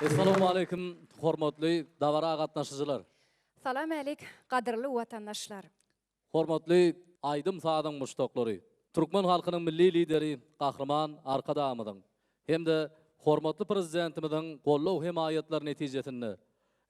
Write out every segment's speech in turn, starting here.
Essalawmaleýkim hormatly dabara gatnaşyjylar. Salam älik gadyrly watandaşlar. Hormatly aýdym-sazyň muşdaklary! Türkmen halkynyň Milli Lideri Gahryman Arkadagymyzyň hem-de hormatly Prezidentimiziň goldaw-hemaýatlary netijesinde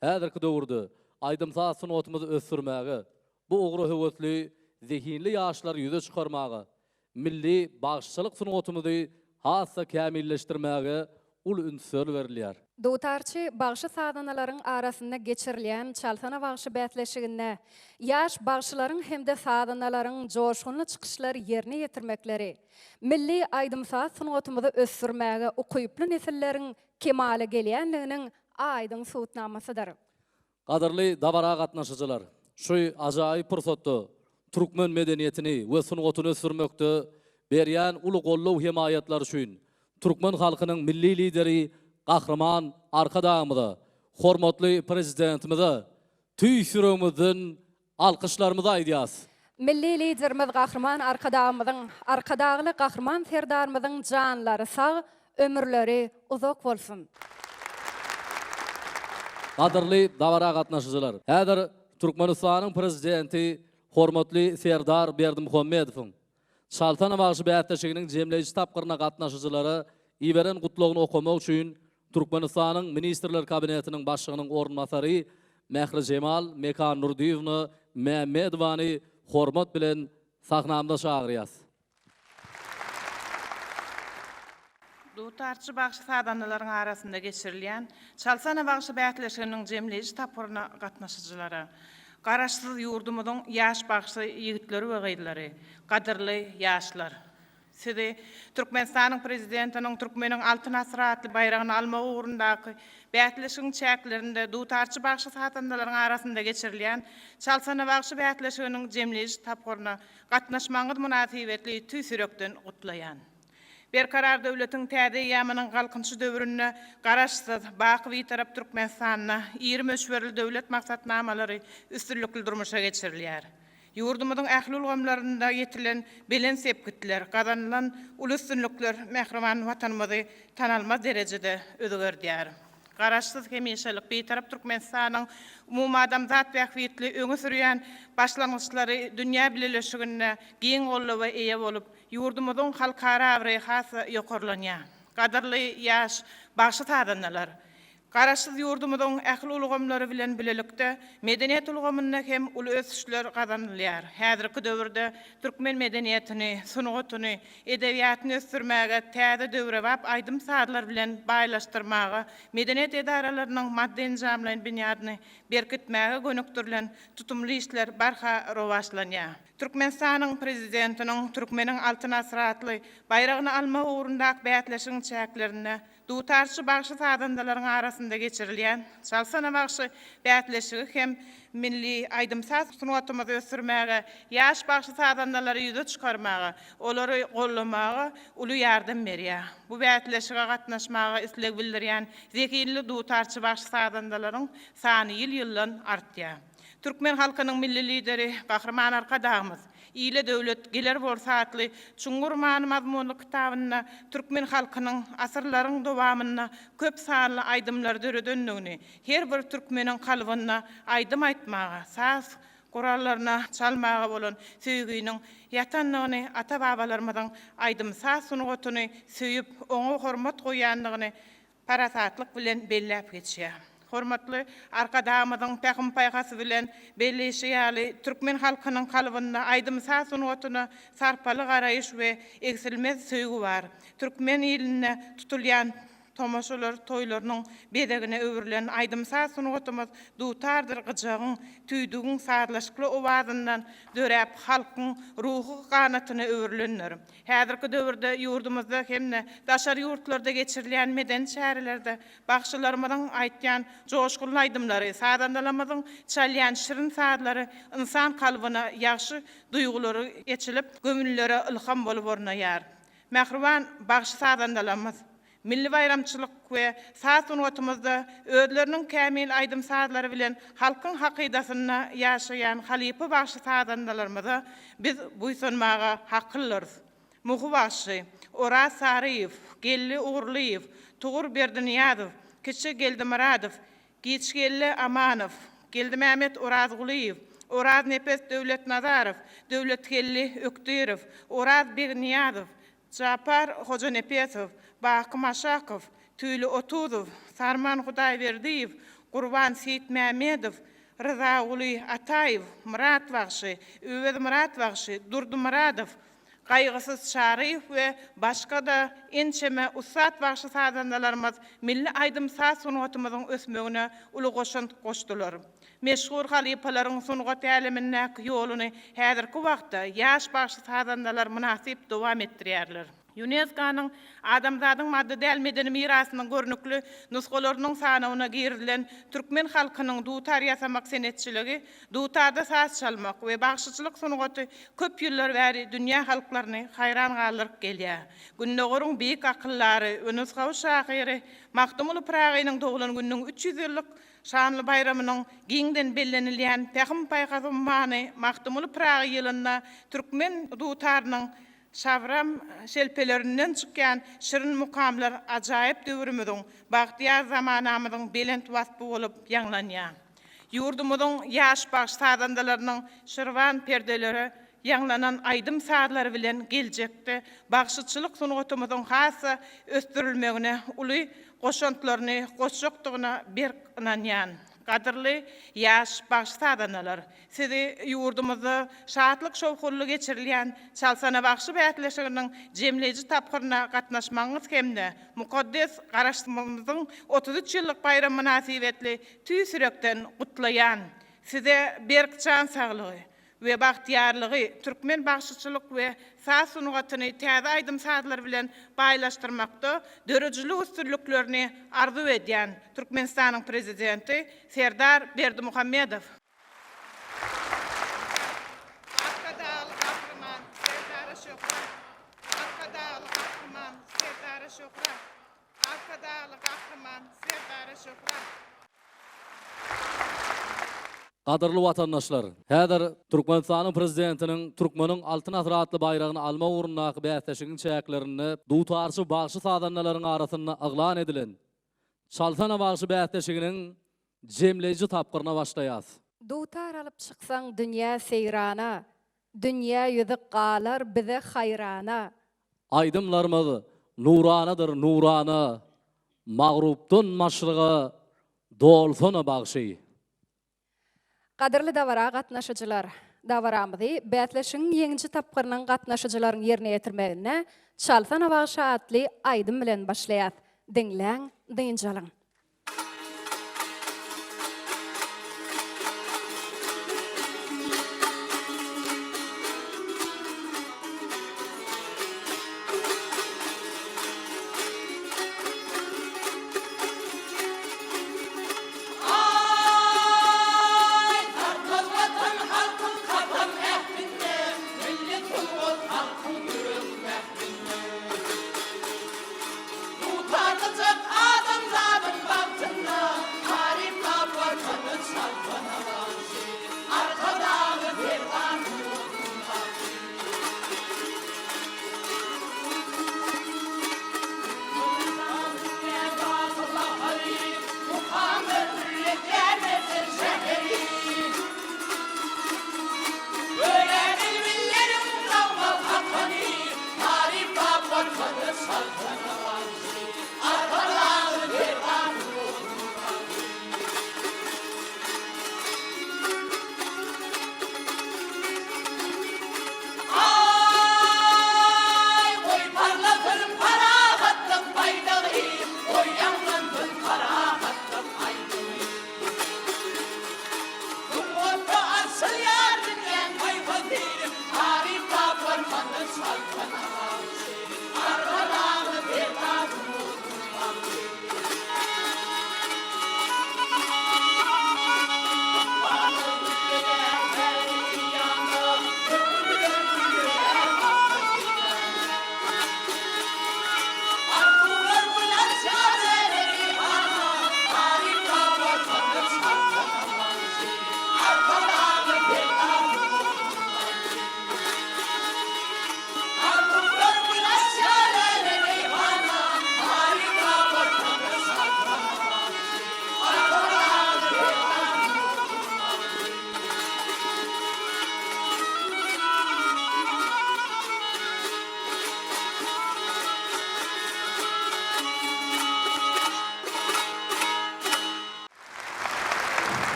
häzirki döwürde aýdym-saz sungatymyzy ösdürmäge, bu ugra höwesli, zehinli ýaşlary ýüze çykarmaga, milli bagşyçylyk sungatymyzy has-da kämilleşdirmäge uly ünsler berilýär. Dutarçy bagşy-sazandalaryň arasynda geçirilýän Çalsana bagşy bäsleşiginde ýaş bagşylaryň hem-de sazandalaryň joşgunly çykyşlary ýerine ýetirmekleri milli aýdym-saz sungatymyzy ösdürmäge ukyply nesilleriň kemala gelýändiginiň aýdyň subutnamasydyr. Gadyrly dabara gatnaşyjylar, şu ajaýyp pursatda türkmen medeniýetini we sungatyny ösdürmekde berýän uly goldaw-hemaýatlary üçin türkmen halkynyň Milli Lideri Gahryman Arkadagymyza, hormatly Prezidentimize tüýs ýüregimizden Alkyşlarymyzy aýdýas. Milli Liderimiz Gahryman Arkadagymyzyň, Arkadagly Gahryman Serdarymyzyň janlary sag, ömürleri uzak bolsun! Gadyrly dabara gatnaşyjylar! Häzir Türkmenistanyň Prezidenti hormatly Serdar Berdimuhamedowyň Çalsana bagşy bäsleşiginiň jemleýji tapgyryna gatnaşyjylara iberen gutlagyny okamak üçin Türkmenistanyň Ministrler Kabinetiniň Başlygynyň orunbasary Mährijemal Mekandurdyýewna Mämmedowany hormat bilen sahnamyza çagyrýas. Dutarçy bagşy-sazandalaryň arasynda geçirilýän Çalsana bagşy bäsleşiginiň jemleýji tapgyryna gatnaşyjylara, Garaşsyz ýurdumyzyň ýaş bagşy ýigitleri we gyzlary, gadyrly ýaşlar! Sizi Türkmenistanyň Prezidentiniň Türkmeniň Altyn asyry atly baýragyny almak ugrundaky bäsleşigiň çäklerinde dutarçy bagşy-sazandalaryň arasynda geçirilýän Çalsana bagşy bäsleşiginiň jemleýji tapgyryna gatnaşmagyňyz mynasybetli tüýs ýürekden gutlaýan. Berkarar döwletiň täze eýýamynyň Galkynyşy döwründe Garaşsyz, baky Bitarap Türkmenistanda iri möçberli döwlet maksatnamalary üstünlikli durmuşa geçirilýär. Ýurdumyzyň ähli ulgamlarynda ýetilen belent sepgitler, gazanylan uly üstünlikler mähriban Watanymyzy tanalmaz derejede özgerdýär. Garaşsyz, hemişelik Bitarap Türkmenistanyň umumadamzat bähbitli öňe sürýän başlangyçlary dünýä bileleşiginde giň goldawa eýe bolup, ýurdumyzyň halkara abraýy has-da ýokarlanýar. Gadyrly ýaş bagşy-sazandalar! Garaşsyz ýurdumyzyň ähli ulgamlary bilen bilelikde medeniýet ulgamynda hem uly ösüşler gazanylýar. Häzirki döwürde türkmen medeniýetini, sungatyny, edebiýatyny ösdürmäge, täze döwrebap aýdym-sazlar bilen baýlaşdyrmaga, medeniýet edaralarynyň maddy-enjamlaýyn binýadyny berkitmäge gönükdirilen tutumly işler barha rowaçlanýar. Türkmenistanyň Prezidentiniň Türkmeniň Altyn asyry atly baýragyny almak ugrundaky bäsleşigiň çäklerinde Dutarçy bagşy-sazandalaryň arasynda geçirilýän Çalsana bagşy bäsleşigi hem milli aýdym-saz sungatymyzy ösdürmäge, ýaş bagşy-sazandalary ýüze çykarmaga, olary goldamaga uly ýardam berýär. Bu bäsleşige gatnaşmaga isleg bildirýän zehinli dutarçy bagşy-sazandalaryň sany ýyl-ýyldan artýar. Türkmen halkynyň Milli Lideri Gahryman Arkadagymyz Ile döwlet geler bolsa atly çuňňur many-mazmunly kitabynda türkmen halkynyň asyrlaryň dowamynda köp sanly aýdymlary döredendigini, her bir türkmeniň kalbynda aýdym aýtmaga, saz gurallaryna çalmaga bolan söýginiň ýatandygyny, ata-babalarymyzyň aýdym-saz sungatyny söýüp, oňa hormat goýandygyny parasatlyk bilen belläp geçýär. Hormatly Arkadagymyzyň pähim-paýhasy bilen belleýşi ýaly, türkmen halkynyň kalbynda aýdym-saz sungatyna sarpaly garaýyş we egsilmez söýgi bar. Türkmen ilinde tutulýan tomaşalar toýlarynyň bezegine öwrülen aýdym-saz sungatymyz dutardyr gyjagyň, tüýdügiň sazlaşykly owazyndan döräp, halkyň ruhy ganatyna öwrülendir. Häzirki döwürde ýurdumyzda hem-de daşary ýurtlarda geçirilýän medeni çärelerde bagşylarymyzyň aýtýan joşgunly aýdymlary, sazandalarymyzyň çalýan şirin sazlary ynsan kalbyna ýagşy duýgulary eçilip, göwünlere ylham bolup ornaýar. Mähriban bagşy-sazandalarymyz! Milli baýramçylyk we saz sungatymyzda özleriniň kämil aýdym-sazlary bilen halkyň hakydasynda ýaşaýan halypa bagşy-sazandalarymyza biz buýsanmaga haklydyrys. Muhy bagşy, Oraz Saryýew, Geldi Ugurlyýew, Tugur Berdiniýazow. Kiçi Geldimyradow, Giçgeldi Amanow, Geldimämmet Orazgulyýew, Oraznepes Döwletnazarow, Döwletgeldi Ökdirow, Oraz Begnyýazow, Japar Hojanepesow, Baky Maşakow, Tüýli Otuzow, Sarman Hudaýberdiýew, Gurban Seýitmämmedow, Ryzaguly Ataýew, Myrat bagşy, Öwezmyrat bagşy, Durdy Myradow, Gaýgysyz Çaryýew we başga-da ençeme ussat bagşy-sazandalarymyz milli aýdym-saz sungatymyzyň ösmegine uly goşant goşdular. Meşhur halypalaryň sungat älemindäki ýoluny häzirki wagtda ýaş bagşy-sazandalar mynasyp dowam etdirýärler. Ýunesko-nyň Adamzadyň maddy däl medeni mirasynyň görnükli nusgalarynyň sanawyna girizilen türkmen halkynyň dutar ýasamak senetçiligi, dutarda saz çalmak we bagşyçylyk sungaty köp ýyllar bäri dünýä halklaryny haýran galdyryp gelýär. Gündogaryň beýik akyldary we nusgawy şahyry Magtymguly Pyragynyň doglan gününiň 300 ýyllyk Şanly baýramynyň giňden bellenilýän Pähim-paýhas ummany Magtymguly Pyragy ýylynda türkmen dutarynyň şabram şelpelerinden çykýan şirin mukamlar ajaýyp döwrümiziň, bagtyýar zamanamyzyň belent waspy bolup ýaňlanýar. Ýurdumyzyň ýaş bagşy-sazandalarynyň şirwan perdelere ýaňlanan aýdym-sazlary bilen geljekde bagşyçylyk sungatymyzyň has-da ösdürilmegine uly goşantlaryny goşjakdygyna berk ynanýan. Gadyrly ýaş bagşy-sazandalar, sizi ýurdumyzda şatlyk-şowhunly geçirilýän Çalsana bagşy bäsleşiginiň jemleýji tapgyryna gatnaşmagyňyz hem-de mukaddes Garaşsyzlygymyzyň 33 ýyllyk baýramy mynasybetli tüýs ýürekden gutlaýan. Size berk jan saglygy, we bagtyýarlygy, türkmen bagşyçylyk we saz sungatyny täze aýdym-sazlar bilen baýlaşdyrmakda döredijilik üstünliklerini arzuw edýän Türkmenistanyň Prezidenti Serdar Berdimuhamedow. Arkadagly Gahryman Serdara şöhrat! Arkadagly Gahryman Serdara şöhrat! Arkadagly Gahryman Serdara şöhrat! Gadyrly watandaşlar! Häzir Türkmenistanyň Prezidentiniň Türkmeniň Altyn asyry atly baýragyny almak ugrundaky bäsleşigiň çäklerinde dutarçy bagşy-sazandalaryň arasynda yglan edilen Çalsana bagşy bäsleşiginiň jemleýji tapgyryna başlaýas. Dutar alyp çyksaň dünýä seýrana, Dünýä ýüzi galar bize haýrana. Aýdymlarymyz nuranadyr nurana, Magrupdan maşryga dolsana bagşy. Gadyrly dabara gatnaşyjylar! Dabaramyzy bäsleşigiň ýeňiji tapgyrynyň gatnaşyjylaryň ýerine ýetirmeginde Çalsana bagşy atly aýdym bilen başlaýas. Diňläň, dynç alyň! Aý, Sarpaz Watan halkyň kasam ähtinde, Milli sungat halkyň ýürek mährinde. Dutarlyjak adamzadyň.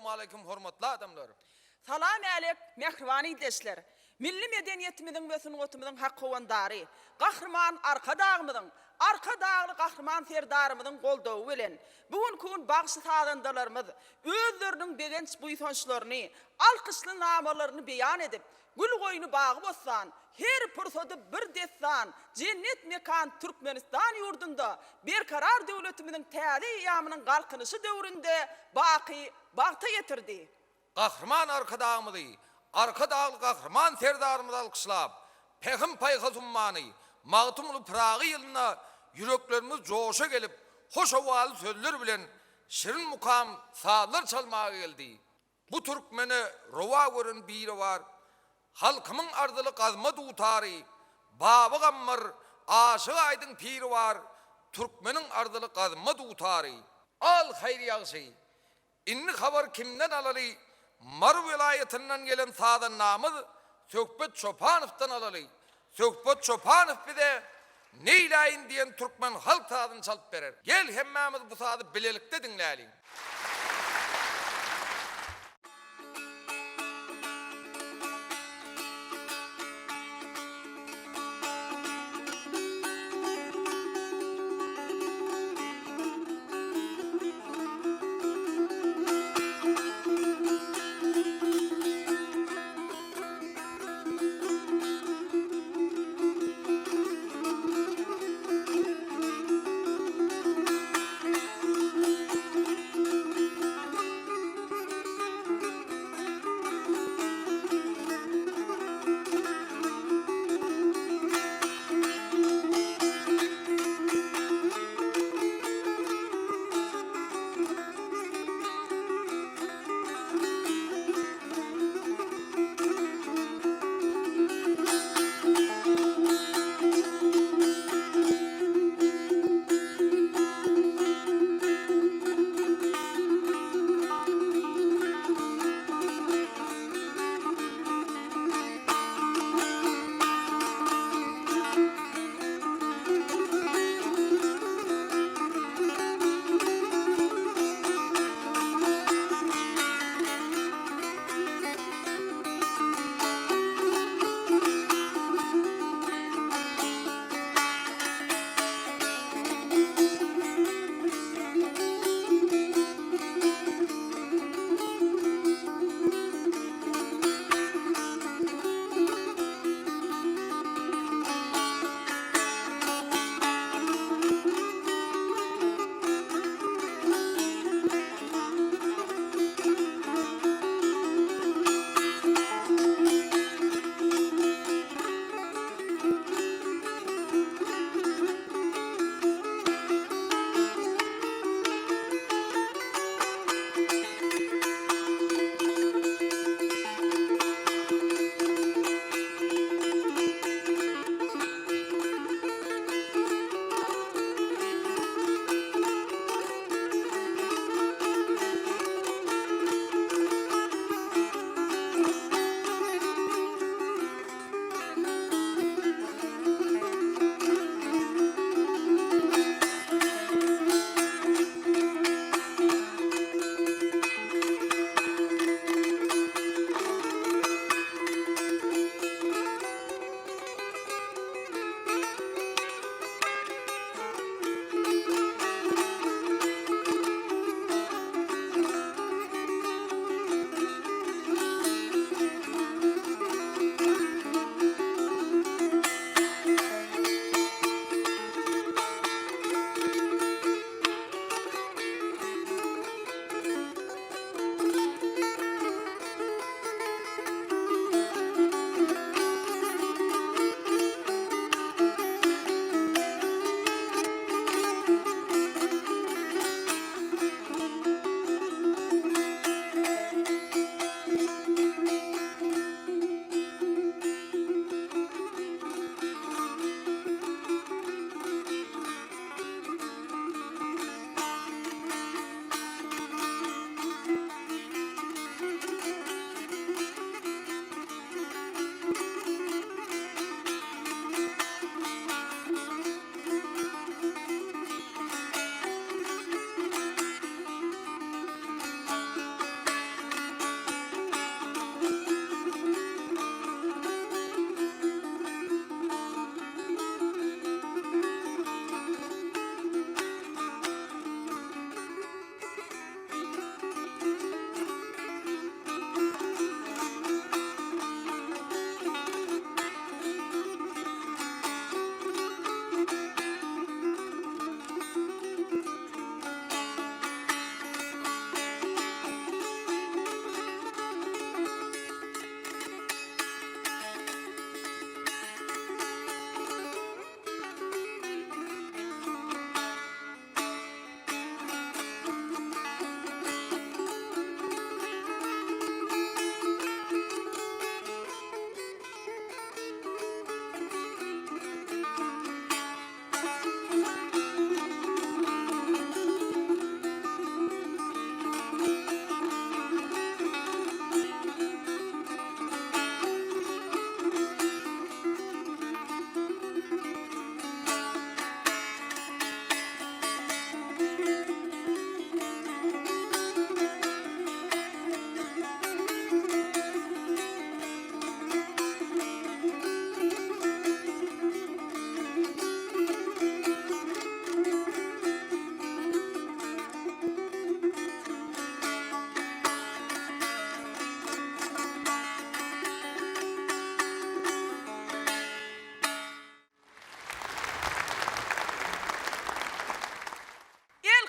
Essalawmaleýkim hormatly adamlar! Salam älek, mähriban ildeşler! Milli medeniýetimiziň we sungatymyzyň hak howandary, Gahryman Arkadagymyzyň, Arkadagly Gahryman Serdarymyzyň goldawy bilen, bu günki gün bagşy-sazandalarymyz özleriniň begenç-buýsançlaryny, alkyşly namalaryny beýan edip, Gül goýny bagy-bossan, her pursady bir dessan, jennet mekan Türkmenistan ýurdunda Berkarar döwletimiziň täze eýýamynyň Galkynyşy döwründe baky bagta ýetirdi. Gahryman Arkadagymyzy, Arkadagly Gahryman Serdarymyzy alkyşlap, Pähim-paýhas ummany Magtymguly Pyragy ýylynda ýüreklerimiz joşa gelip, hoş owazy sözler bilen şirin mukam sazlar çalmaga geldi. Bu türkmene rowa gören biri bar. Halkymyň arzyly gazma dutary, Baba Gammar, Aşyk Aýdyň piri bar, Türkmeniň arzyly gazma dutary. Al haýyr ýagşy. Indi habar kimden alaly, Mary welaýatyndan gelen sazandamyz Söhbet Çopanowdan alaly. Söhbet Çopanow bize Neýläýin diýen türkmen halk sazyny çalyp berer. Gel hemmämiz bu sazy bilelikde diňläliň.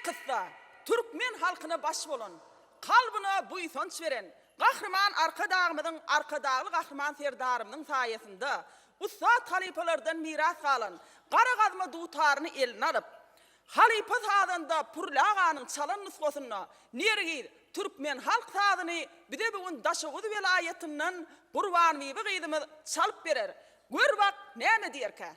Elkyssa, türkmen halkyna baş bolan, kalbyna buýsanç beren Gahryman Arkadagymyzyň, Arkadagly Gahryman Serdarymyzyň saýasynda ussat halypalardan miras galan gara gazma dutaryny eline alyp, halypa sazanda Pürli aganyň çalan nusgasynda Nergiz türkmen halk sazyny bize bu gün Daşoguz welaýatyndan Gurbanbibi gyzymyz çalyp berer. Gör bak, näme diýerkä?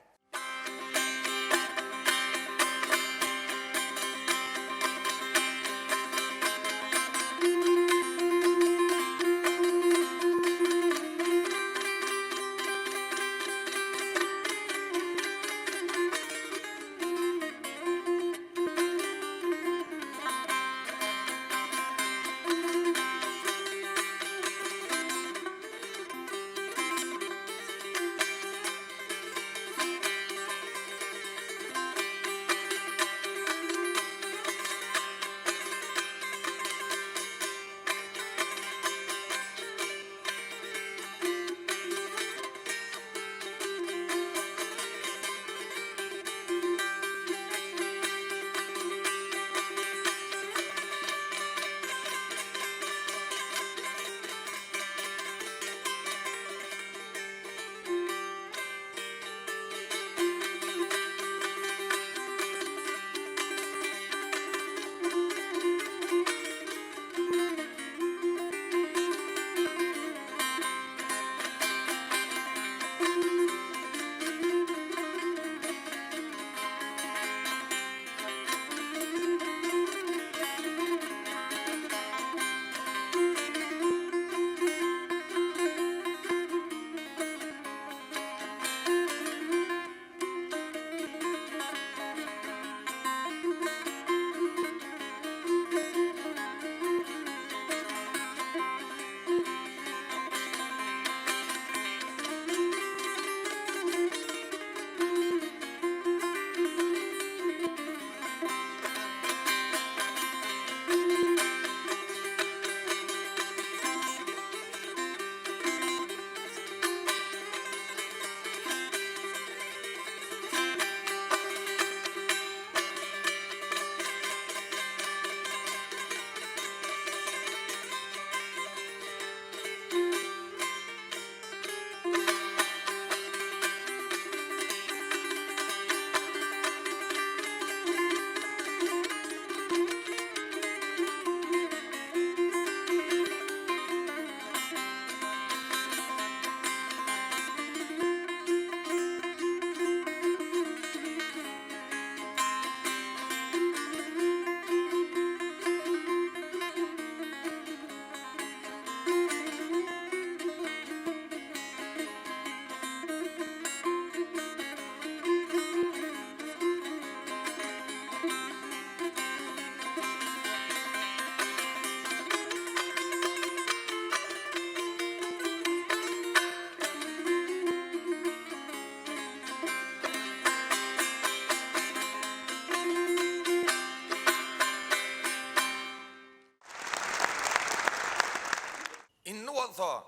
Indi bolsa,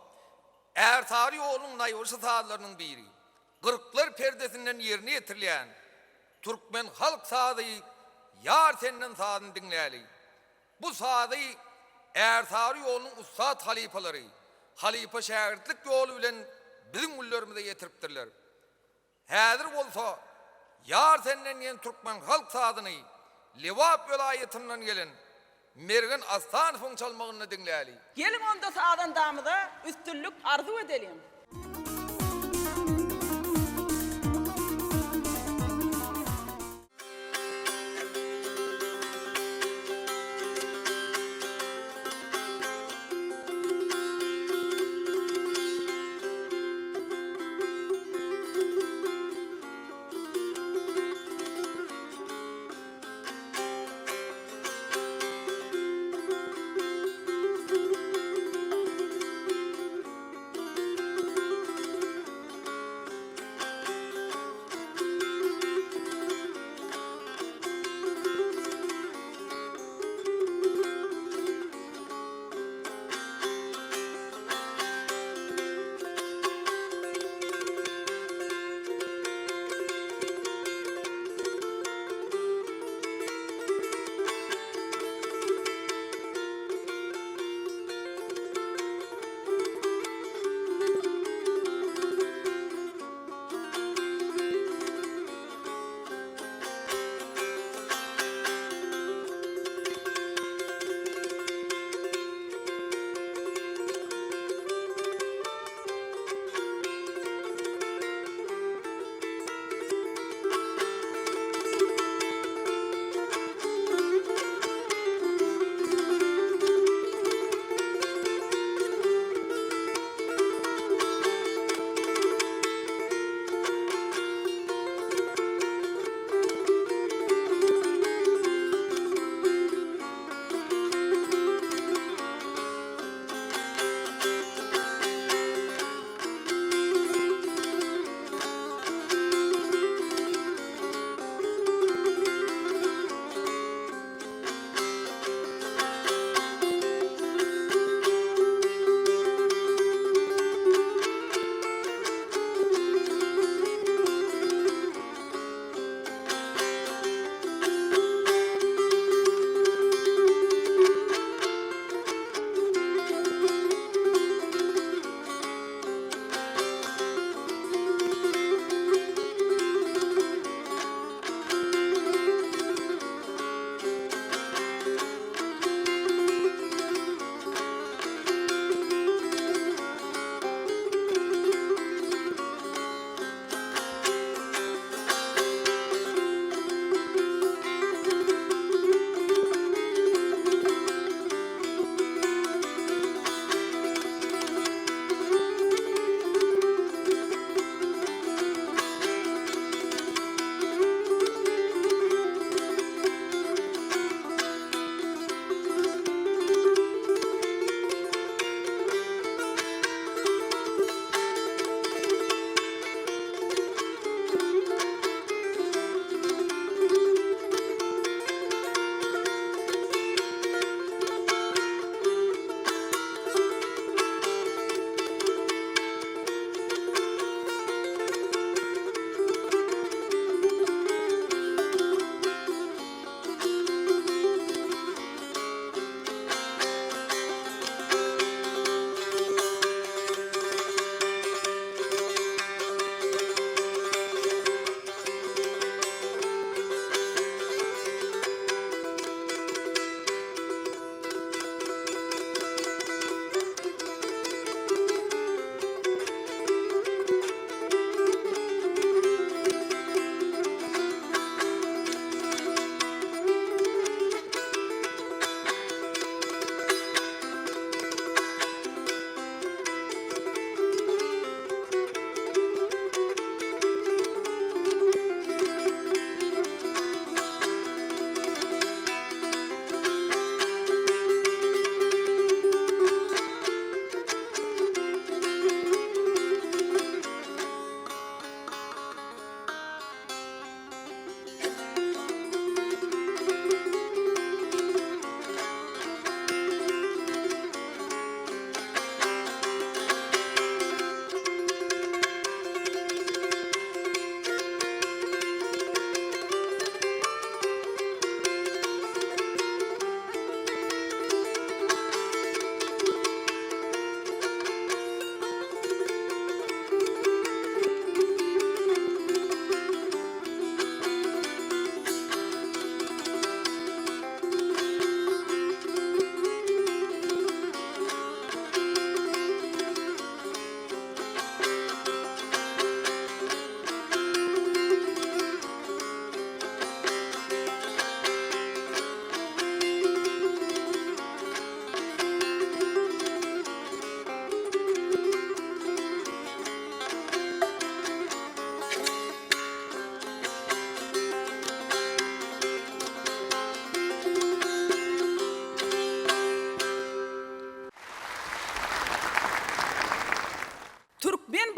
Ärsary ýolunyň naýbaşy sazlarynyň biri, Kyrklar perdesinden ýerine ýetirilýän türkmen halk sazy Ýar senden sazyny diňläli. Bu sazy Ärsary ýolunyň ussat halypalary halypa-şägirtlik ýoly bilen biziň günlerimize ýetiripdirler. Häzir bolsa Ýar senden diýen türkmen halk sazyny Lebap welaýatyndan gelen Mergen Astanowyň çalmagynda diňläli. Geliň onda sazandamyza üstünlik arzuw edeliň.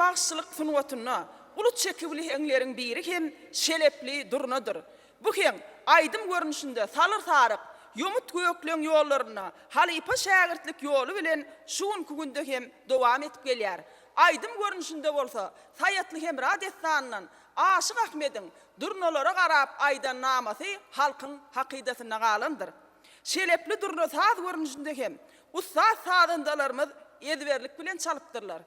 bagşyçylyk sungatynda uly çeküwli heňleriň biri hem Şelepli durnadyr. Bu heň aýdym görnüşinde salyr-saryk, ýomut-gökleň ýollarynda halypa-şägirtlik ýoly bilen şu günki günde hem dowam edip gelýär. Aýdym görnüşinde bolsa Saýatly-Hemra dessanyndan Aşyk Ahmediň durnalara garap aýdan namasy halkyň hakydasynda galandyr. Şelepli durna saz görnüşinde hem ussat sazandalarymyz ezberlik bilen çalypdyrlar.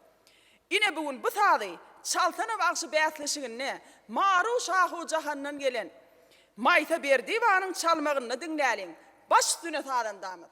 Ine bu gün bu sazy Çalsana bagşy bäsleşiginde Maru Şahu Jahandan gelen Maýsa Berdiýewanyň çalmagynda diňläliň. Baş üstüne sazandamyz.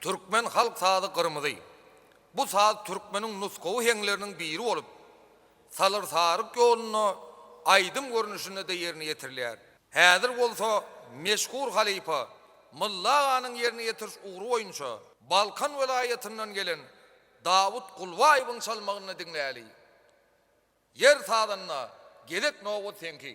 Türkmen halk sazy Gyrmyzy. Bu saz türkmeniň nusgawy heňleriniň biri bolup, salyr-saryk ýolunda aýdym görnüşinde-de ýerine ýetirilýär. Häzir bolsa meşhur halypa Mylly aganyň ýerine ýetiriş ugry boýunça Balkan welaýatyndan gelen Dawut Gulbaýewiň çalmagynda diňläli. Ýer sazanda, gezek nobat seňki.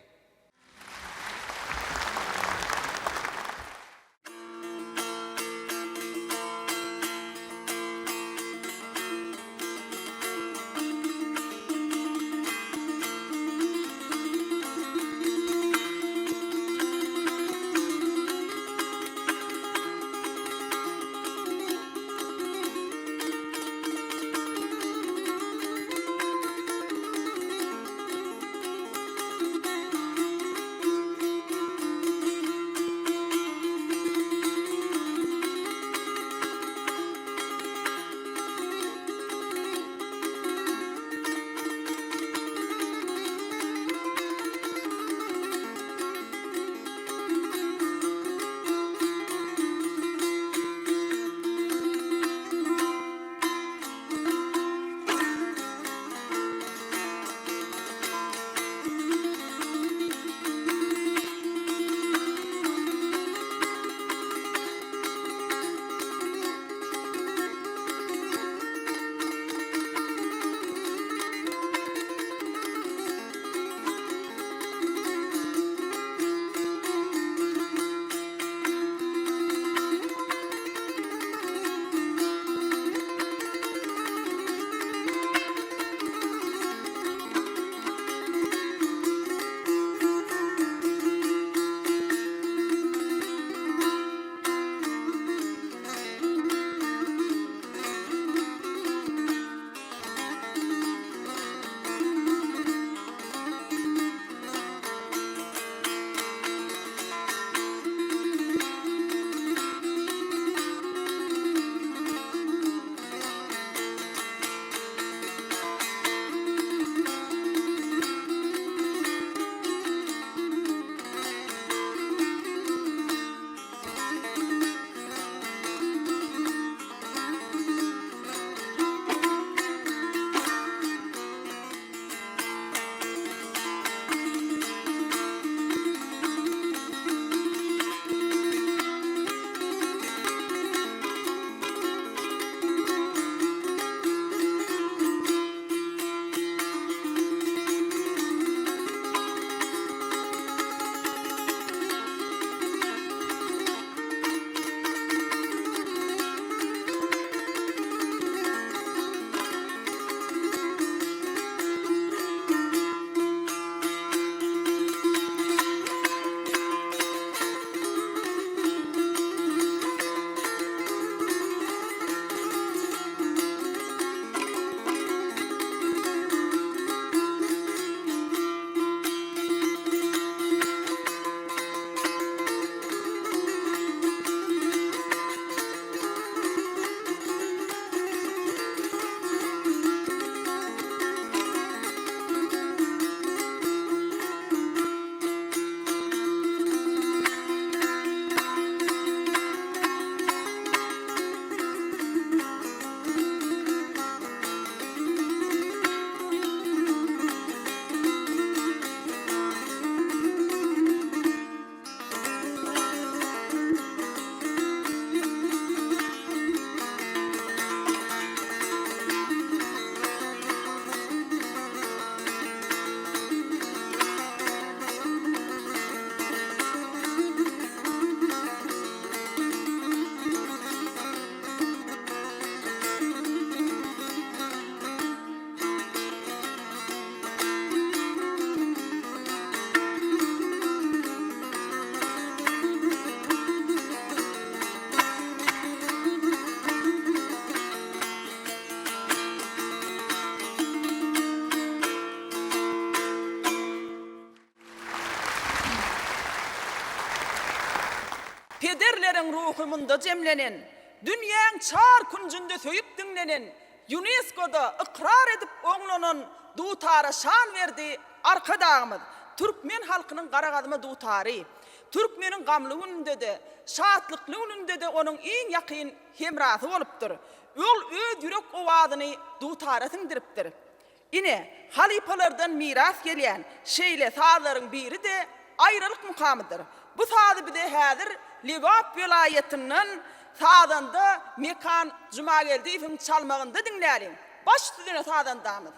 Pederleriň ruhy munda jemlenen, Dünýäň çar künjünde söýüp diňlenen, Ýunesko-da ykrar edip oňlanan dutara şan berdi Arkadagymyz, türkmen halkynyň gara gazma dutary. Türkmeniň gamly gününde-de, şatlykly gününde-de onuň iň ýakyn hemrasy bolupdyr. Ol öz ýürek owazyny dutara siňdiripdir. Ine, halypalardan miras gelýän şeýle sazlaryň biri-de Aýralyk mukamydyr. Bu sazy bize häzir Lebap welaýatyndan sazanda Mekan Jumageldiýewiň çalmagynda diňläliň. Baş üstüne sazandamyz!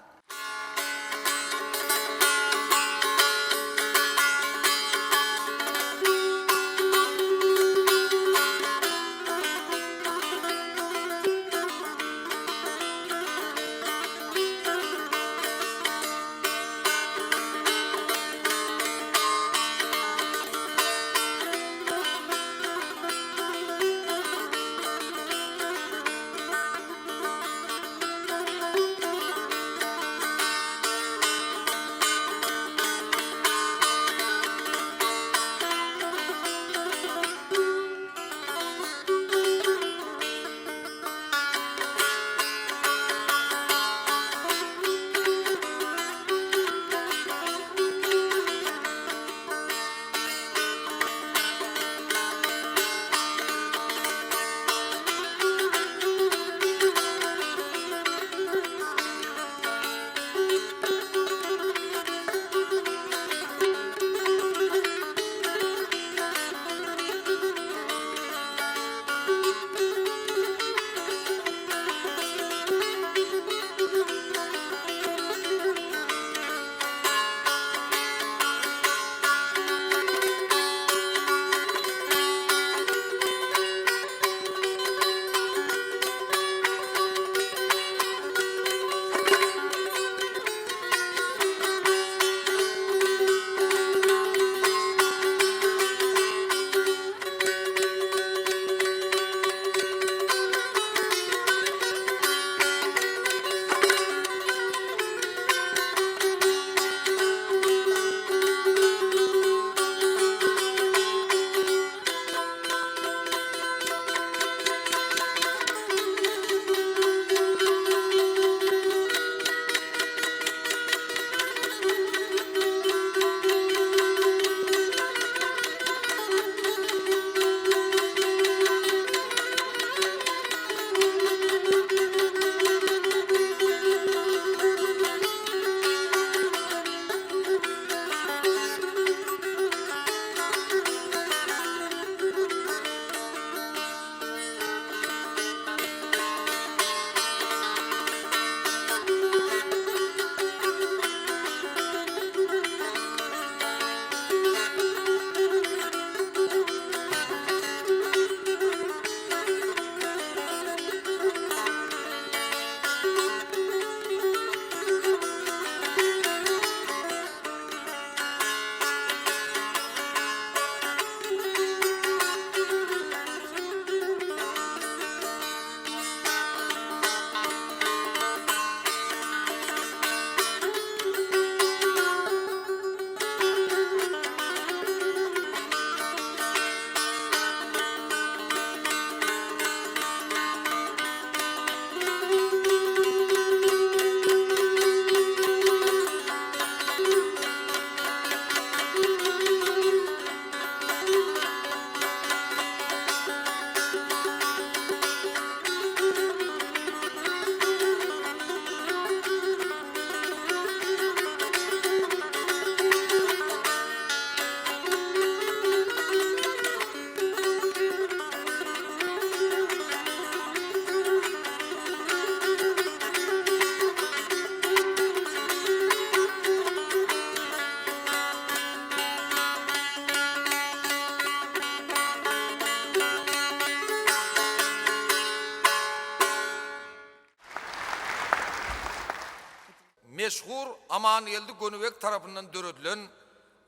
Meşhur Amangeldi Gönübek tarapyndan döredilen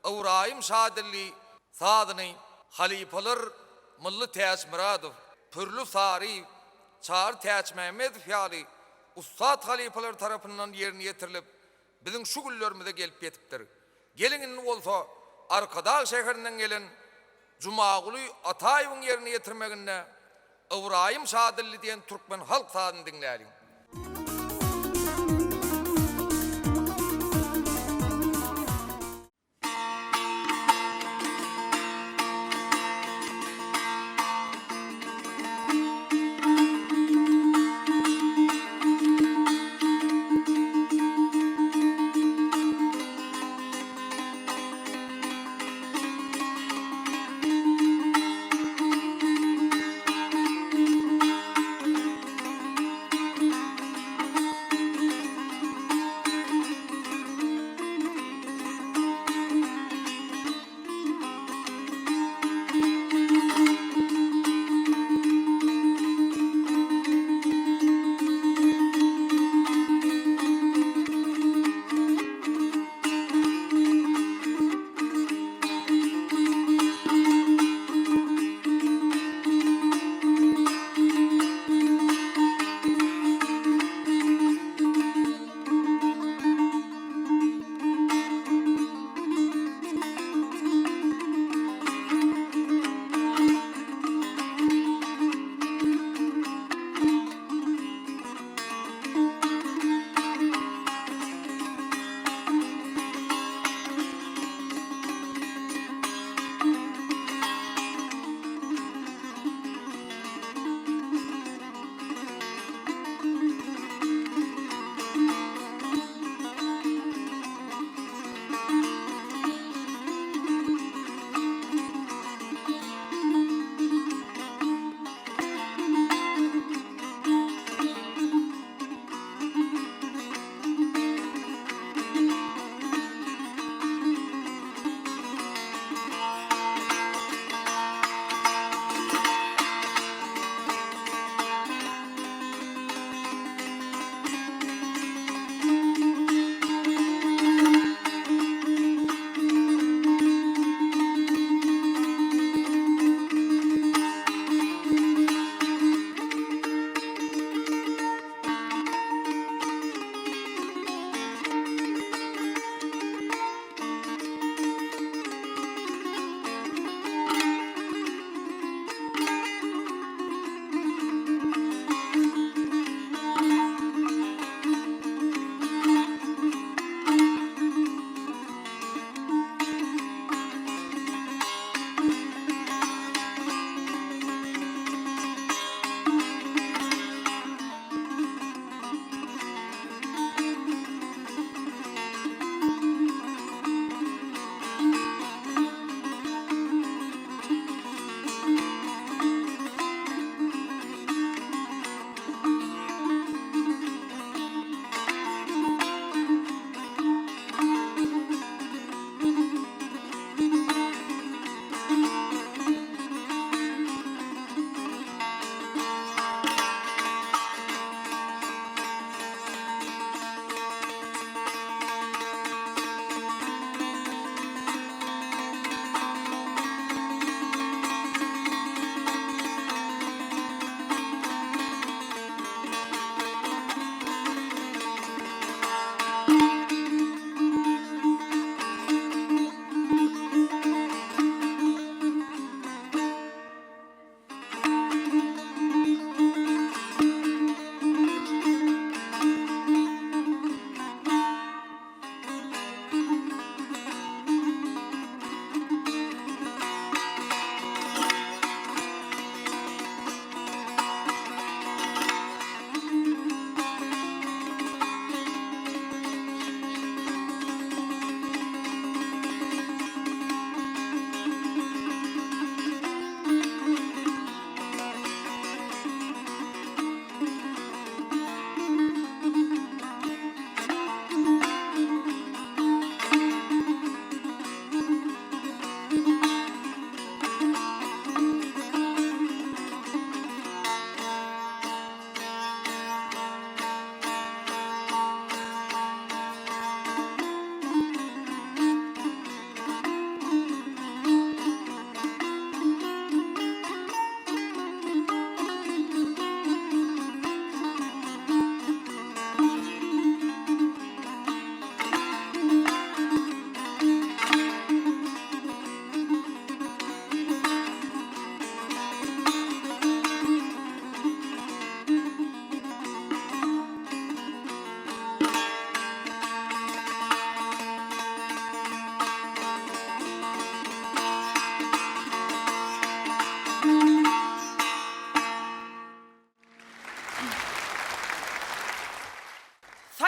Ybraýym Şadilli sazyny halypalar Mylly Täçmyradow, Pürli Saryýew, Çary Täçmämmedow ýaly ussat halypalar tarapyndan ýerine ýetirilip, biziň şu günlerimize gelip ýetipdir. Geliň indi bolsa Arkadag şäherinden gelen Jumaguly Ataýewiň ýerine ýetirmeginde Ybraýym Şadilli diýen türkmen halk sazyny diňläliň.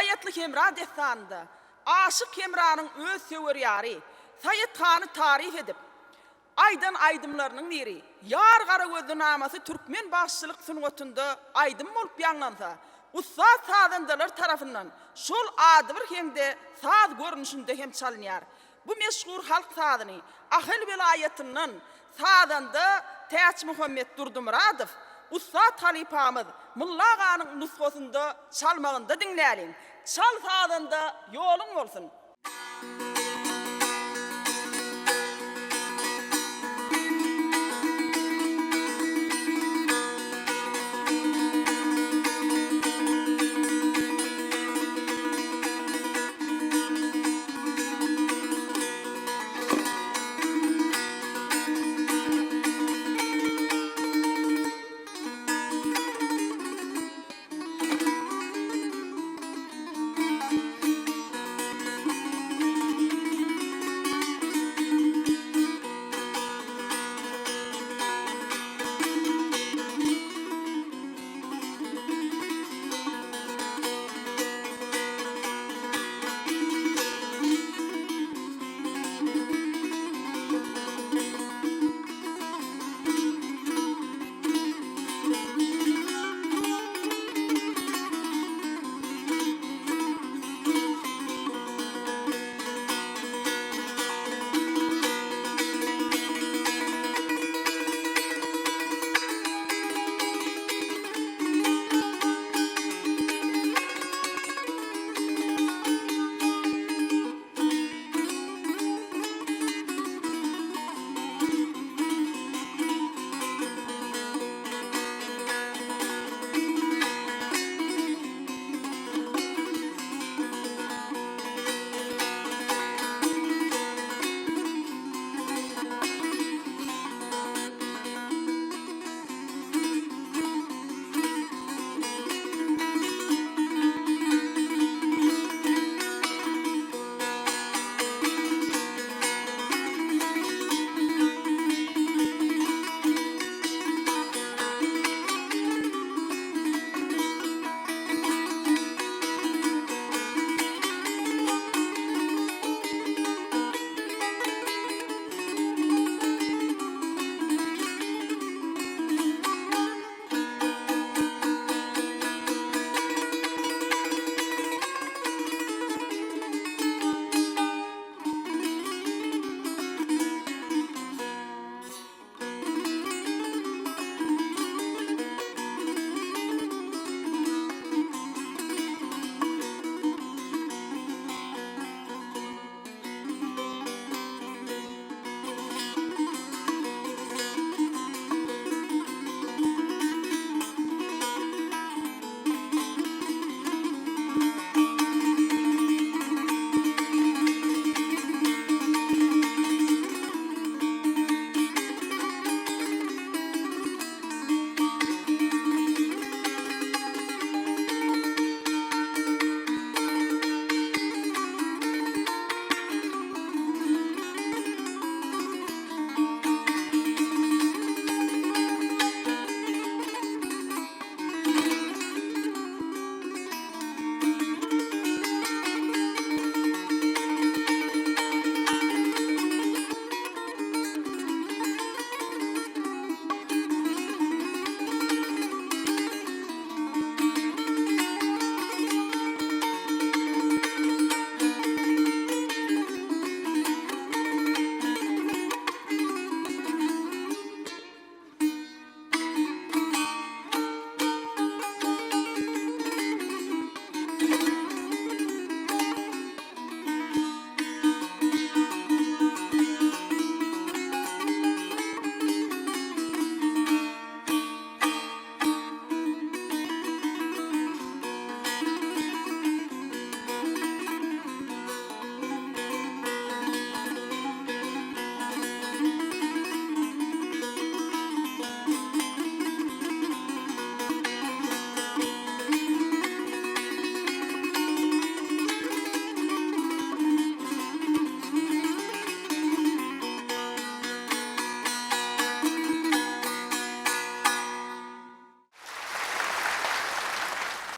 Saýatly-Hemra dessanynda aşyk Hemranyň öz söwer ýary Saýat hany taryp edip, aýdan aýdymlarynyň biri Ýar gara gözli namasy türkmen bagşyçylyk sungatynda aýdym bolup ýaňlansa, ussat sazandalar tarapyndan şol adybir heňde saz görnüşinde hem çalynýar. Bu meşhur halk sazyny Ahal welaýatyndan sazanda Täçmuhammet Durdymyradow ussat halypamyz Mylla aganyň nusgasynda çalmagynda diňläliň. Çal sazanda ýoluň bolsun!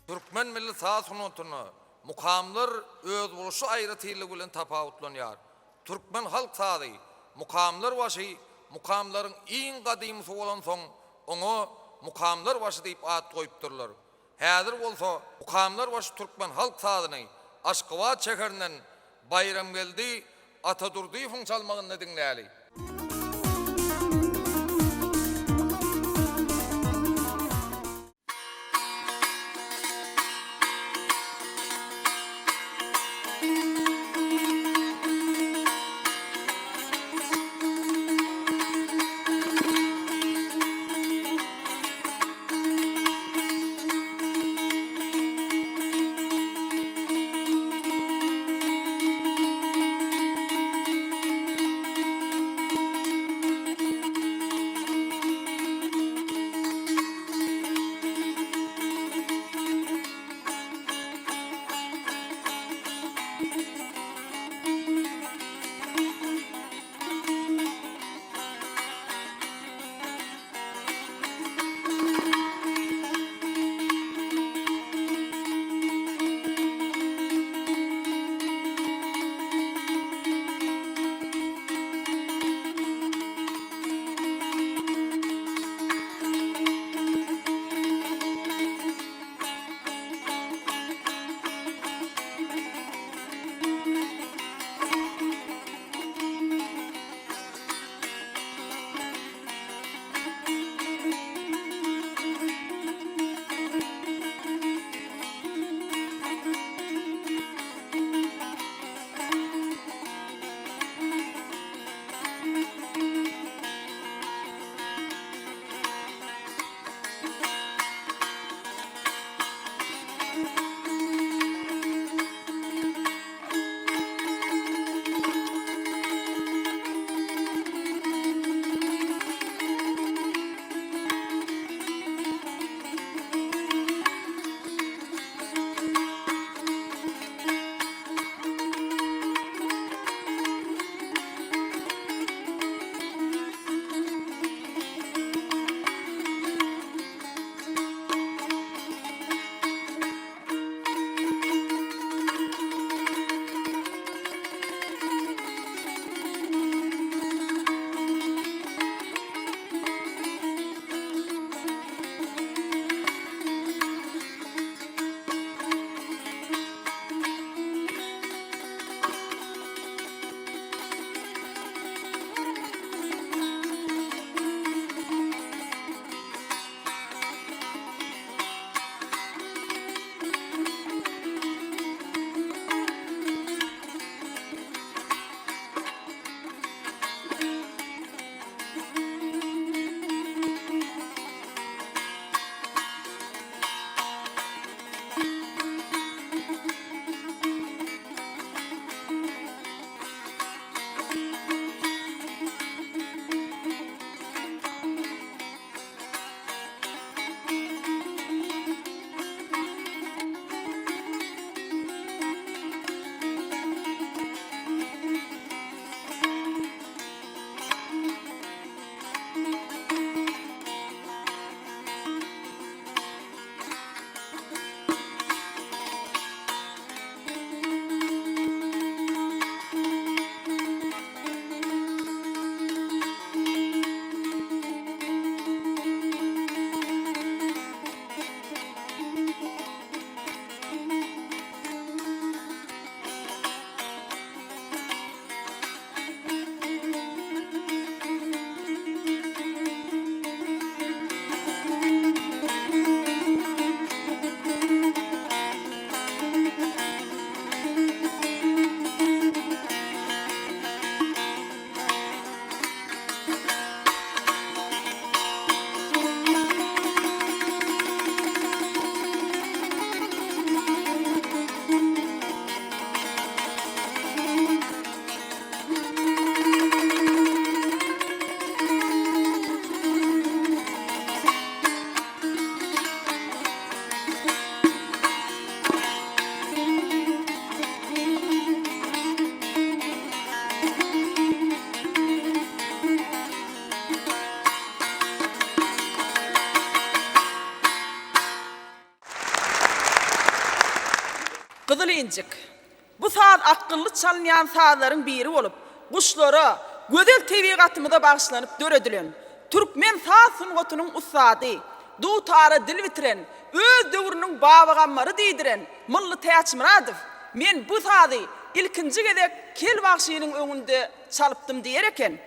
Türkmen milli saz sungatynda. Mukamlar özboluşly aýratynlygy bilen tapawutlanýar. Türkmen halk sazy, mukamlar başy mukamlaryň iň gadymysy bolansoň, oňa mukamlar başy diýip at goýupdyrlar. Häzir bolsa mukamlar başy türkmen halk sazyny Aşgabat şäherinden Baýramgeldi Atadurdyýewiň çalmagynda diňläli. Gyzyl injik. Bu saz akgynly çalynýan sazlaryň biri bolup, guşlara, gözel tebigatymyza bagyşlanyp döredilen. Türkmen saz sungatynyň ussady, dutara dil bitiren, öz döwrüniň Babagammary diýdiren Mylly Täçmyradow, Men bu sazy ilkinji gezek Kel bagşynyň öňünde çalypdym diýer eken.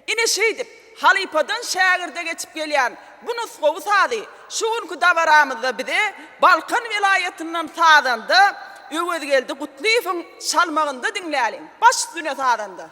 Ine şeýdip, halypadan şägirde geçip gelýän bu nusgawy sazy şu günki dabaramyzda bize Balkan welaýatyndan sazanda Öwezgeldi Gutlyýewiň çalmagynda diňläliň. Baş üstüne sazanda!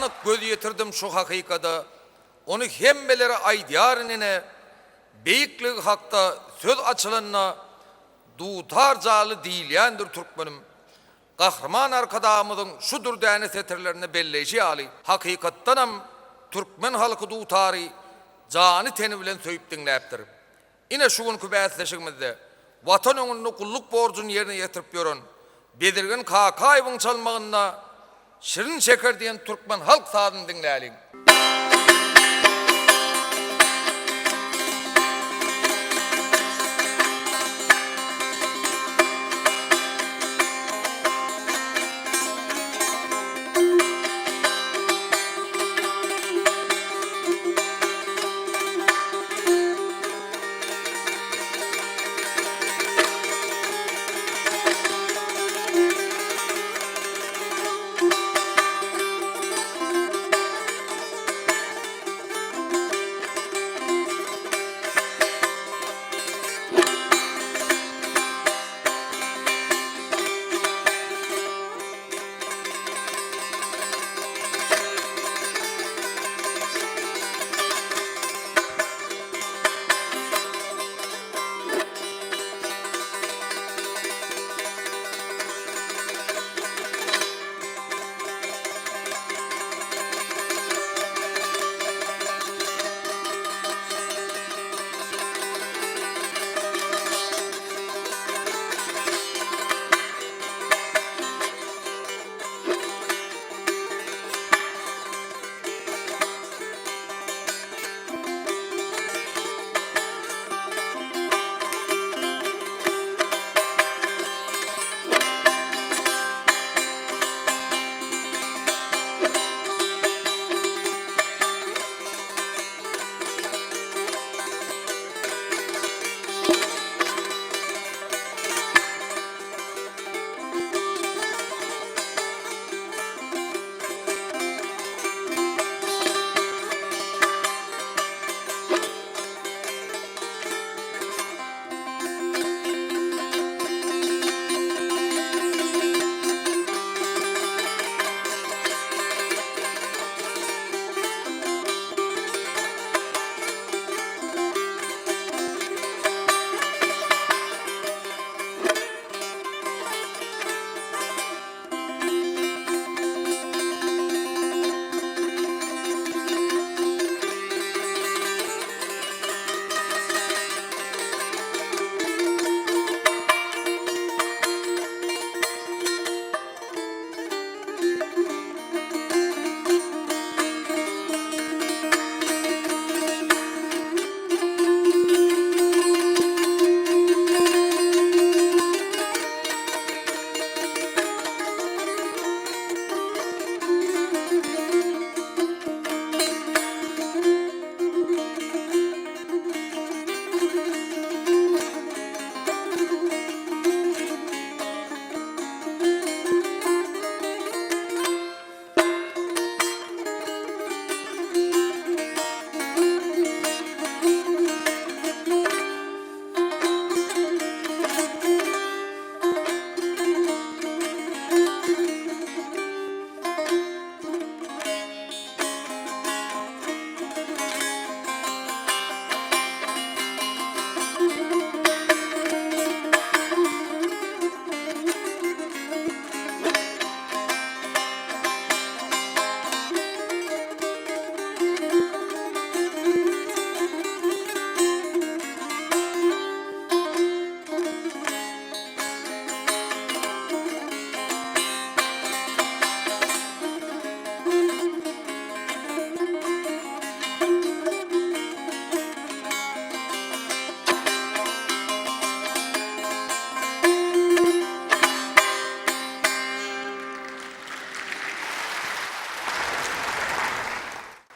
Anyk göz ýetirdim şu hakykada, Ony hemmelere aýdýaryn ine, Beýikligi hakda söz açylanda, Dutar jaly diýilýändir türkmenim. Gahryman Arkadagymyzyň şu dürdäne setirlerinde belleýşi ýaly, hakykatdanam türkmen halky dutary jany-teni bilen söýüp diňläpdir. Ine şu günki bäsleşigimizde Watan öňünde gulluk borjuny ýerine ýetirip ýören Bezirgen Kakaýewiň çalmagynda Şirin şeker diýen türkmen halk sazyny diňläliň.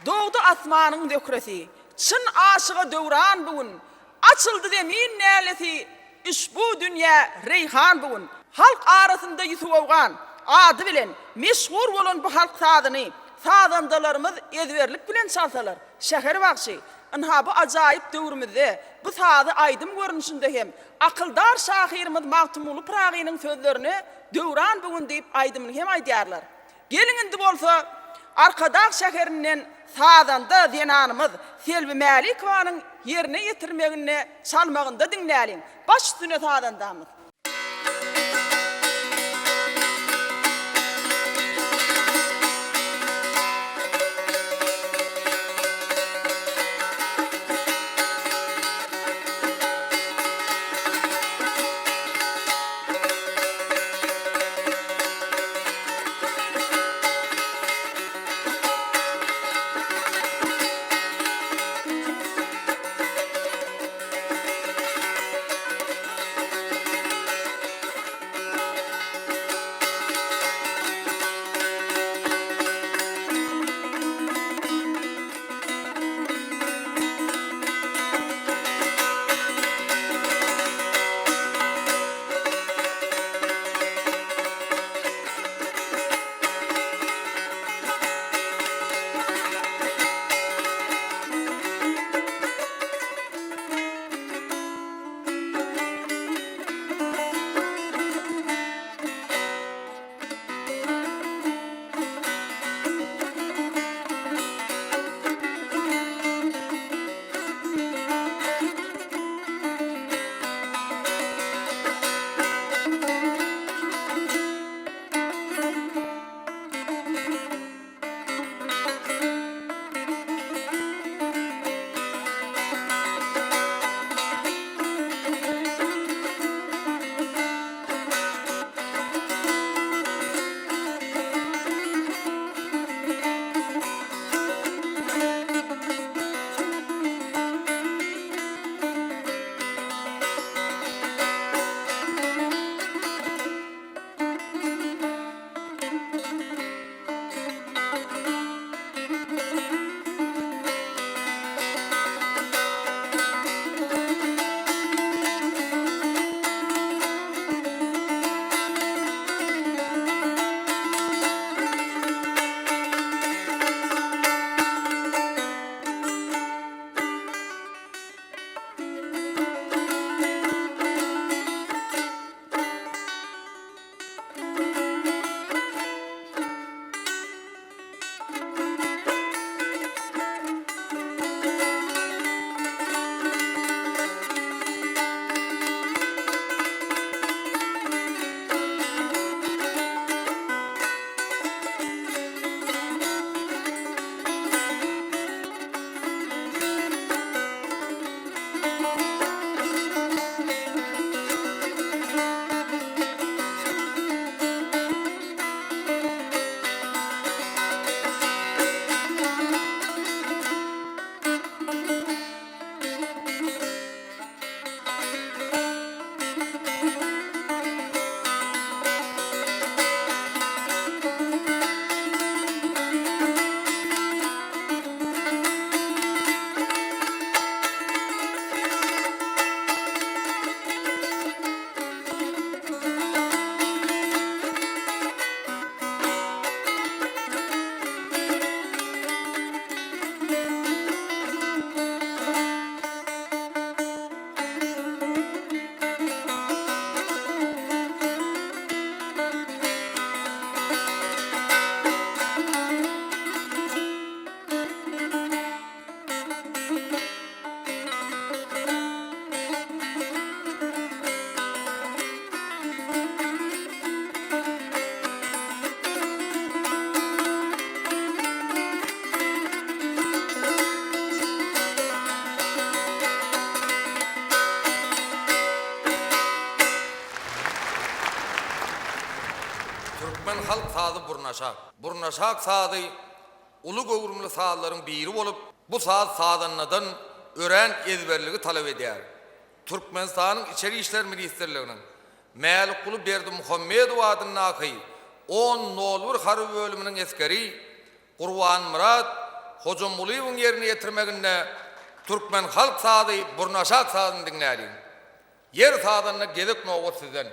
Dogdy asmanyň zöhresi, Çyn aşyga döwran bu gün, Açyldy zemin nälesi, Üşbu dünýä reýhan bu gün. Halk arasynda Ýusup Owgan ady bilen meşhur bolan bu halk sazyny sazandalarymyz ezberlik bilen çalsalar, Şäher bagşy, ynha bu ajaýyp döwrümizde bu sazy aýdym görnüşinde hem akyldar şahyrymyz Magtymguly Pyragynyň sözlerine Döwran bu gün diýip aýdymyny hem aýdýarlar. Geliň indi bolsa. Arkadag şäherinden sazanda zenanymyz Selbi Mälikowanyň ýerine ýetirmeginde, çalmagynda diňläliň. Baş üstüne sazandamyz! Türkmen halk sazy burnaşak. Burnaşak sazy uly göwrümli sazlaryň biri bolup, bu saz sazandadan örän ezberligi talap edýär. Türkmenistanyň Içeri işler ministrliginiň Mälikguly Berdimuhamedow adyndaky on nol bir harby bölüminiň esgeri Gurbanmyrat Hojamgulyýewiň ýerine ýetirmeginde türkmen halk sazy Burnaşak sazyny diňläliň. Ýer sazanda gezek nobat sizden.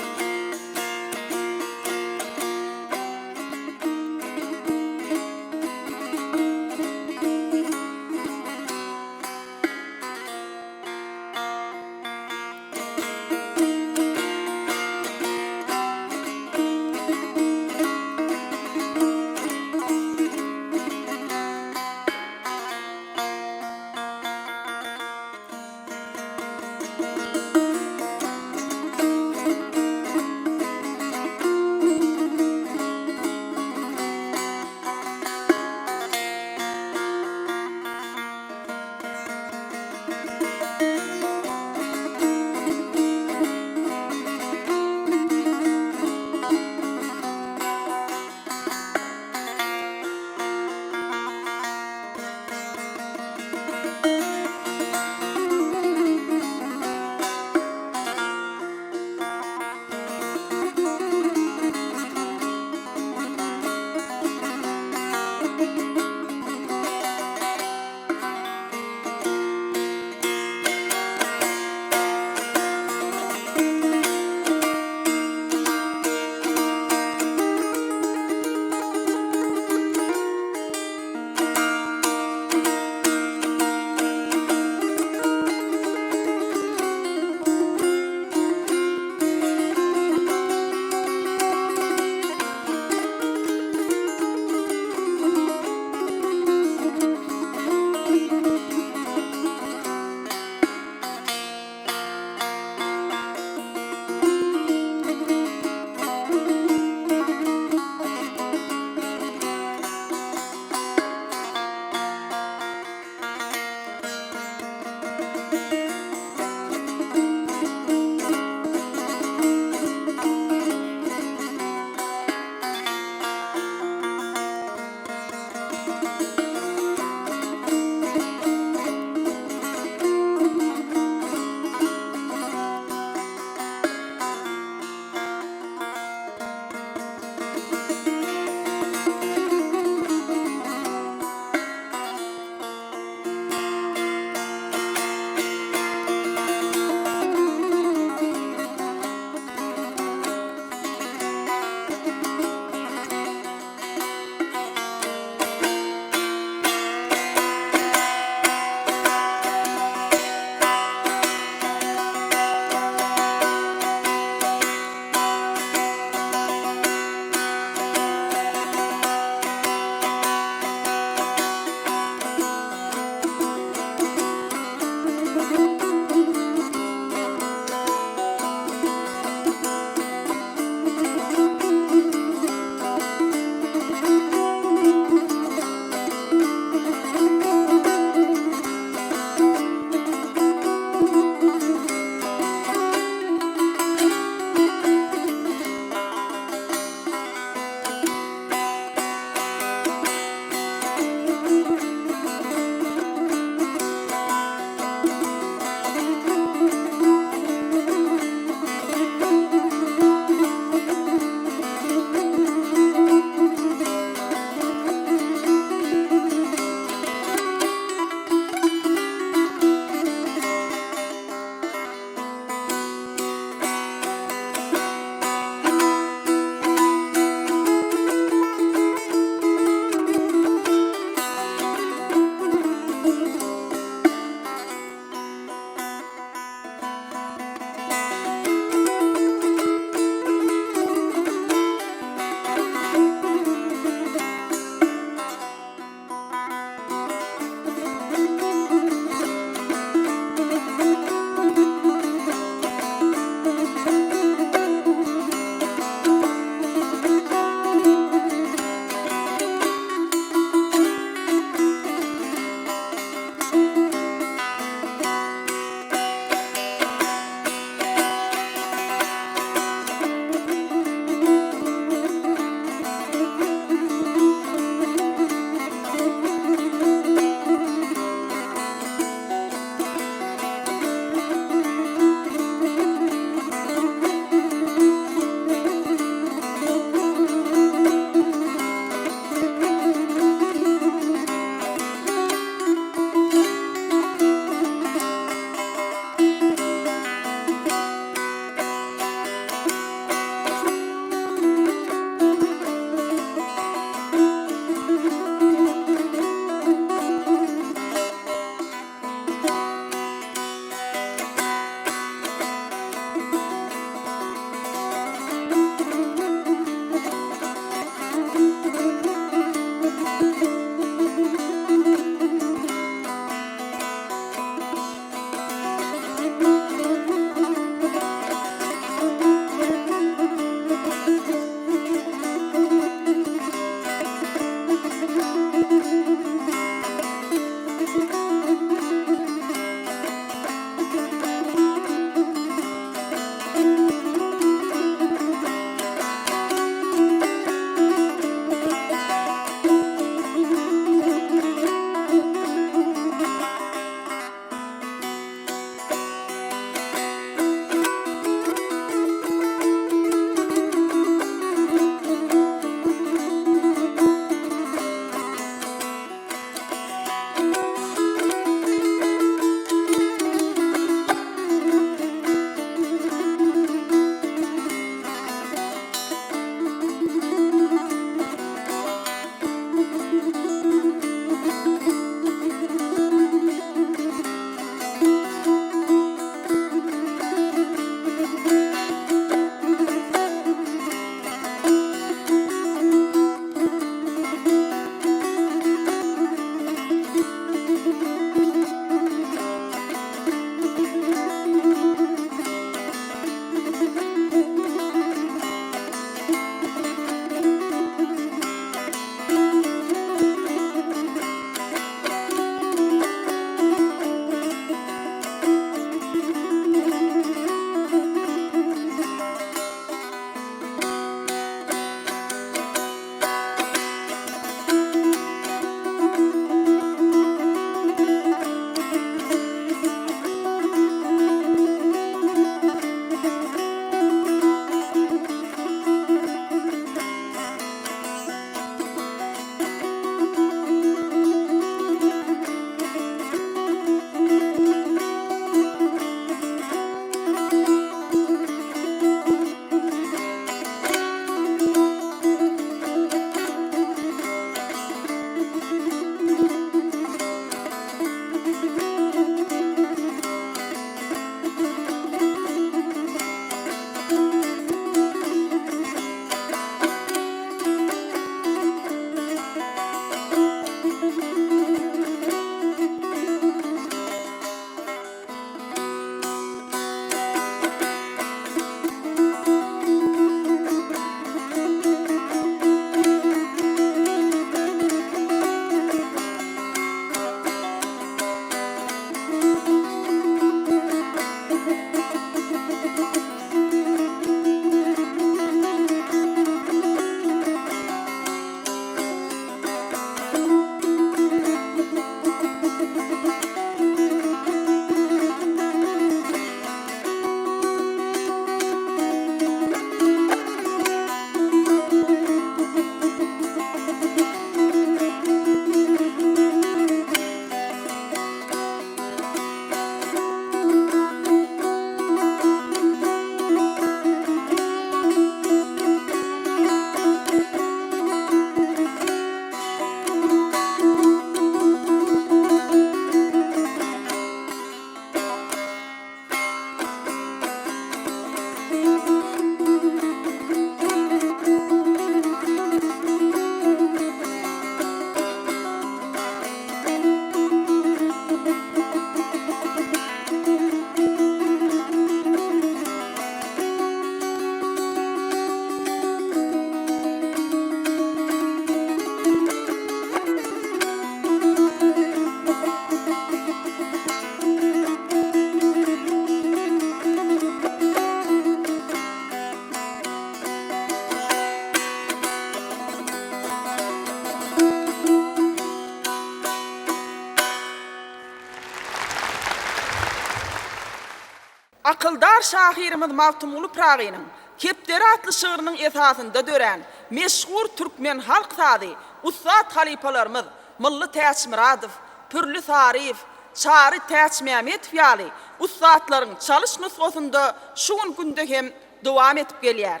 Akyldar şahyrymyz Magtymguly Pyragynyň Kepderi atly şygrynyň esasynda dörän meşhur türkmen halk sazy ussat halypalarymyz Mylly Täçmyradow, Pürli Saryýew, Çary Täçmämetow ýaly ussatlaryň çalyş nusgasynda şu gün günde hem dowam edip gelýär.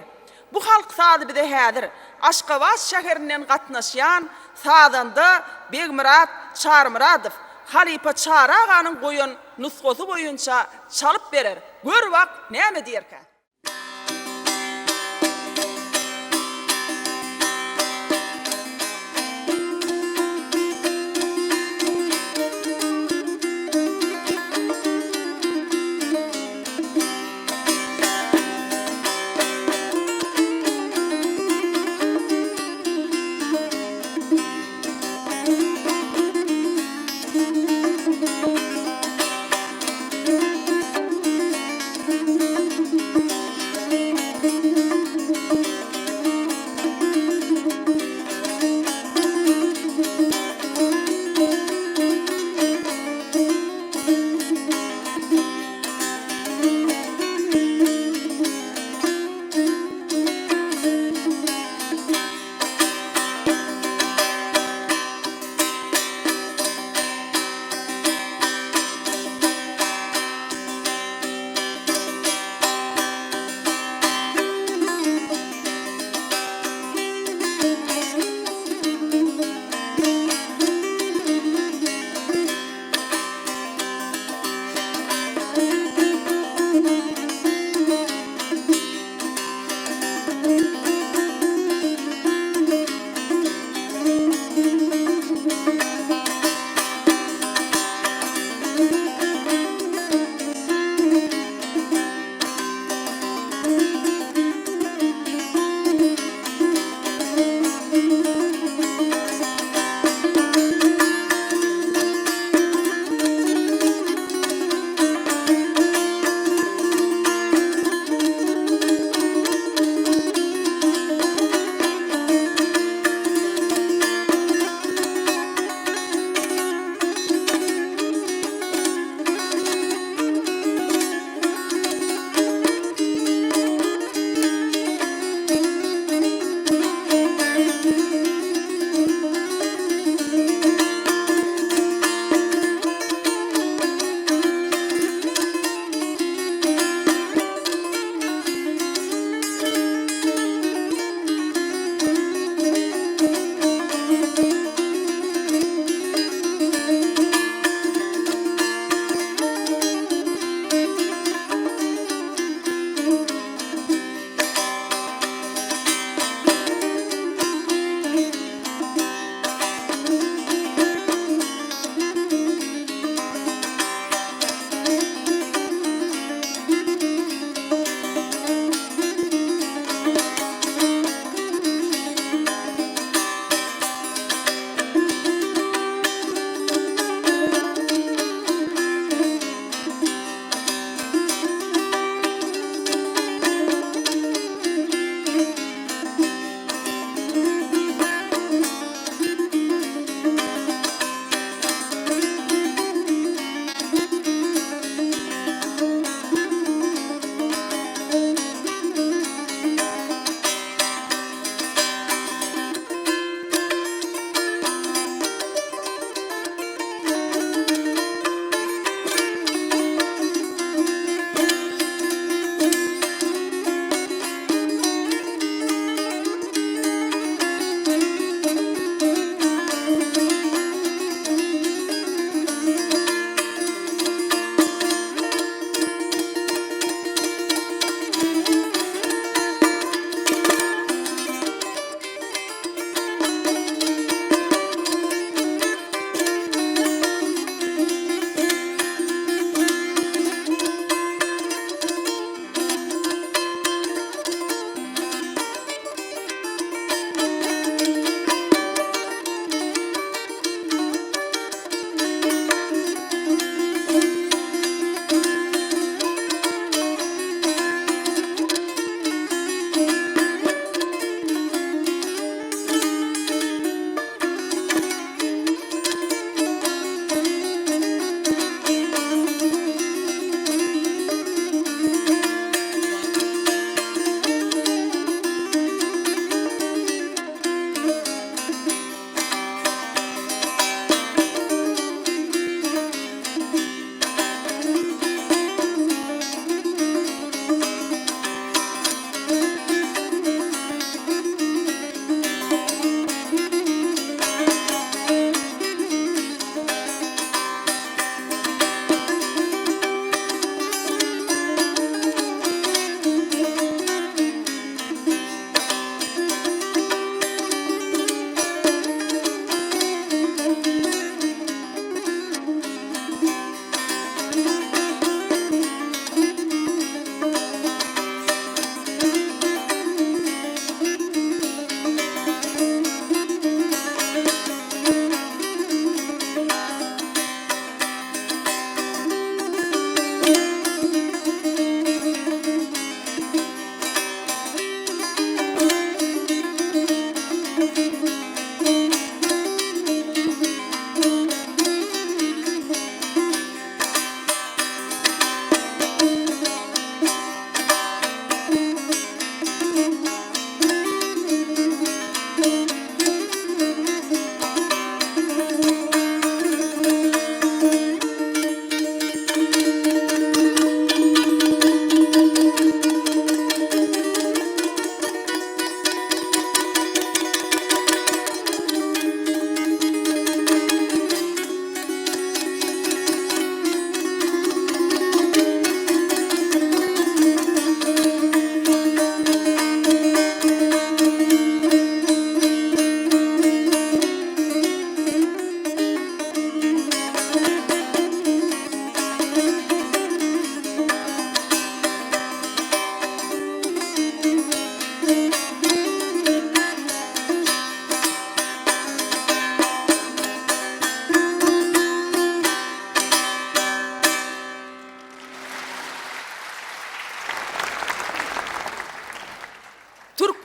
Bu halk sazy bize häzir Aşgabat şäherinden gatnaşýan sazanda Begmyrat Çarymyradow halypa Çary aganyň goýan nusgasy boýunça çalyp berer. Gör bak näme diýerkä?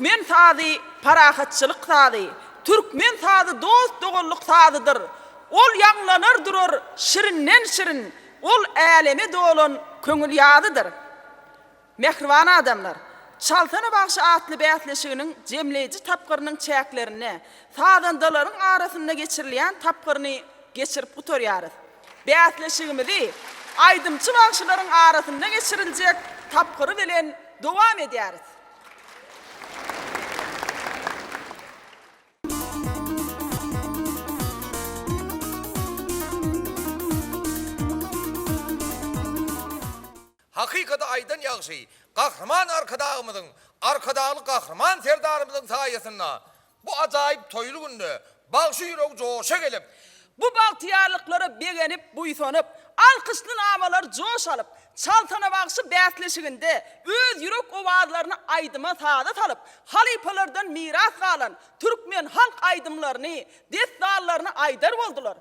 Türkmen sazy parahatçylyk sazy, türkmen sazy dost-doganlyk sazydyr. Ol ýaňlanar durar şirinden-şirin, ol äleme dolan köňül ýazydyr. Mähriban adamlar! Çalsana bagşy atly bäsleşiginiň jemleýji tapgyrynyň çäklerinde sazandalaryň arasynda geçirilýän tapgyryny geçirip gutarýarys. Bäsleşigimizi aýdymçy bagşylaryň arasynda geçiriljek tapgyry bilen dowam edýäris. Hakykady aýdan ýagşy Gahryman Arkadagymyzyň, Arkadagly Gahryman Serdarymyzyň saýasynda bu ajaýyp toýly günde bagşy ýüregi joşa gelip, Bu bagtyýarlyklara begenip, buýsanyp, alkyşly namalar joş alyp, Çalsana bagşy bäsleşiginde öz ýürek owazlaryny aýdyma-saza salyp, halypalardan miras galan türkmen halk aýdymlaryny, dessanlaryny aýdar boldular.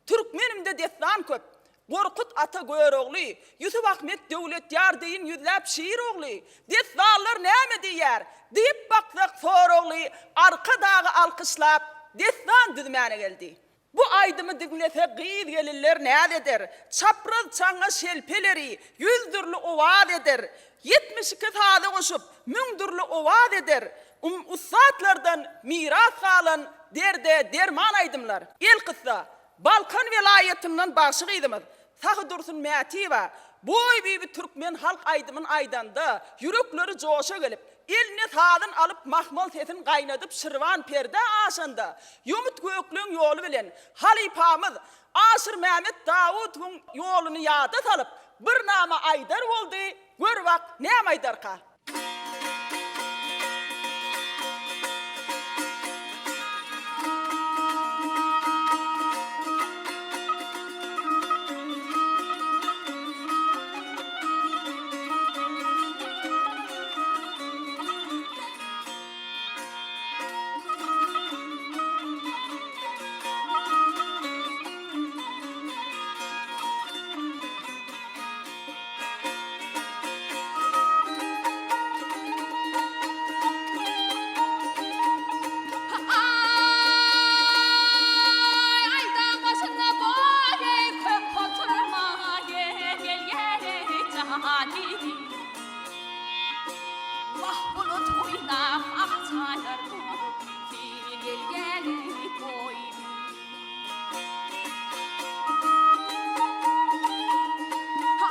Türkmenimde dessan köp. Gorkut ata Görogly, Ýusup Ahmet Döwletýar deýin ýüzläp şir ogly, Dessanlar näme diýýär? diýip baksak soragly Arkadagy alkyşlap dessan düzmäne geldi. Bu aýdymy diňlese gyz-gelinler näz eder, Çapraz çaňňa şelpeleri ýüz dürli owaz eder, 72 saza goşup müň dürli owaz eder, Um ussatlardan miras galan derde derman aýdymlar. Elkyssa, Balkan welaýatyndan bagşy gyzymyz Sahydursun Mätiýewa Boý bibi türkmen halk aýdymyny aýdanda ýürekleri joşa gelip, eline sazyn alyp mahmal sesin gaýnadyp şirwan perdä aşanda ýomut gökleň ýoly bilen halypamyz Aşyrmämet Dawudowyň ýoluny ýada salyp bir nama aýdar boldy, gör bak näme aýdarka. Aý, aýdaň başynda boý, köp oturma, gel, gel, jany. Wah, bulut oýnap, ah, çaýar bu, gel, gel, boý.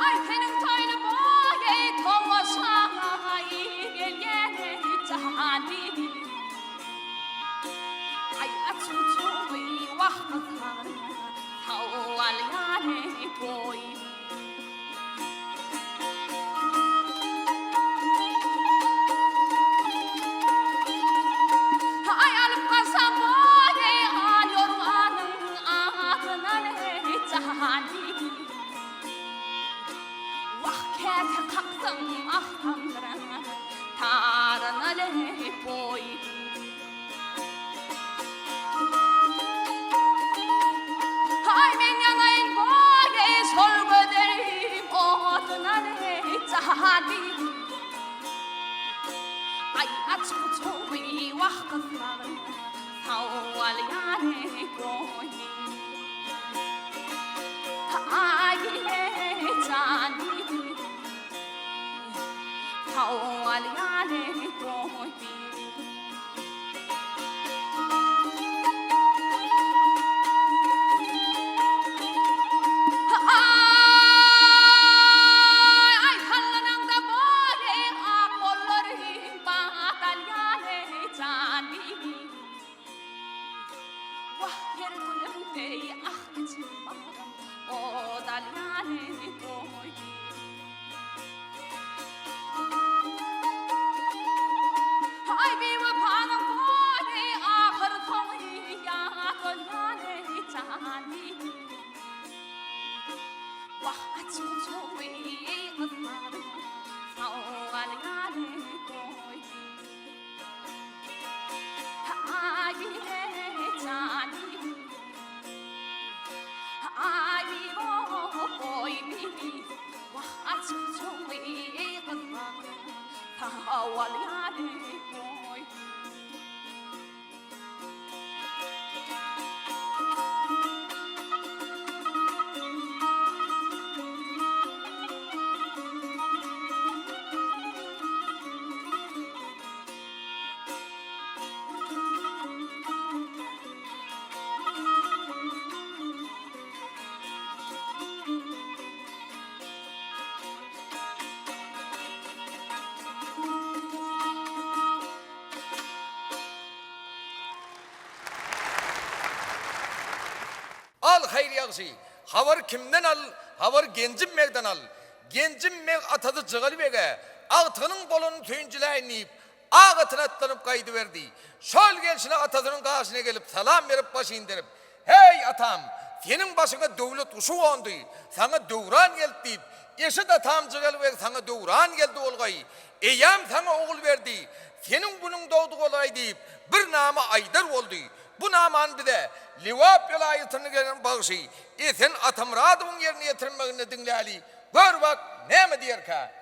Aý seniň toýly boýy tomaşaý gelýän jany. Aý açuw-çuwy wah gyzlar sowalýan boý. Aý alyp barsam boýy al ýorganyň adyna jany. Wah käte kaksaň ah tamdyra taryna boý. Aý men ýanaýyn boý şol gözeliň oduna jany. Aý açyk uçugy wah gyzlaryň sowalýan boýny. Aý jany sowalýan boýny. Aý sallanaňda boýy ak gollary badalýan jany. Wah her günümde ah içim bagrym odalýan boýy. Aý biwepanyň boýy ahyr soňy ýadalýan jany. Wah açyk-uçugy gyzlaryň sowalýan boýy. Aý jany. Aý boýny. Wah açyk-uçugy gyzlaryň sowalýan boýy. Al haýyr ýagşy, habary kimden al, habary Genjim begden al. Genjim beg atasy Jygaly bege, Agtygynyň bolanyny söýünjiläýin diýip, ak atyna atlanyp gaýdyberdi. Şol gelşine atasynyň gaşyna gelip salam berip baş inderip, Heý, atam, seniň başyňa döwlet guşy gondy, saňa döwran geldi diýip, eşit atam Jygaly beg saňa döwran geldi bolgaý, eýäm saňa ogul berdi, seniň günüň dogdy bolaý diýip, bir nama aýdar boldy. Bu namany bize Lebap welaýatyndan gelen bagşy Esen Atamyradowyň ýerine ýetirmeginde diňläli, gör bak näme diýerkä?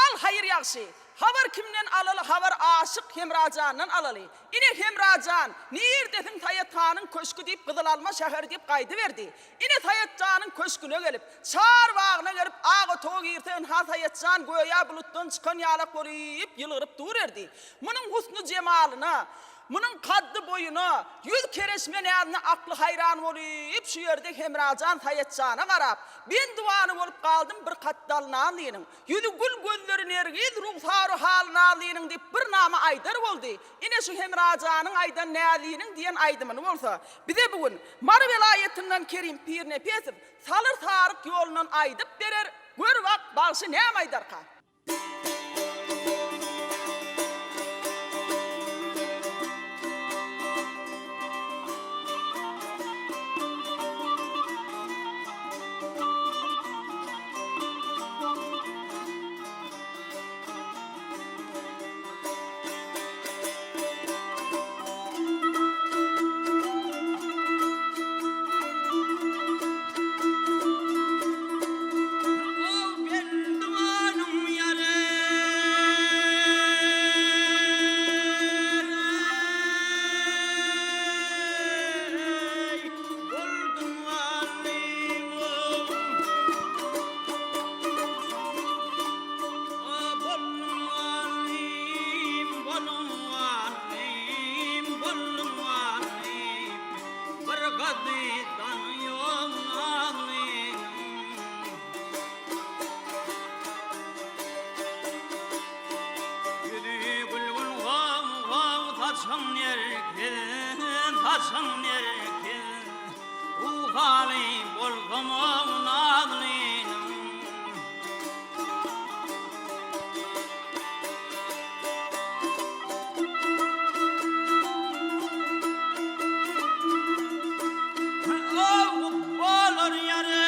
Al haýyr ýagşy. Habar kimden alaly habar Aşyk Hemrajandan alaly. Ine Hemrajan, nirdesiň Saýat hanyň köşgi diýip Gyzyl alma şäheri diýip gaýdyberdi. Ine Saýat janyň köşgüne gelip, çar bagyna gelip ak otaga girse ynha Saýat jan göýä bulutdan çykan ýalak bolyp ýylgyryp dur erdi. Munuň husny jemalyna, munuň kaddy boýuna, ýüz kereşme näzine akly haýran bolyp şu ýerde Hemrajan Saýat jana garap, Bendiwany bolup galdym bir katdal nazlynyň. Ýüzi gül gözleri nergiz rugsary haly nazlynyň diýip bir nama aýdar boldy. Ine şu Hemrajanyň aýdan Näzliniň diýen aýdymyny bolsa, bize bu gün Mary welaýatyndan Kerim Pirnepesow Salyr saryk ýolundan aýdyp berer, gör bak bagşy näme aýdarka. Aw bendiwanym. Saçyň nerkiz, Ruhaly bolsam-ow nazlynyň. Ow bolar ýary.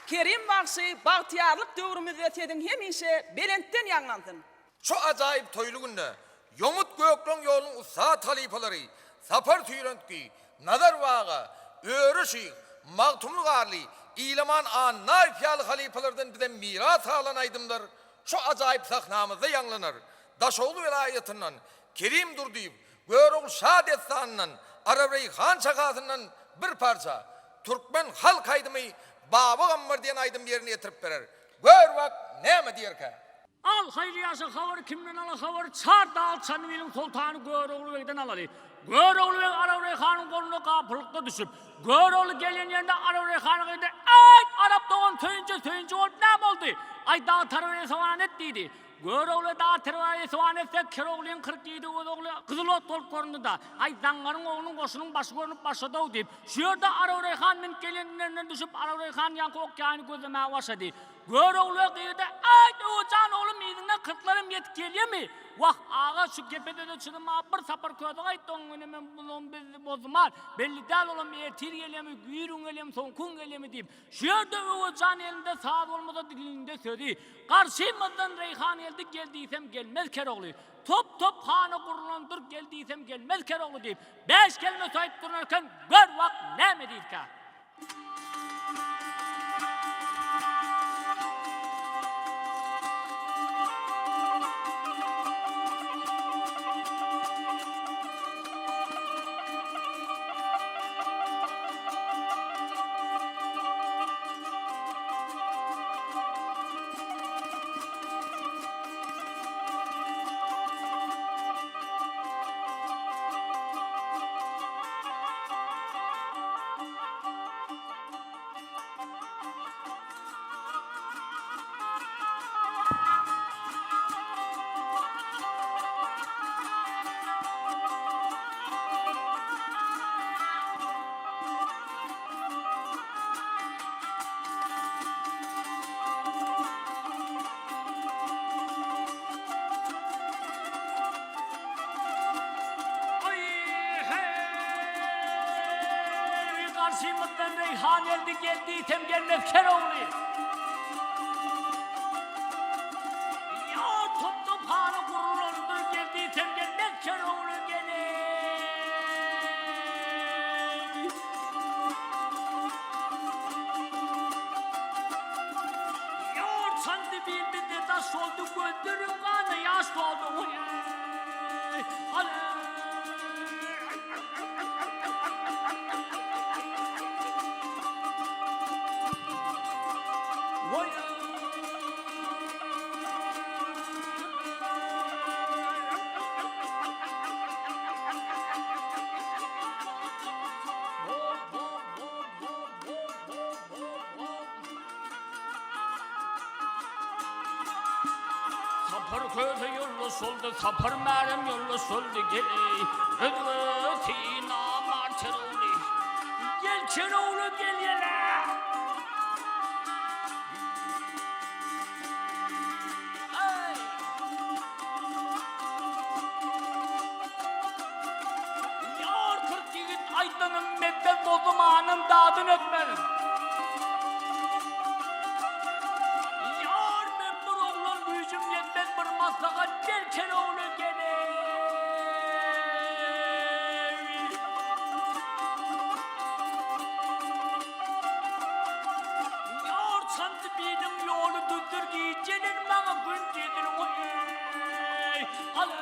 Kerim bagşy bagtyýarlyk döwrümizde sesiň hemişe belentden ýaňlansyn. Şu ajaýyp toýly günde Ýomut gökleň ýolunyň ussat halypalary Sapar Süýrentgi, Nazar Baga, Öre şyh, Magtymly Garly, Ilaman Annaýew ýaly halypalardan bize miras galan aýdymlar şu ajaýyp sahnamyzda ýaňlanar. Daşoguz welaýatyndan Kerim Durdyýew, Görogly şa dessanyndan, Arareýhan şahasyndan bir parça türkmen halk aýdymy. Baba Gammar diýen aýdymy ýerine ýetirip berer. Gör bak, näme diýerkä? Al, haýry ýaşa habary kimden ala habary Çar dag Çandybiliň soltany Görogly begden alaly. Görogly beg Arap Reýhanyň goluna gapylykda düşüp, Görogly gelýän ýerinde Arap Reýhana gyýdy, Eýt, Arap dogan söýünje söýünje bolup näme boldy? Aý, dag taraba esewan et diýdi. Görogly dag taraba esewan etse, Keroglyň 40 ýedi öz ogly gyzyl ot bolup göründi-da, Aý, zaňňaryň oglunyň goşunyň başy görnüp başlady-ow diýip, şu ýerde Arap Reýhan münüp gelýän inerinden düşüp, Arap Reýhan ýaňky ok ýaýyny gözlemäge başlady. Görogly gyýdy, Aýt, Öwejan oglum, yzyňdan kyrklaram ýetip gelýämi? Wah, aga, şu gepe-söze çydama bir sapar köze gaýtdy, oň öňünem munam biz bozman. Belli däl olam ertir gelýämi, güýrüň gelýämi, soňky gün gelýämi diýip. Şu ýerde Öwejan elinde saz bolmasa dilinde sözi. Garşymyzdan Reýhan geldi, gel diýsem gelmez Kerogly. Top-top hana gurlandyr, gel diýsem gelmez Kerogly diýip, bäş kelme aýdyp duran eken, gör wak näme diýdikä? Aý, heý, garşymyzdan Reýhan geldi, gel diýsem gelmez ker ogly. Ýa top-tophana gurulandyr, gel diýsem gelmez ker ogly, gel-eý. Ýar çandy bildi-de daş oldy, gözlerim gana ýaş doldy, oý, aly. Oý. Sapar köse ýoldaş oldy, Sapar Märem ýoldaş oldy, gel-eý, özge synamar Çerogly. Gel Çerogly, gel ýele! Eý! Ýar 40 ýigit aýdanym menden bozumanyň dadyn ötmez. Ýar men bir oglan güýjüm ýetmez bir maslahat ber Kerogly gel-eý. Ýar Çandybiliň ýoly düzdür gijeler maňa gündizdir oý aly.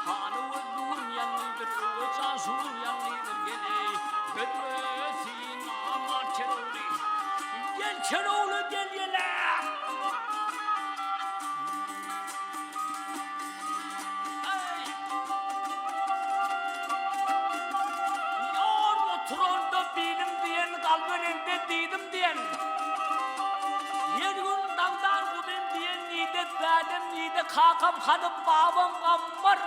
Hany öldügim ýalňydyr, öwe jan şugun ýalňydyr, gel-eý, gözüme synama Kerogly. Gel Kerogly, gel ýele! Eý! Ýar oturanda bilim diýen, galberende diýdim diýen. Her gün daňdan gudym diýen nide dädem nide kakam hany babam Gammar.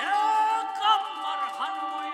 Ýa Gammar hany oý.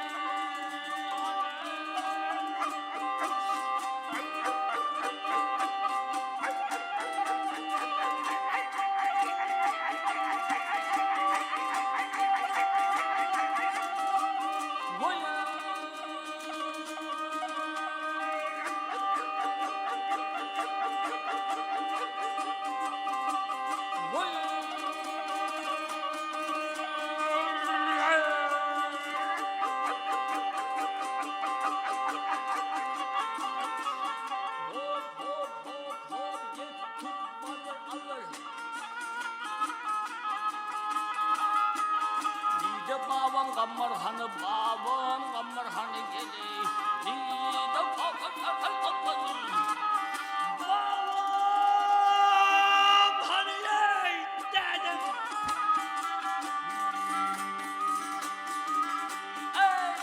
Gammar hany, babam Gammar hany geleý. Babam hany eý, dädem. Eý!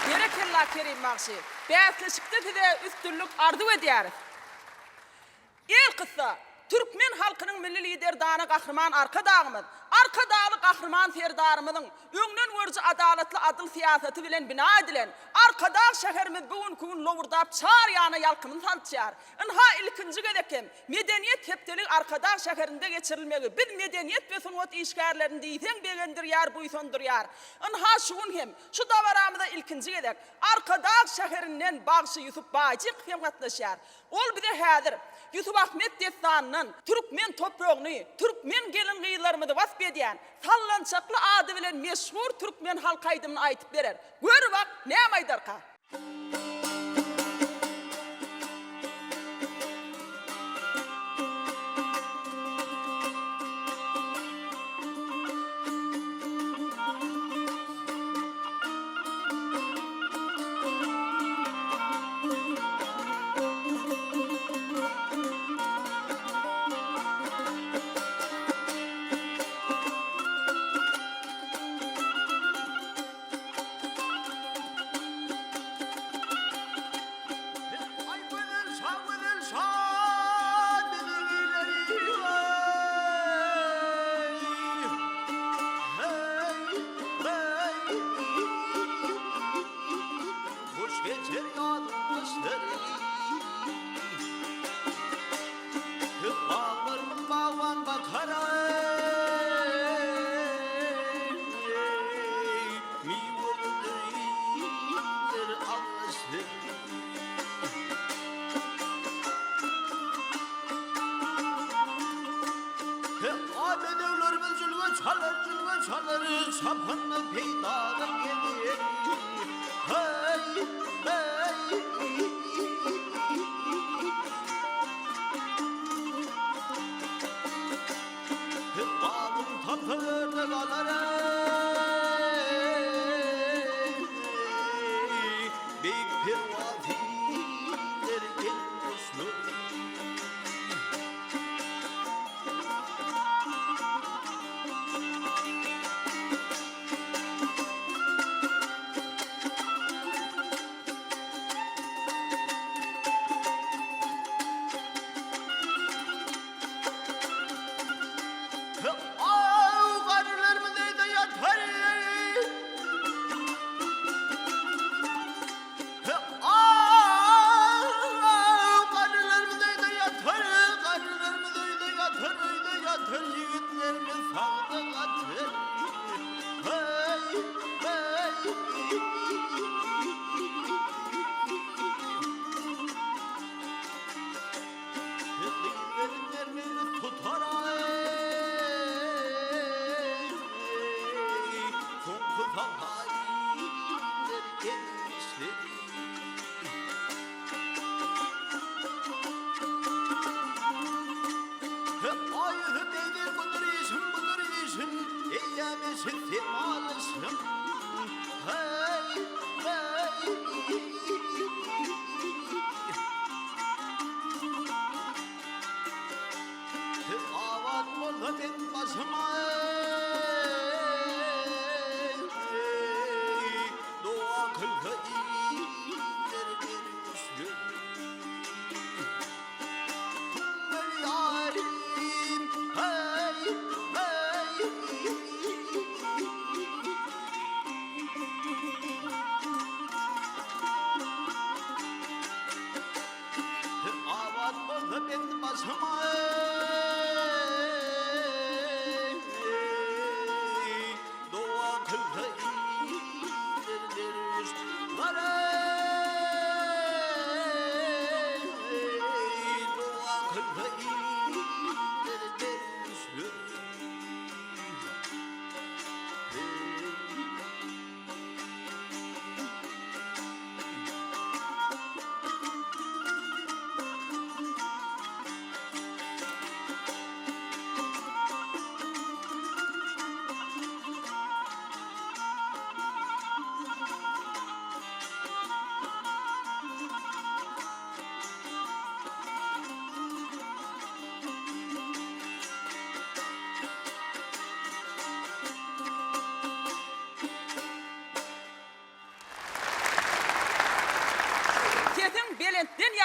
Berekella Kerim bagşy. Bäsleşikde size üstünlik arzuw edýäris. Elkyssa, türkmen halkynyň Milli Lideri dana Gahryman Arkadagymyz, Arkadagly Gahryman Serdarymyzyň öňdengörüji adalatly adyl syýasaty bilen bina edilen Arkadag şäherimiz bu günki gün lowurdap çar ýana ýalkymyny salçýar. Ynha, ilkinji gezek hem Medeniýet hepdeligi Arkadag şäherinde geçirilmegi biz medeniýet we sungat işgärlerini diýseň begendirýär, buýsandyrýar. Ynha, şu gün hem şu dabaramyza ilkinji gezek Arkadag şäherinden bagşy Ýusup Baýjykow hem gatnaşýar. Ol bize häzir Ýusup-Ahmet dessanyndan türkmen topragyny, türkmen gelin-gyzlarymyzy wasp edýän Sallançakly ady bilen meşhur türkmen halk aýdymyny aýtyp berer. Gör bak, näme aýdarka? Aý gözel şa gözel şa biziň ileri hey hey Hoş geçer ýazyň gyşlary Baglarymyz bagban bakar Miwelidir agaçlary Bedewlerimiz jülge çalar, jülge çalar, Çapanda peýdaga geler. Heý, heý! Bagyň tapsa örde galar, eý, Beýik perwaz iller gelin-goşlar.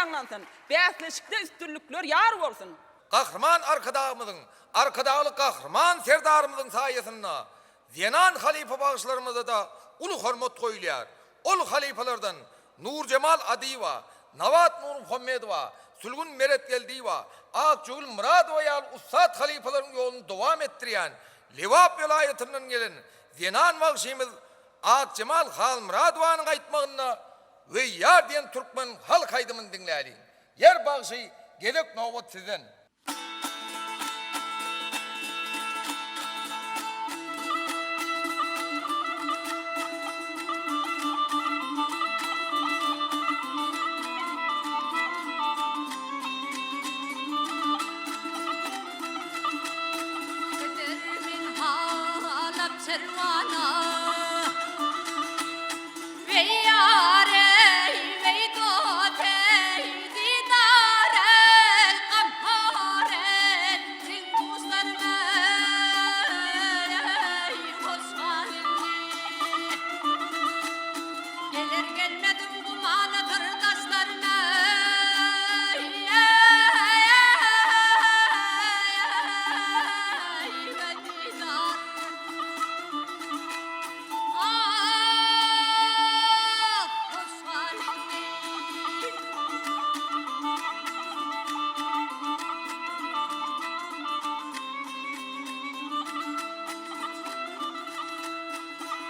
ýaňlansyn, bäsleşikde üstünlikler ýar bolsun! Gahryman Arkadagymyzyň, Arkadagly Gahryman Serdarymyzyň saýasynda zenan halypa bagşylarymyza-da uly hormat goýulýar. Ol halypalardan Nurjemal Adyýewa, Nabat Nurmuhammedowa, Sülgün Meretgeldiýewa, Akjögül Myradowa ýaly ussat halypalaryň ýoluny dowam etdirýän Lebap welaýatyndan gelen zenan bagşymyz Akjemal Halmyradowanyň aýtmagynda Weý ýar diýen türkmen halk aýdymyny diňläliň. Ýer bagşy gezek nobat sizden. Gider men halap çerwana. Weý ýar eý, weý dost eý, didar eý, gamhor eý, deň-duşlarym eý, hoş gal indi. Geler gelmezim gumana syrdaşlarym eý, eý, we didar. Ah, hoş gal indi.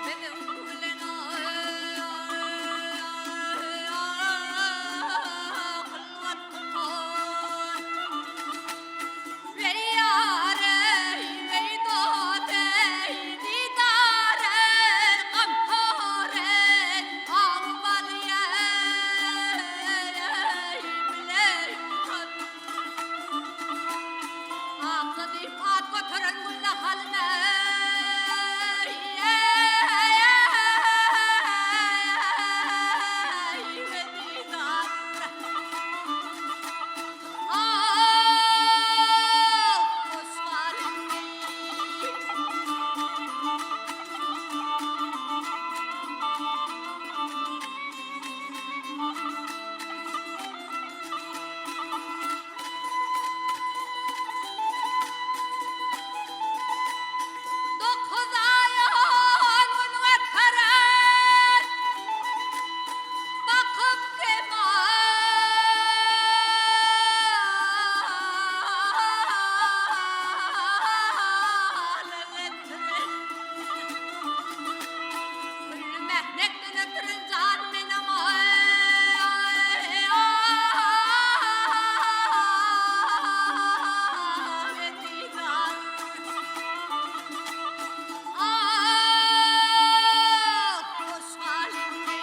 Biziň bilen hylwat tutan. Weý ýar eý, weý dost eý, didar eý, gamhor eý, agy-baly eý, bile ýutan. Akly diýip at göteren gülle halym eý, eý, we didar. Ah, hoş gal indi. 9 aý on gün öteren Bakyp kemalyň getiren Külli mähnetden ötürin jan menem Ah, hoş gal indi.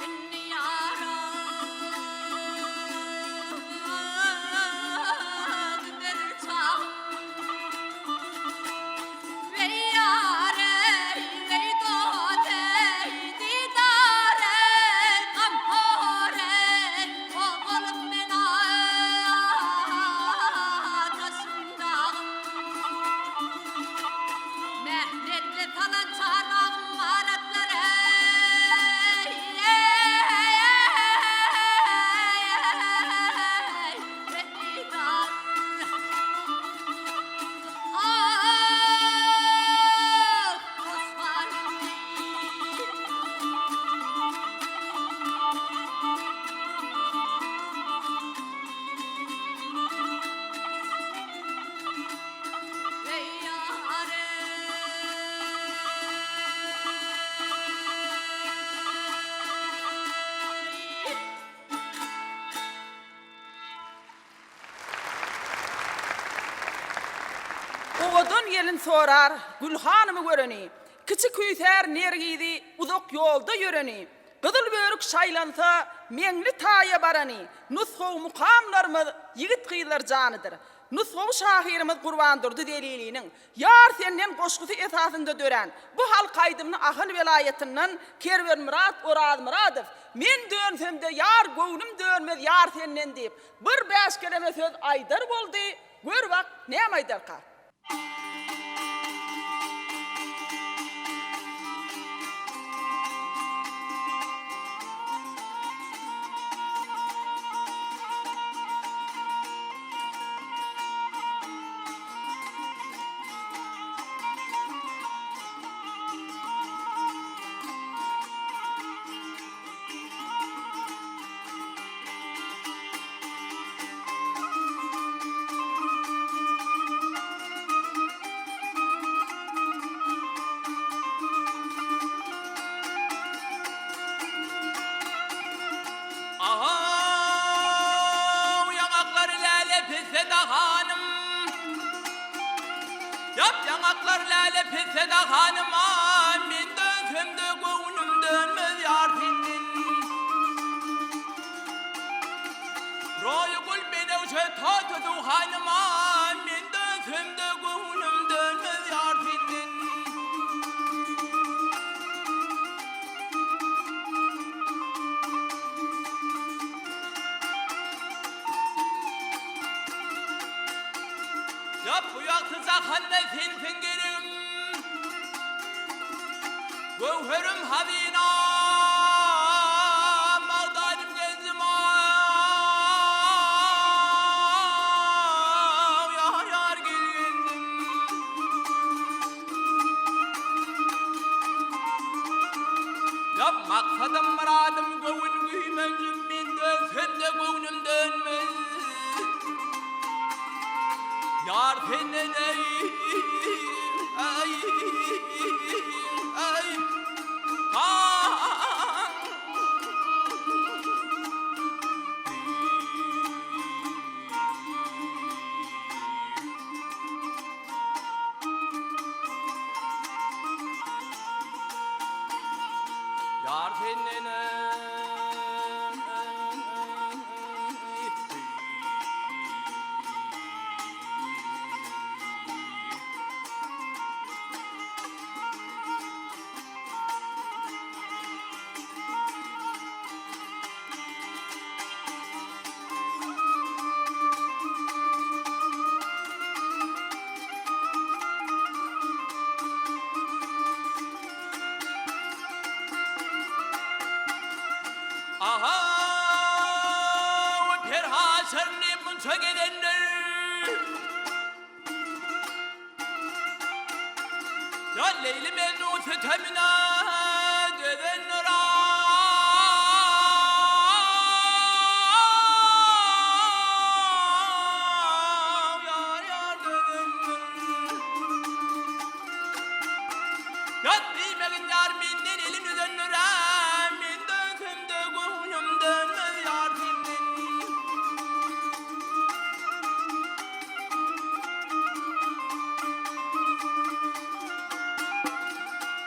Indi ýara gider çagym. Weý ýar eý, weý dost eý, didar eý, gamhor eý, Bolup men ataşymdagym. Mähnetli salan çarlagym baratlar eý, eý, didar. Ah, hoş gal indi. Eý ýar eý. Owadan gelin sorar Gülhanymy göreni, Kiçi küýsär Nergizi uzak ýolda ýöreni, Gyzyl börük şaýlansa Meňli taýa barany, Nusgawy mukamlarymyz ýigit-gyzlar janydyr. Nusgawy şahyrymyz Gurbandurdy Zeliliniň Ýar senden goşgusy esasynda dörän bu halk aýdymyny Ahal welaýatyndan Kerwenmyrat Orazmyradow Men dönsem-de ýar göwnüm dönmez ýar senden diýip, bir bäş keleme söz aýdar boldy, gör bak näme aýdarka. Ýap ýaňaklar läle pisse-de hanym-aý, Men dönsem-de göwnüm dönmez ýar senden. Roýy gül benewşe toý tutuw hanym-aý, Men dönsem-de göwnüm dönmez ýar senden. Ýa bu ýagty jahanda sensiň geregim, Göwherim hazynam, magdanym genjim Ýar ýar gel genjim. Ýa maksadym myradym göwün güýmenjim Men dönsem-de göwnüm dönmez. Ýar senden eý, eý, eý, Ýar senden Aha-w, Perhat şirin munça gelenler. Ýa Leýli Mejnun sütemine dözenler. Ýar ýar dözenler. Ýat diýmegin ýar menden elin üzenler Men dönsem-de göwnüm dönmez ýar senden.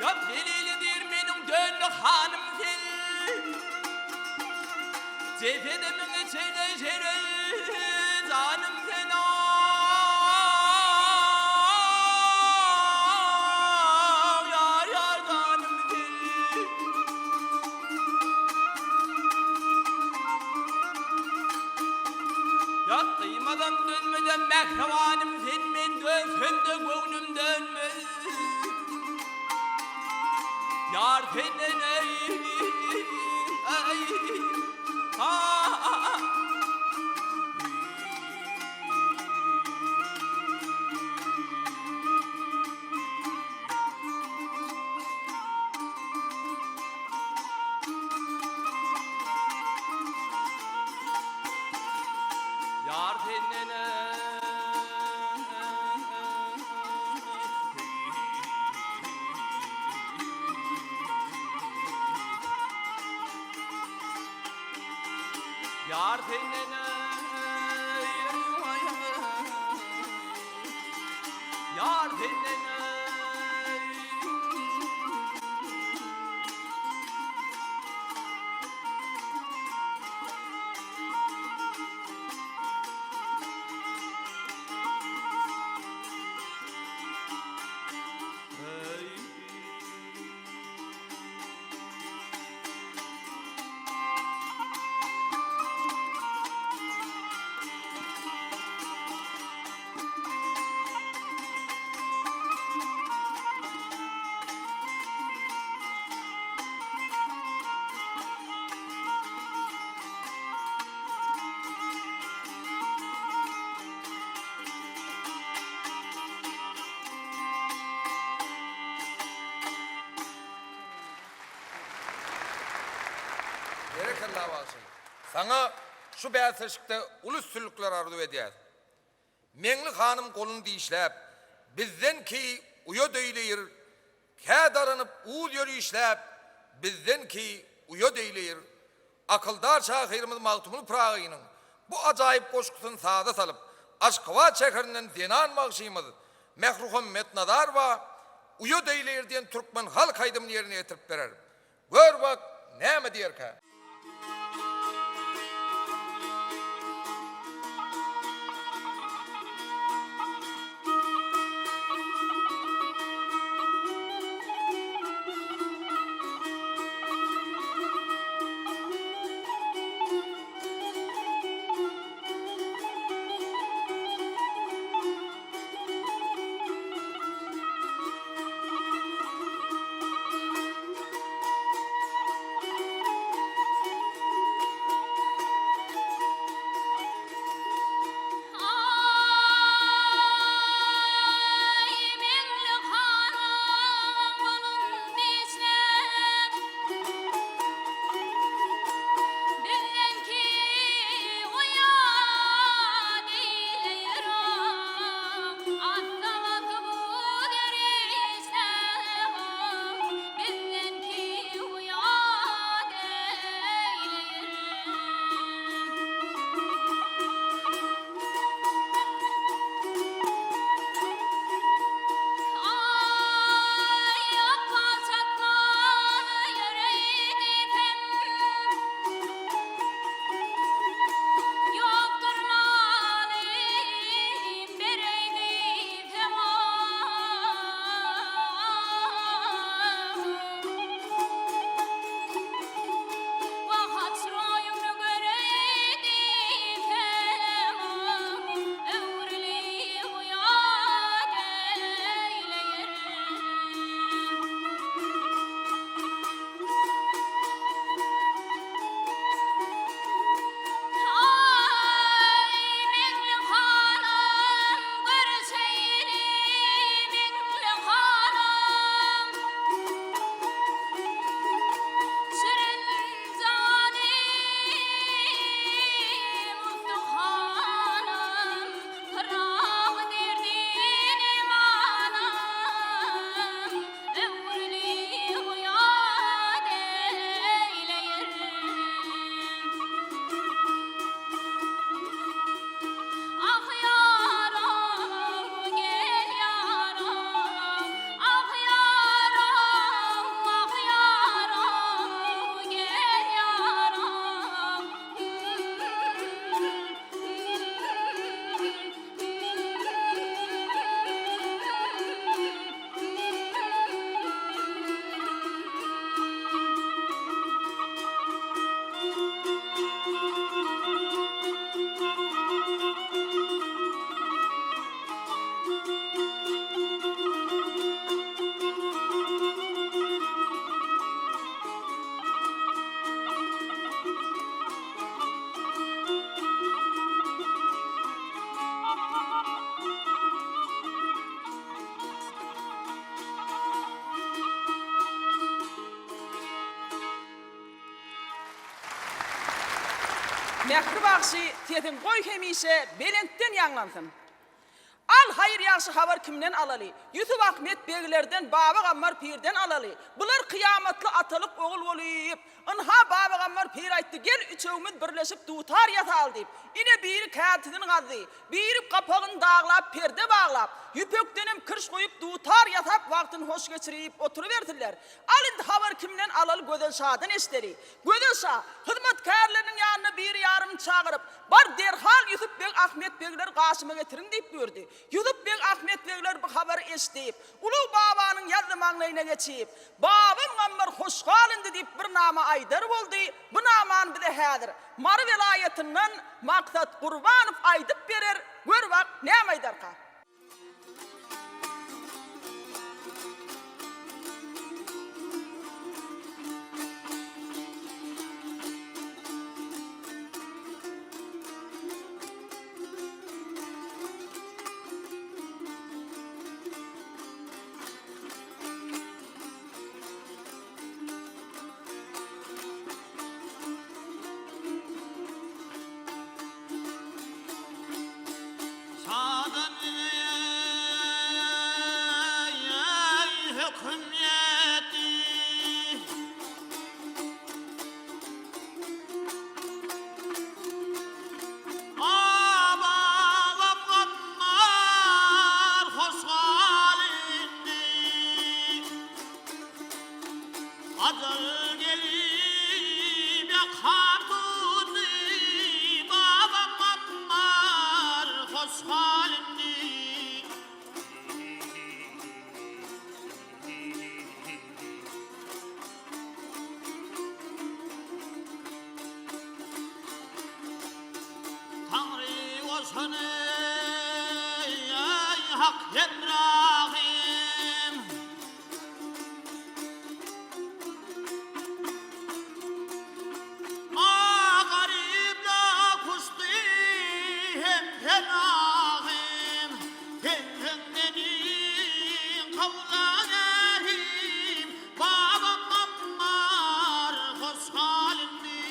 Ýat Zelili diýr meniň dönde hanym sen. Jesedimiň içine şerer janym sen Ýar ýar janym sen. Ýat gyýmadan dönmeden mähribanym sen men dönsem-de göwnüm dönmez. Ýar senden eý eý ha. Ýar senden Ýar senden Ýar senden Berekella bagşy. Saňa şu bäsleşikde uly üstünlikler arzuw edýäs. Meňli hanym goluny dişläp, Bizden ki uýat eýleýir, Kä daranyp uz ýörişläp, Bizden ki uýat eýleýir. Akyldar şahyrymyz Magtymguly Pyragynyň bu ajaýyp goşgusyny saza salyp, Aşgabat şäherinden zenan bagşymyz. Mähruhammet Nazarowa Uýat eýleýir diýen türkmen halk aýdymyny ýerine ýetirip berer. Gör bak, näme diýerkä? Aý, Meňli hanyň golun dişläp, Bizden ki uýat eýleýär Asla bu derişde Bizden ki uýat eýleýär. Aý, ykbal çatma ýöreý diýsem, Ýokdur malym bereý diýsem, Wah, aç roýuňny göreý diýsem, Öwrülip uýat eýleýerin. Aý, Meňli hanym, görüşeýli, Meňli hanym. Şirin janym, ustuhanym, Pyragy derdinim anam, Öwrülip uýat eýleýerin. Ah ýaram, gel ýaram, Ah ýaram, ah ýaram, gel ýaram. Mähri bagşy sesiň goý hemişe belentden ýaňlansyn. Al haýyr ýagşy habar kimden alaly Ýusup Ahmet beglerden Baba Gammar pirden alaly Bular kyýamatly atalyk ogul bolyp Ynha Baba Gammar pir aýtdy gel üçewimiz birleşip dutar ýasaly diýip Ine biri kätisini gazdy biri gapagyny daglap perde baglap ýüpekdenem kirş goýup dutar ýasap wagtyny hoş geçirip oturybersinler Al indi habar kimden alaly Gözel şadan eşideli Gözel şa hyzmatkärleriniň ýanyna biri ýarymyny çagyryp Bar, derhal Ýusup beg Ahmet begleri gaşyma getiriň diýip buýurdy. Ýusup beg Ahmet begler bu habary eşidip, Ulug babanyň ýazzy maňlaýyna geçip, Babam Gammar hoş gal indi diýip bir nama aýdar boldy. Bu namany bize häzir Mary welaýatyndan Maksat Gurbanow aýdyp berer, gör bak, näme aýdarka? Şadan. Hemrahym. A garypla kuşdy hem penahym, Sensiň meniň kybla ärim, Babam Gammar hoş gal indi.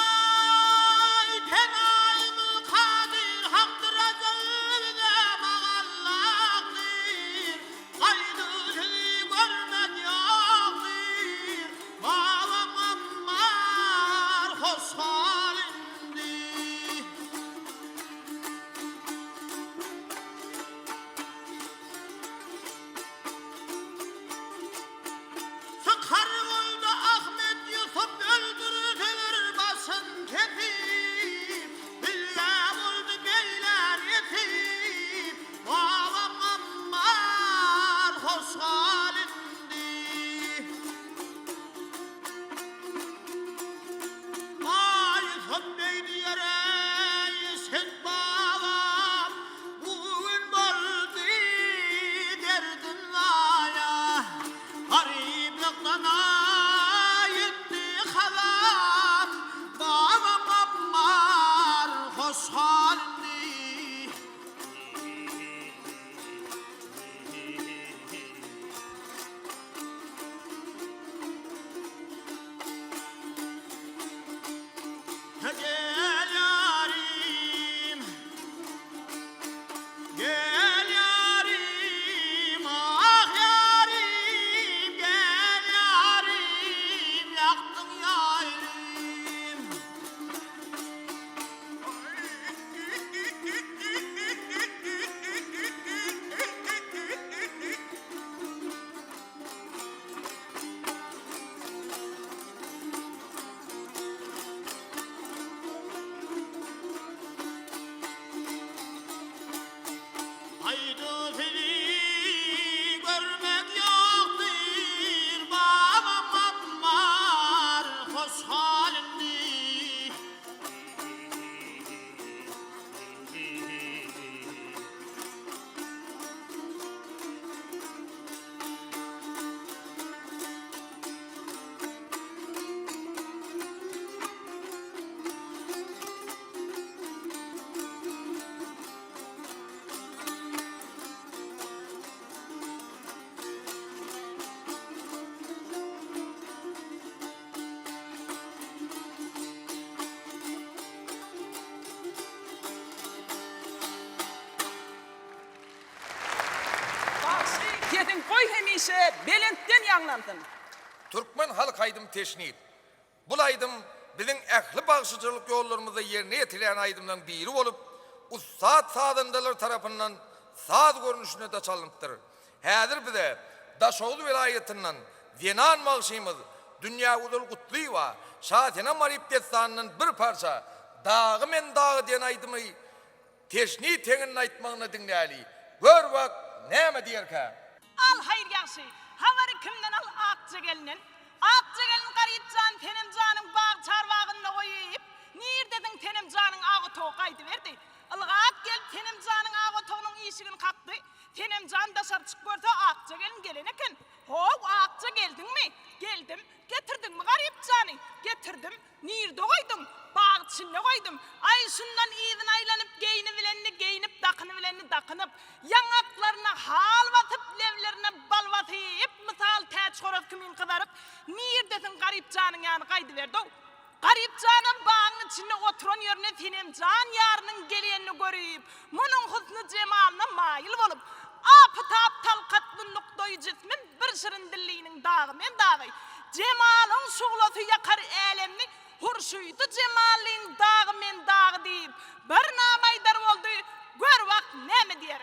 Aý, penaýymyz Kadyr Hakdyr, ajal bize magallakdyr. Gaýduwsyzy görmek ýokdyr, Babam Gammar hoş gal indi. Çykar boldy Ahmet Ýusup öldürseler başyn kesip, Bille boldy beýle nesip, Babam Gammar hoş gal indi. Aý Ýusup beý diýer eý sen babam, Bu gün boldy derdim zaýa, Garyplykdan aýytdy halam, Babam Gammar hoş gal indi. Gel ýarym, gel ýarym, ah ýarym, gel ýarym, ýakdyň ýarym. Haýdu sizi görmek ýokdyr, babam Gammar hoş gal indi. Bagşy sesiň goý hemişe belentden ýaňlansyn. Türkmen halk aýdymy Teşnip. Bul aýdym biziň ähli bagşyçylyk ýollarymyzda ýerine ýetirilýän aýdymlaryň biri bolup, ussat sazandalar tarapyndan saz görnüşinde-de çalnypdyr. Häzir bize Daşoguz welaýatyndan zenan bagşymyz Dünýägözel Gutlyýewa Şasenem Aryp dessanyndan bir parça Dagy men dagy diýen aýdymy Teşni teňini aýtmagyny diňläli. Gör bak, näme diýerkä? Al haýyr ýagşy habary kimden al Akja gelnden. Akja gelin Garyp jan Senem janyň bag çarbagynda goýup, nirdediň Senem janyň ak otaga gaýdyberdi. Ylgap gelip Senem janyň ak otagynyň işigini kakdy. Senem jan daşary çyk görse Akja gelin gelen eken. How Akja geldiňmi? Geldim. Getirdiňmi Garyp jany? Getirdim. Nirde goýduň? Bag içinde goýdum. Aý, şundan yzyna aýlanyp, geýnibilenini geýnip, dakynybilenini dakynyp, ýaňaklaryna hal basyp, leblerine bal basyp, mysal täç horaz kimin gyzaryp, nirdesiň Garyp janyň ýany gaýdyberdi-ow. Garyp janam bagyň içinde oturan ýerinde Senem jan ýarynyň gelýenini görüp, munuň husny-jemalyna maýyl bolup, Apy-tap talkatly nukdaýy jismim bir şirin dilliniň dagy men dagy, Jemalyň şuglasy ýakar älemni, Hurşydy jemallyň dagy men dagy diýip, bir nama aýdar boldy, gör bak näme diýer.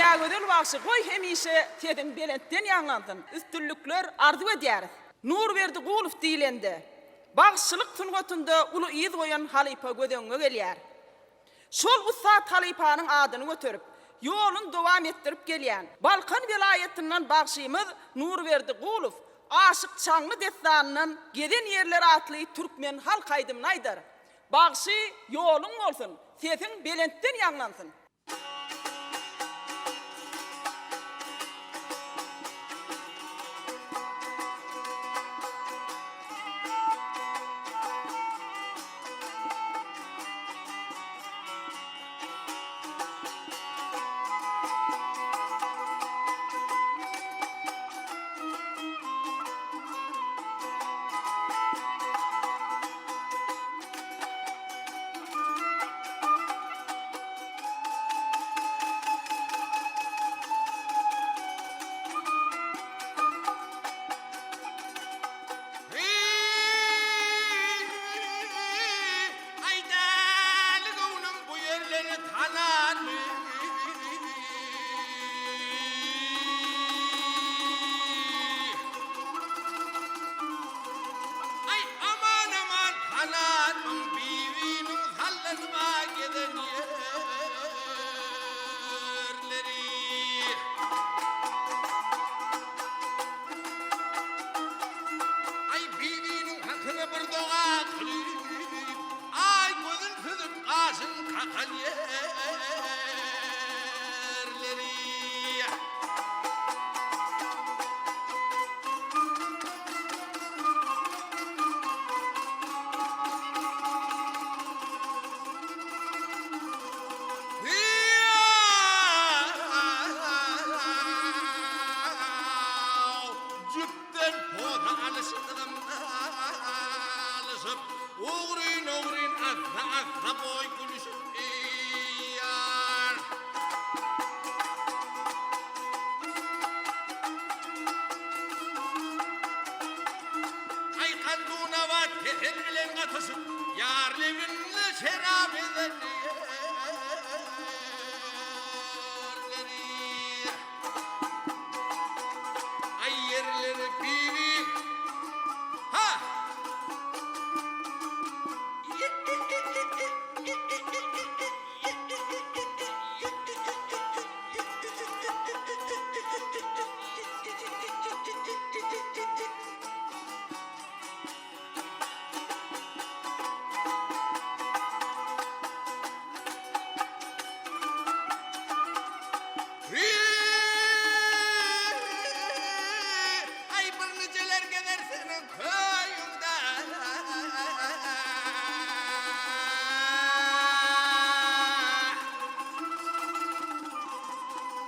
Şagözel bagşy goý hemişe sesiň belentden ýaňlansyn, üstünlikler arzuw edýäris. Nurberdi Gulow diýlende, bagşyçylyk sungatynda uly yz goýan halypa göz öňüňe gelýär. Şol ussat halypanyň adyny göterip, ýoluny dowam etdirip gelýän Balkan welaýatyndan bagşymyz Nurberdi Gulow Aşyk Çaňly dessanyndan Gezen ýerler atly türkmen halk aýdymyny aýdar. Bagşy, ýoluň bolsun, sesiň belentden ýaňlansyn! Aý däli göwnüm bu ýerleri tanarmy? Aý aman aman tanarmyň bibiniň sallanyba gezen ýerleri. Aý bibiniň hakyna bir doga kylyp, Aý gözün süzüp gaşyn kakan ýerleri. Jüpden posa alyşyp, alyşyp, ogryn-ogryn assa-assa boý gülüşip ýar. Aý Gandunabat kesel bilen gatyşyp, ýar lebinde şerap eden ýerleri. Aý ýerleri bibi. Ha! Aý bir nijeler gezer seniň köýüňde.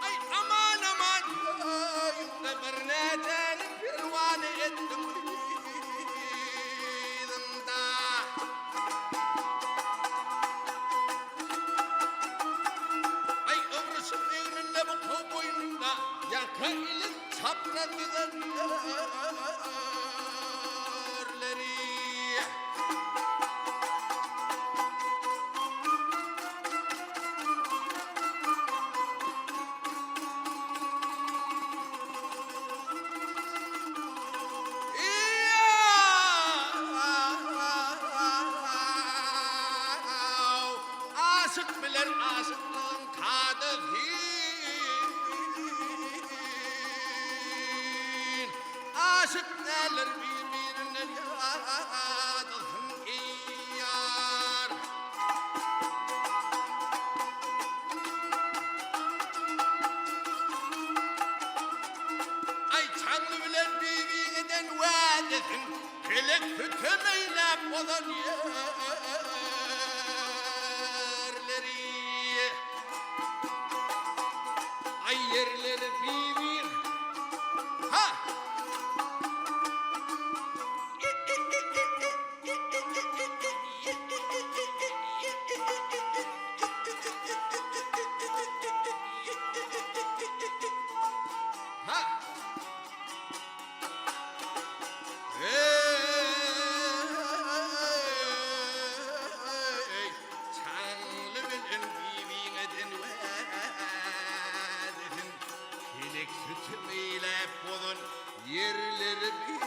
Aý aman aman köýüňde bir näçäni perwana etdiň yzyňda. Aý ygryşyp egninde bu kow boýnunda ýaka ilin çapraz düzen ýerleri. Aşyk biler aşyklygyň kadasyn, Aşyk däller bir-birinden ýadasyn ýar. Aý Çaňly bilen bibiň eden wädesin Pelek sütem eýläp bozan ýerleri. Aý ýerleri bibi Ha! Ha! Gerek sütem eýläp bozan ýerlerimi.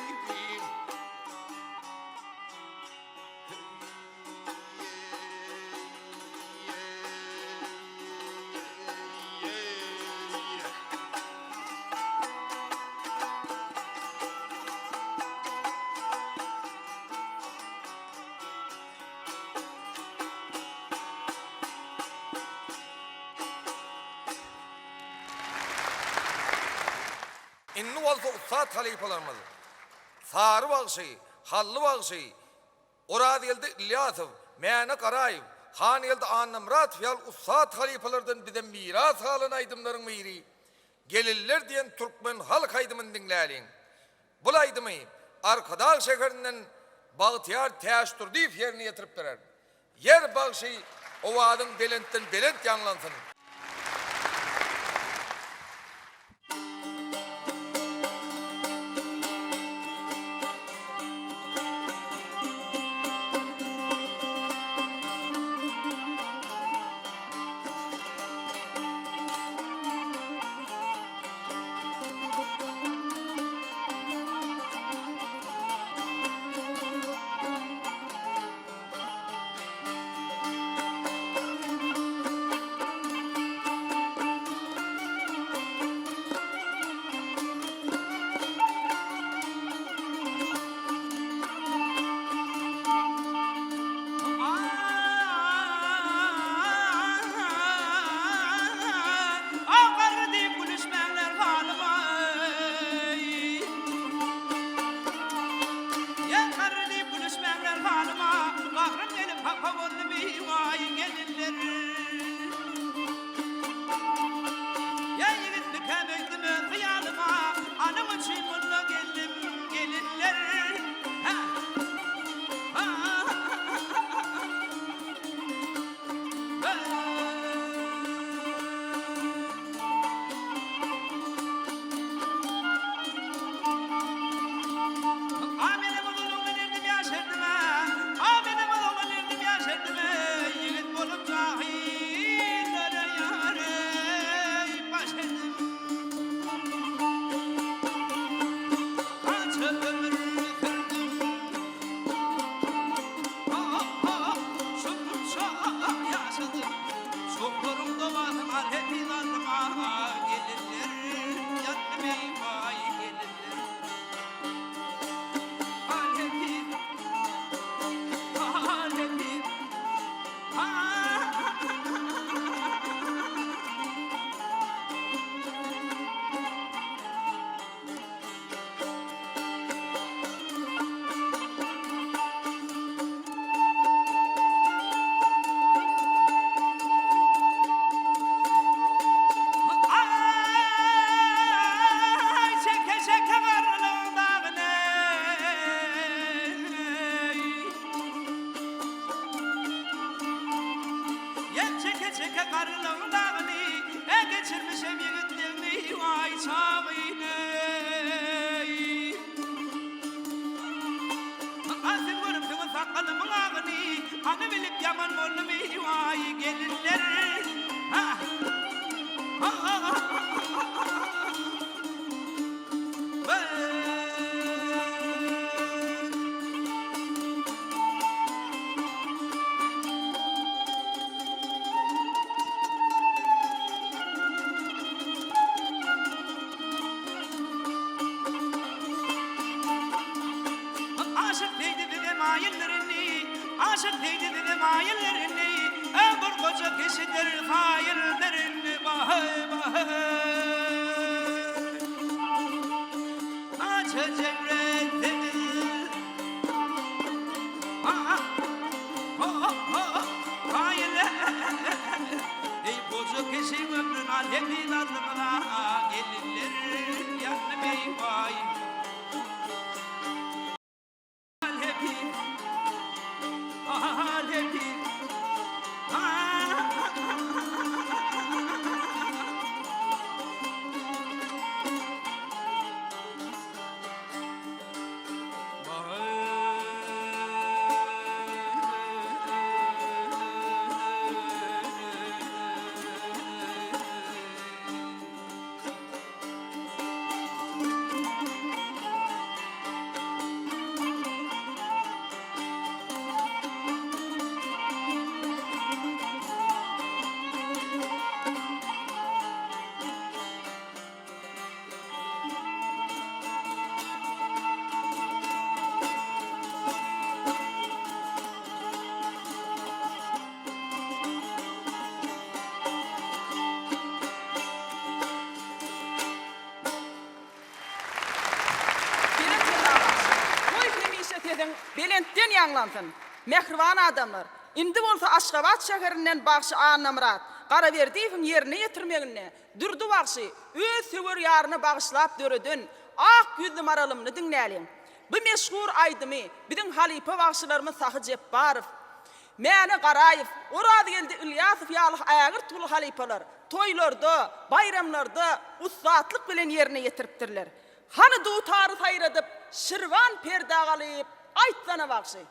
Indi bolsa ussat halypalarymyz Sary bagşy, Hally bagşy, Orazgeldi Ylýasow, Mäne Garaýew, Hangeldi Annamyradow ýaly ussat halypalardan bize miras galan aýdymlaryň biri Gelinler diýen türkmen halk aýdymyny diňläliň. Bul aýdymy Arkadag şäherinden Bagtyýar Täçdurdyýew ýerine ýetirip berer. Ýer bagşy owazyň belentden belent ýaňlansyn! Garry diýip gülüşmäňler halyma eý. Ýa garry diýip gülüşmäňler halyma, Gahrym gelip hapa boldum eý waý gelinler. Ýa ýigitlikäm öýtdüm öz hyýalyma, Anyň üçin munda geldim gelinler. Hä. Aşyk Seýdi bize maýyldyr indi, Aşyk Seýdi bize maýyldyr indi, Bir goja kişidir haýyldyr indi, Bahy, bahy. Aça jemretdiniz. Eý goja kişi ömrün al hepin aldyňyz-a, Gelinler ýandy meý-waý. belentden ýaňlansyn! Mähriban adamlar, indi bolsa Aşgabat şäherinden bagşy Annamyrat Garaberdiýewiň ýerine ýetirmeginde Durdy bagşy öz söwer ýaryna bagyşlap döreden Ak ýüzli maralymny diňläliň. Bu meşhur aýdymy biziň halypa bagşylarymyz Sahy Jepbarow, Mäne Garaýew, Orazgeldi Ylýasow ýaly ägirt uly halypalar toýlarda, baýramlarda ussatlyk bilen ýerine ýetiripdirler. Hany dutary saýradyp, şirwan perdä galyp, aýtsana bagşy!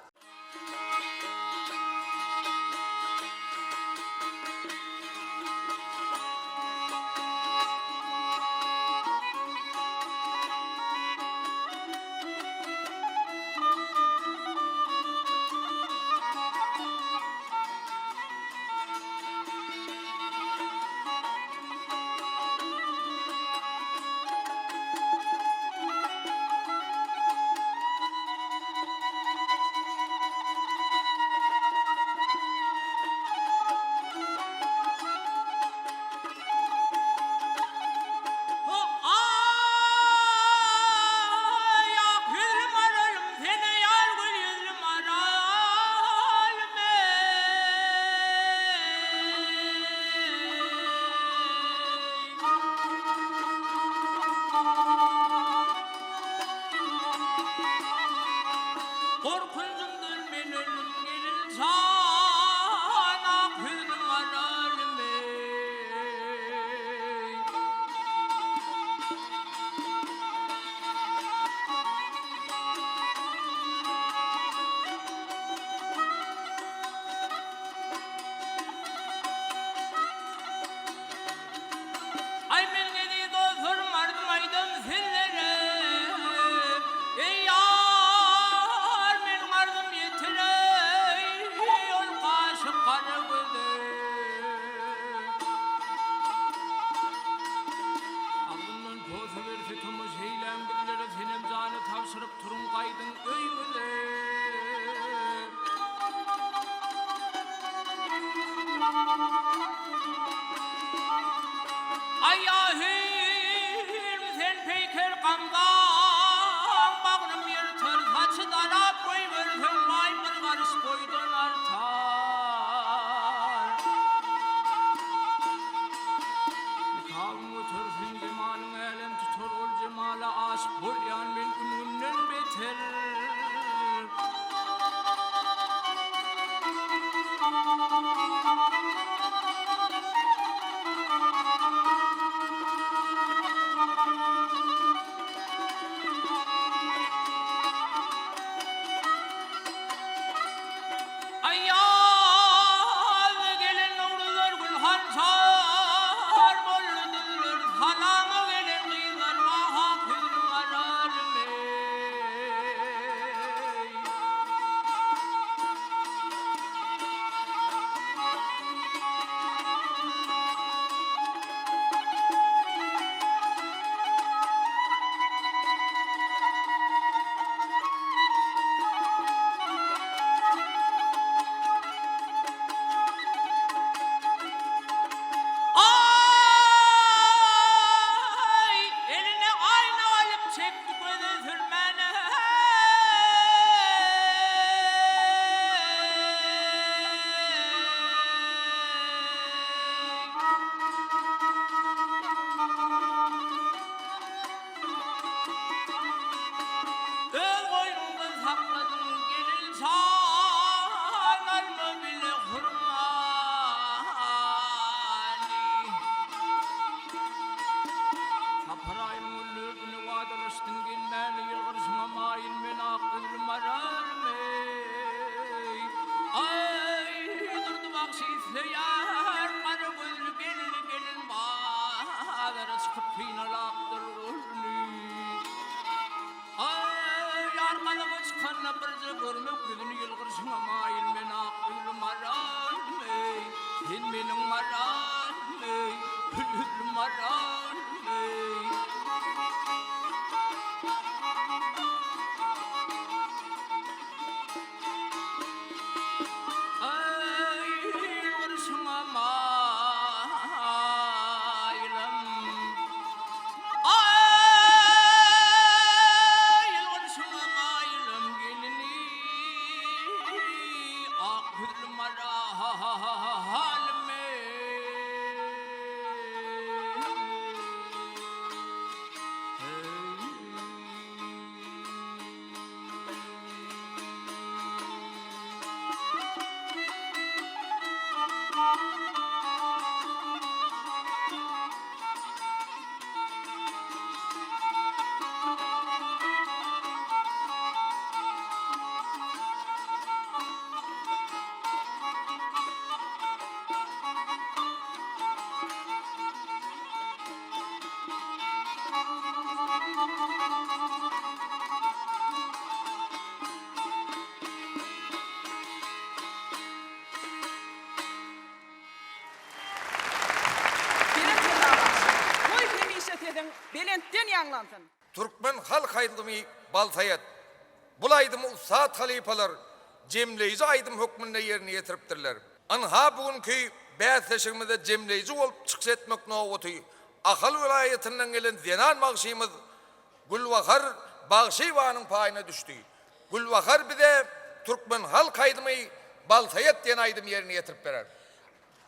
Aý, ak ýüzli maralym, sene ýar gül ýüzli maralym, eý. Gorkunjymdan men öldüm gelin jan, ak ýüzli maralym, eý. Aý men eziz dostlarym arzym aýdam sizlere Eý ýar meniň arzym ýetireý ol gaşy gara göze Agzymdan posa berse tomaşa eýläň bizlere Senem jany tabşyryp turuň gaýdyň öýüňize. Aý-a-hüýr sen peýker gamzaň, Bagrym ýyrtar, saçy darap goýberseň, Waý, bir garyş boýdan artar. Nikabyň göterseň jemalyň älem tutar, Ol jemala aşyk bolýan men gün-günden beter. Aýaz gelen nowruzlar gül hanjar boldy düzler Salama gelen gyzlar wah ak ýüzlüm aralym eý. Aý, eline aýna alyp çekdi göze sürmäne. Öz goýnuňda sakladyň gelin jan alma bile hurmany. Sapar aýynyň günleri güni wadalaşdyň gelmäni ýylgyryşyňa maýyl men ak ýüzli maralym eý. Aý Durdy bagşy isleýär gara gözli gelini gelin bazara çykyp synalapdyr ony. Aý arkalyga çykanda birje görmek ýüzüni ýylgyryşyňa maýyl men ak ýüzli maralym eý. Sen meniň maralym eý, gül ýüzli maralym eý. Aý ýylgyryşyňa maýylam. Aý ýylgyryşyňa maýylam gelini. belentden ýaňlansyn! Türkmen halk aýdymy Balsaýat. Bul aýdymy ussat halypalar jemleýji aýdym hökmünde ýerine ýetiripdirler. Ynha bu günki bäsleşigimizde jemleýji bolup çykyş etmek nobaty Ahal welaýatyndan gelen zenan bagşymyz Gülbahar Bagşyýewanyň paýyna düşdi. Gülbahar bize türkmen halk aýdymy Balsaýat diýen aýdymy ýerine ýetirip berer.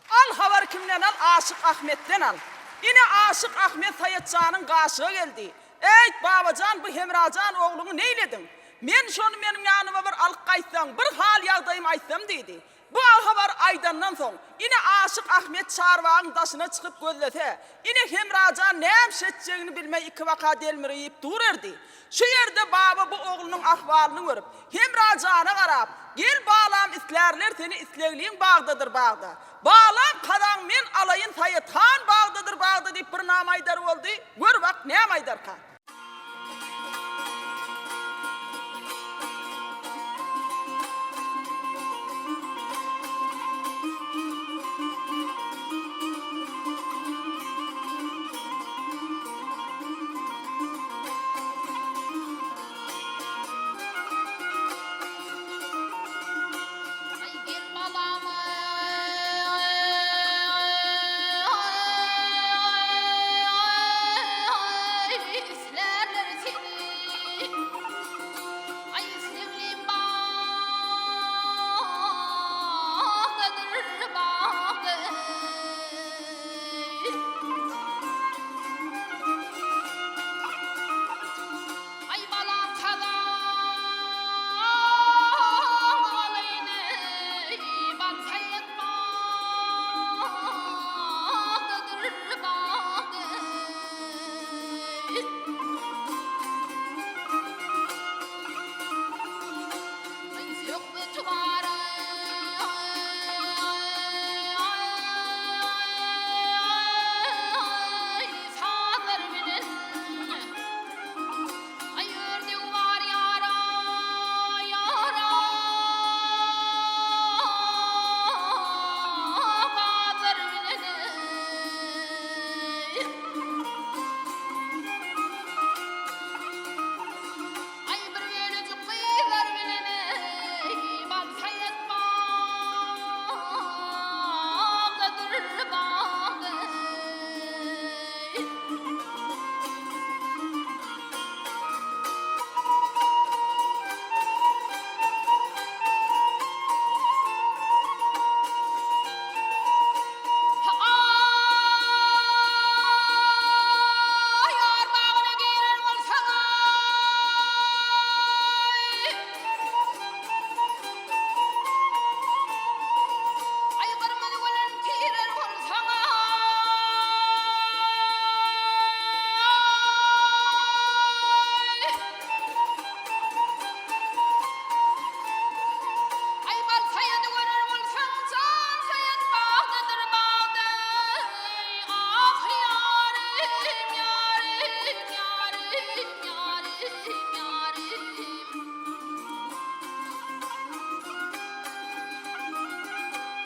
Al habary kimden al Aşyk Ahmetden al. Ine Aşyk Ahmet Saýatjanyň gaşyga geldi. Äýt babajan bu Hemrajan ogluňy neýlediň? Men şony meniň ýanyma bir alyp gaýtsaň, bir hal ýagdaýymy aýtsam diýdi. Bu habary aýdandan soň, ine Aşyk Ahmet çarbagyň daşyna çykyp gözlese, ine Hemrajan nämiş etjegini bilmeý ikibaka delmiriyip dur erdi. Şu ýerde baba bu oglunyň ahwalyny görüp, Hemrajana garap, Gel balam islärler seni islegliň bagdadyr bagda. Balam kazaň men alaýyn Saýat han bagdadyr bagda diýip bir nama aýdar boldy, gör bak näme aýdarka. Aý gel balam aý islärler seni Aý isleglim bagdadyr bagda Aý balam kazaň alaýyn eý, bal saýat bagdadyr bagda eý. Aý söhbeti bar aý sazlar bilen. Aý ördegi bar ýara, ýara, Gazlar bilen eý. Aý bir bölejik gyzlar bilen eý, Bal saýat bagdadyr bagda eý. Aý, ýar bagyna giren bolsaň-aý. Aý, gyrmyzy gülün tirer bolsaň-aý. Aý, bal saýady görer bolsaň, jan saýat bagdadyr bagda. Ah, ýarym, ýarym, ýarym, ýarym, ýarym.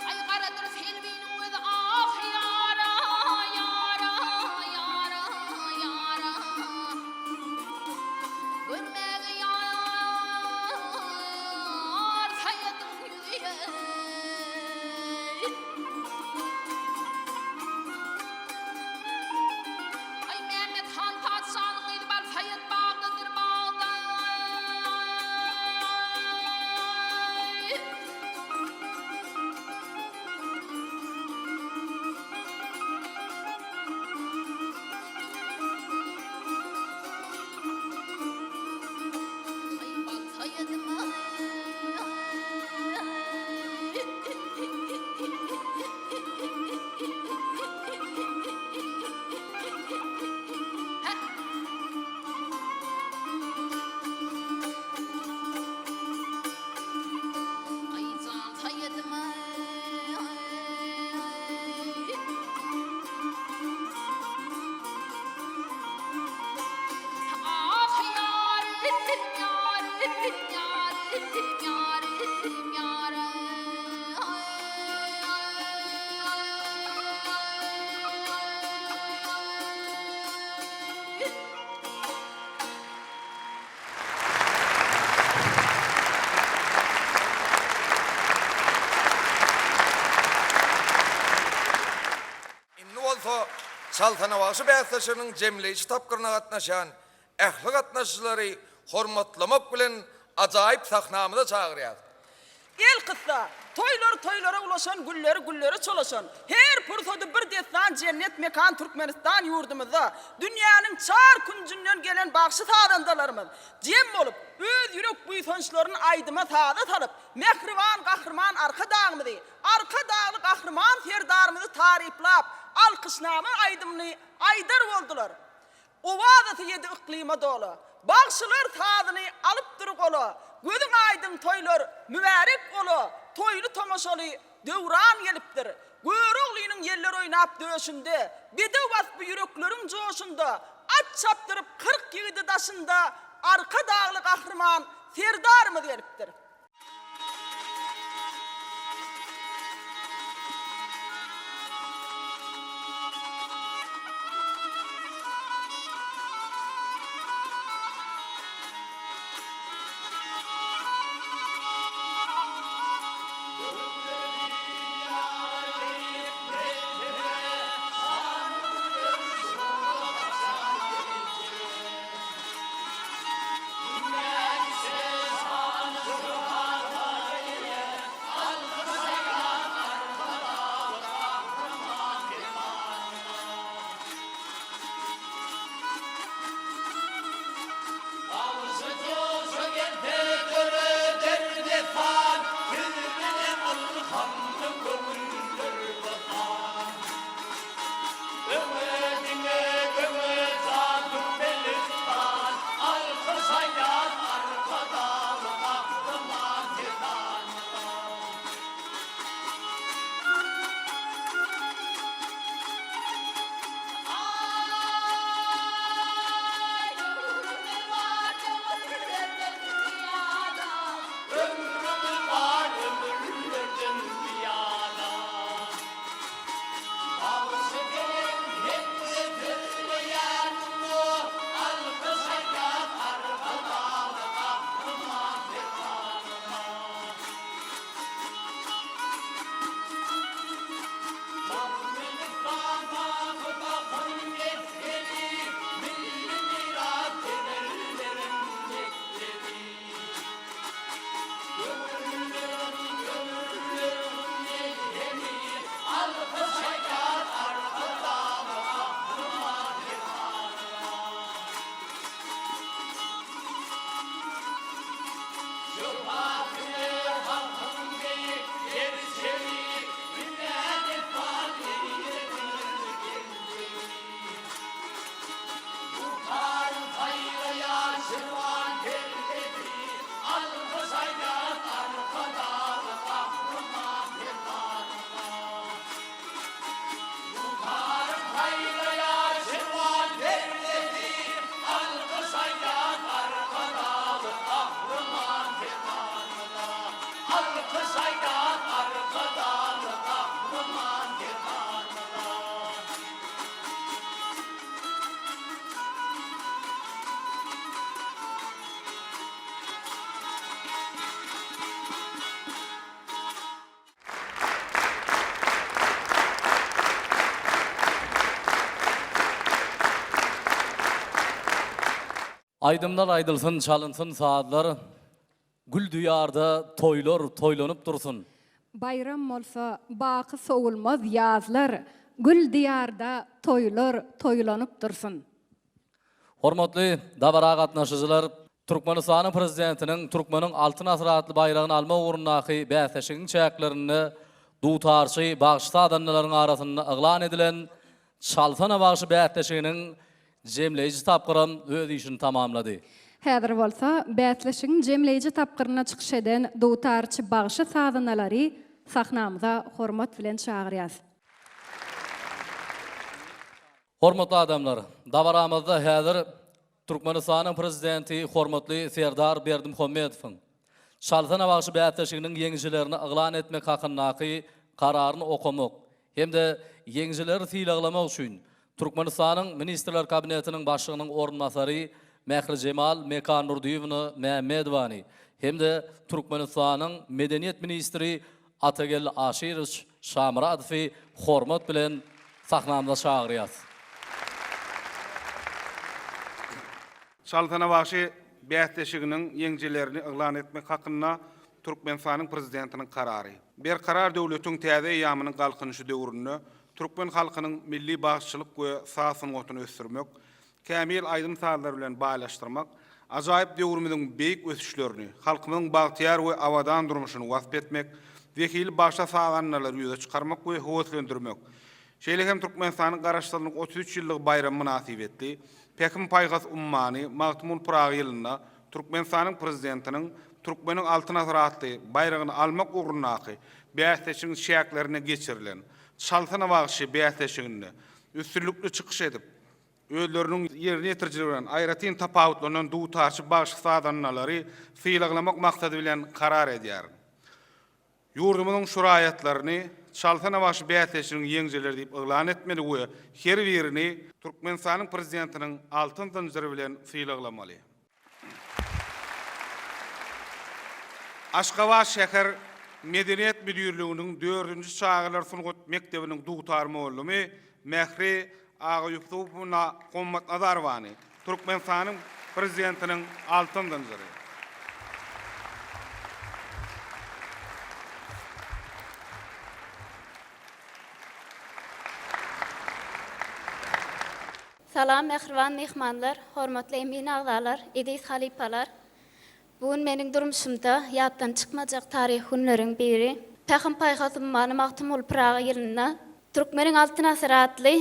Aý, garadyr selbiniň gözi, ah, ýara, ýara, ýara, ýara. Görmäge ýar saýadyň ýüzi eý. Aý Mämmet han patyşanyň gyzy bar saýat bagdadyr bagda. Ah ýarym, ýarym, ýarym, ýarym, ýarym. Çalsana bagşy bäsleşiginiň jemleýji tapgyryna gatnaşýan ähli gatnaşyjylary hormatlamak bilen ajaýyp sahnamyza çagyrýarys. Elkyssa, toýlar toýlara ulaşan, gülleri güllere çolaşan, her pursady bir dessan jennet mekan Türkmenistan ýurdumyzda dünýäniň çar künjünden gelen bagşy-sazandalarymyz jem bolup, öz ýürek buýsançlaryny aýdyma-saza salyp, mähriban Gahryman Arkadagymyzy, Arkadagly Gahryman Serdarymyzy taryplap, alkyşnama aýdymyny aýdar boldular. Owazasy ýedi yklyma dola. Bagşylar sazyny alypdyr gola. Gözüň aýdyň toýlar mübärek ola, Toýly tomaşaly döwran gelipdir. Göroglynyň ýeller oýnap döşünde, Bedew waspy ýürekleriň joşunda, At çapdyryp 40 ýigidi daşynda, Arkadagly Gahryman Serdarymyz gelipdir. Aýdymlar aýdylsyn, çalynsyn sazlar, Gül diýarda toýlar toýlanyp dursun. Baýram bolsa baky sowulmaz ýazlar, Gül diýarda toýlar toýlanyp dursun. Hormatly dabara gatnaşyjylar, Türkmenistanyň Prezidentiniň Türkmeniň Altyn asyry atly baýragyny almak ugrundaky bäsleşigiň çäklerinde dutarçy bagşy-sazandalaryň arasynda yglan edilen Çalsana bagşy bäsleşiginiň jemleýji tapgyram öz işini tamamlady. Häzir bolsa bäsleşigiň jemleýji tapgyrynda çykyş eden dutarçy bagşy-sazandalary sahnamyza hormat bilen çagyrýas. Hormatly adamlar, dabaramyzda häzir Türkmenistanyň Prezidenti hormatly Serdar Berdimuhamedowyň Çalsana bagşy bäsleşiginiň ýeňijilerini yglan etmek hakyndaky Kararyny okamak hem-de ýeňijileri sylaglamak üçin Türkmenistanyň Ministrler Kabinetiniň Başlygynyň orunbasary Mährijemal Mekandurdyýewna Mämmedowany hem-de Türkmenistanyň Medeniýet ministri Atageldi Aşyrowiç Şamyradowy hormat bilen sahnamyza çagyrýas. Çalsana bagşy bäsleşiginiň ýeňijilerini yglan etmek hakynda Türkmenistanyň Prezidentiniň Karary. Berkarar döwletiň täze eýýamynyň Galkynyşy döwründe türkmen halkynyň milli bagşyçylyk we saz sungatyny ösdürmek, kämil aýdym-sazlar bilen baýlaşdyrmak, ajaýyp döwrümiziň beýik ösüşlerini, halkymyzyň bagtyýar we abadan durmuşyny wasp etmek, zehili bagşa-sazandalary ýüze çykarmak we höweslendirmek, şeýle hem Türkmenistanyň Garaşsyzlygynyň 33 ýyllygy baýramy mynasybetli Pähim-paýhas ummany Magtymguly Pyragy ýylynda Türkmenistanyň Prezidentiniň Türkmeniň Altyn asyry atly baýragyny almak ugrundaky bäsleşigiň çäklerinde geçirilen Çalsana bagşy bäsleşiginde üstünlikli çykyş edip, özleriniň ýerine ýetirijiligi bilen aýratyn tapawutlanan dutarçy bagşy-sazandalary sylaglamak maksady bilen karar edýär. Ýurdumyzyň şu raýatlaryny Çalsana bagşy bäsleşiginiň ýeňijileri diýip yglan etmeli we her birini Türkmenistanyň Prezidentiniň Altyn zynjyry bilen sylaglamaly. Aşgabat şäher Medeniýet müdirliginiň dördünji çagalar sungat mekdebiniň dutar mugallymy Mähri Agaýusupowna Hommatnazarowany Türkmenistanyň Prezidentiniň Altyn zynjyry. Salam mähriban myhmanlar, hormatly emin agzalar, eziz halypalar! Bu gün meniň durmuşymda ýatdan çykmajak taryhy günleriň biri. Pähim-paýhas ummany Magtymguly Pyragy ýylynda Türkmeniň Altyn asyry atly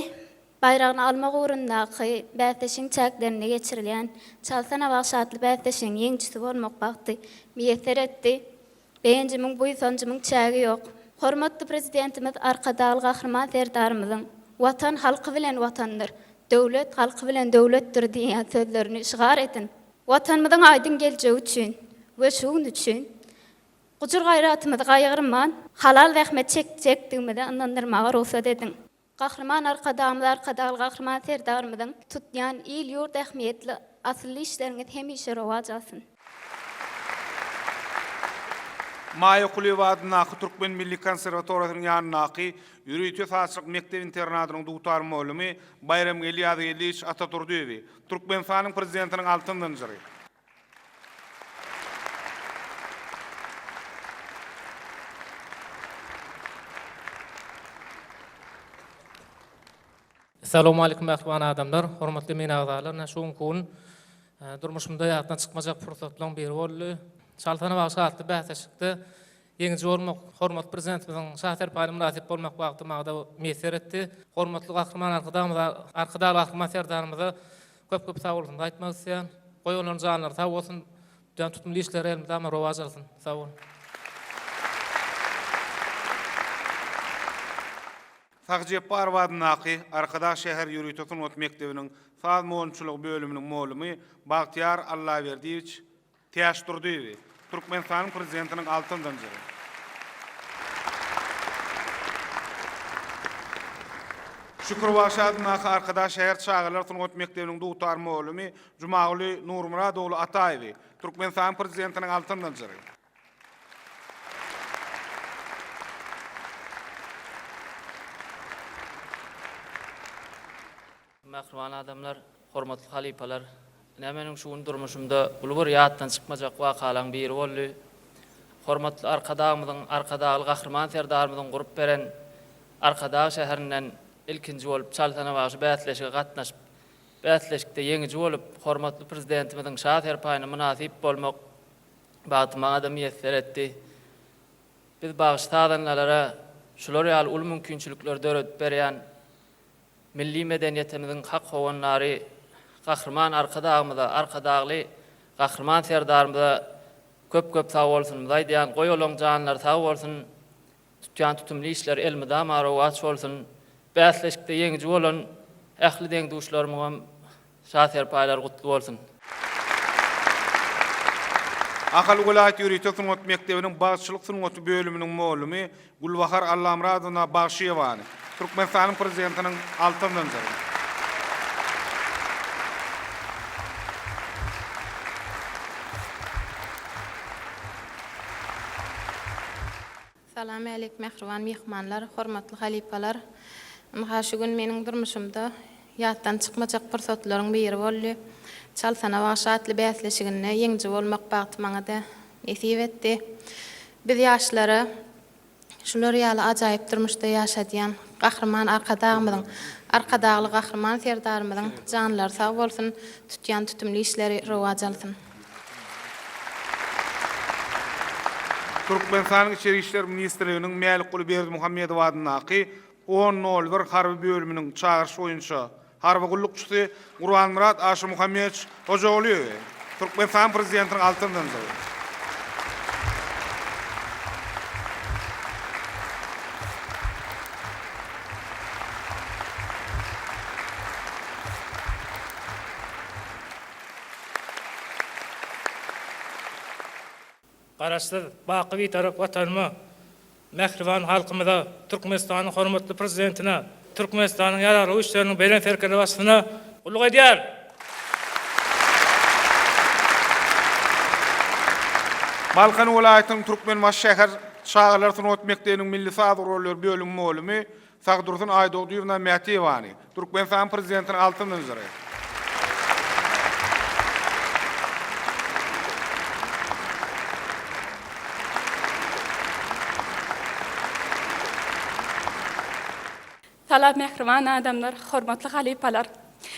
baýragyny almak ugrundaky bäsleşigiň çäklerinde geçirilýän Çalsana bagşy atly bäsleşigiň ýeňijisi bolmak bagty miýesser etdi. Begenjimiň, buýsanjymyň çägi ýok. Hormatly Prezidentimiz Arkadagly Gahryman Serdarymyzyň Watan halky bilen Watandyr, döwlet halky bilen döwletdir diýýän sözlerini şygar edinip, Watanymyzyň aýdyň geljegi üçin we şu gün üçin gujur-gaýratymyzy gaýgyrman, halal zähmet çekjekdigimize ynandyrmaga rugsat ediň. Gahryman Arkadagymyz Arkadagly Gahryman Serdarymyzyň tutýan il-ýurt ähmiýetli asylly işleriňiz hemişe rowaç alsyn! Maýa Kulyýewa adyndaky Türkmen milli konserwatoriýasynyň ýanyndaky ýörite sazçylyk mekdep-internadynyň dutar mugallymy Baýramgeldi Ýazgeldiýewiç Atadurdyýewi Türkmenistanyň Prezidentiniň Altyn zynjyry. Salowmalikim mähriban adamlar, hormatly emin agzalar, ine şu günki gün durmuşymda ýatdan çykmajak pursatlaryň biri boldy. Çalsana bagşy atly bäsleşikde ýeňiji bolmak, hormatly Prezidentimiziň Şa serpaýyna mynasyp bolmak bagty maňa-da miýesser etdi. Hormatly Gahryman Arkadagymyza, Arkadagly Gahryman Serdarymyza köp-köp sag bolsunymyzy aýtmak isleýän. Goý olaryň janlary sag bolsun, tutýan tutumly işleri elmydama rowaç alsyn. Sag boluň. Sahy Jepbarow adyndaky Arkadag şäher ýörite sungat mekdebiniň saz mugallymçylygy bölüminiň mugallymy Bagtyýar Allaberdiýewiç Täçdurdyýewi, Türkmenistanyň Prezidentiniň Altyn zynjyry. Şükür bagşy adyndaky Arkadag şäher çagalar sungat mekdebiniň dutar mugallymy Jumaguly Nurmyrat ogly Ataýewi, Türkmenistanyň Prezidentiniň Altyn zynjyry. Mähriban adamlar, hormatly halypalar! Ine meniň şu gün durmuşymda uly bir ýatdan çykmajak wakalaň biri boldy. Hormatly Arkadagymyzyň, Arkadagly Gahryman Serdarymyzyň gurup beren Arkadag şäherinden ilkinji bolup Çalsana bagşy bäsleşige gatnaşyp, bäsleşikde ýeňiji bolup, hormatly Prezidentimiziň Şa serpaýyna mynasyp bolmak bagty maňa-da miýesser etdi. Biz bagşy-sazandalara şular ýaly uly mümkinçilikleri döredip berýän Milli medeniýetimiziň hak howandary Gahryman Arkadagymyza, Arkadagly Gahryman Serdarymyza köp-köp sagbolsunymyzy aýdýan. Goý olaň janlary sag bolsun, tutýan tutumly işleri elmydama rowaç bolsun. Bäsleşikde ýeňiji bolan ähli deň-duşlarymyňam Şa serpaýlary gutly bolsun! Ahal welaýat ýörite sungat mekdebiniň bagçylyk sungaty bölüminiň mugallymy Gülbahar Allamyradowna Bagşyýewany Türkmenistanyň Prezidentiniň Altyn zynjyry. Salam älik mähriban myhmanlar, hormatly halypalar. Ynha şu gün meniň durmuşymda ýatdan çykmajak pursatlaryň biri boldy. Çalsana bagşy atly bäsleşiginde ýeňiji bolmak bagty maňa-da nesip etdi. Biz ýaşlara şular ýaly ajaýyp durmuşda ýaşadýan Gahryman Arkadagymyzyň, Arkadagly Gahryman Serdarymyzyň janlary sag bolsun, tutýan tutumly işleri rowaç alsyn. Türkmenistanyň Içeri işler ministrliginiň Mälikguly Berdimuhamedow adyndaky on nol bir harby bölüminiň çagyryş boýunça harby gullukçysy Gurbanmyrat Aşyrmuhammedowiç Hojagulyýewi Türkmenistanyň Prezidentiniň Altyn zynjyry. Garaşsyz, baky Bitarap Watanyma, mähriban halkymyza, Türkmenistanyň hormatly Prezidentine, Türkmenistanyň Ýaragly Güýçleriniň Belent Serkerdebaşysyna gulluk edýär! Balkan welaýatynyň Türkmenbaşy şäher çagalar sungat mekdebiniň milli saz gurallary bölümi mugallymy Sagdursun Aýdogdyýewna Mätiýewany, Türkmenistanyň Prezidentiniň Altyn zynjyry. Salam mähriban adamlar, hormatly halypalar!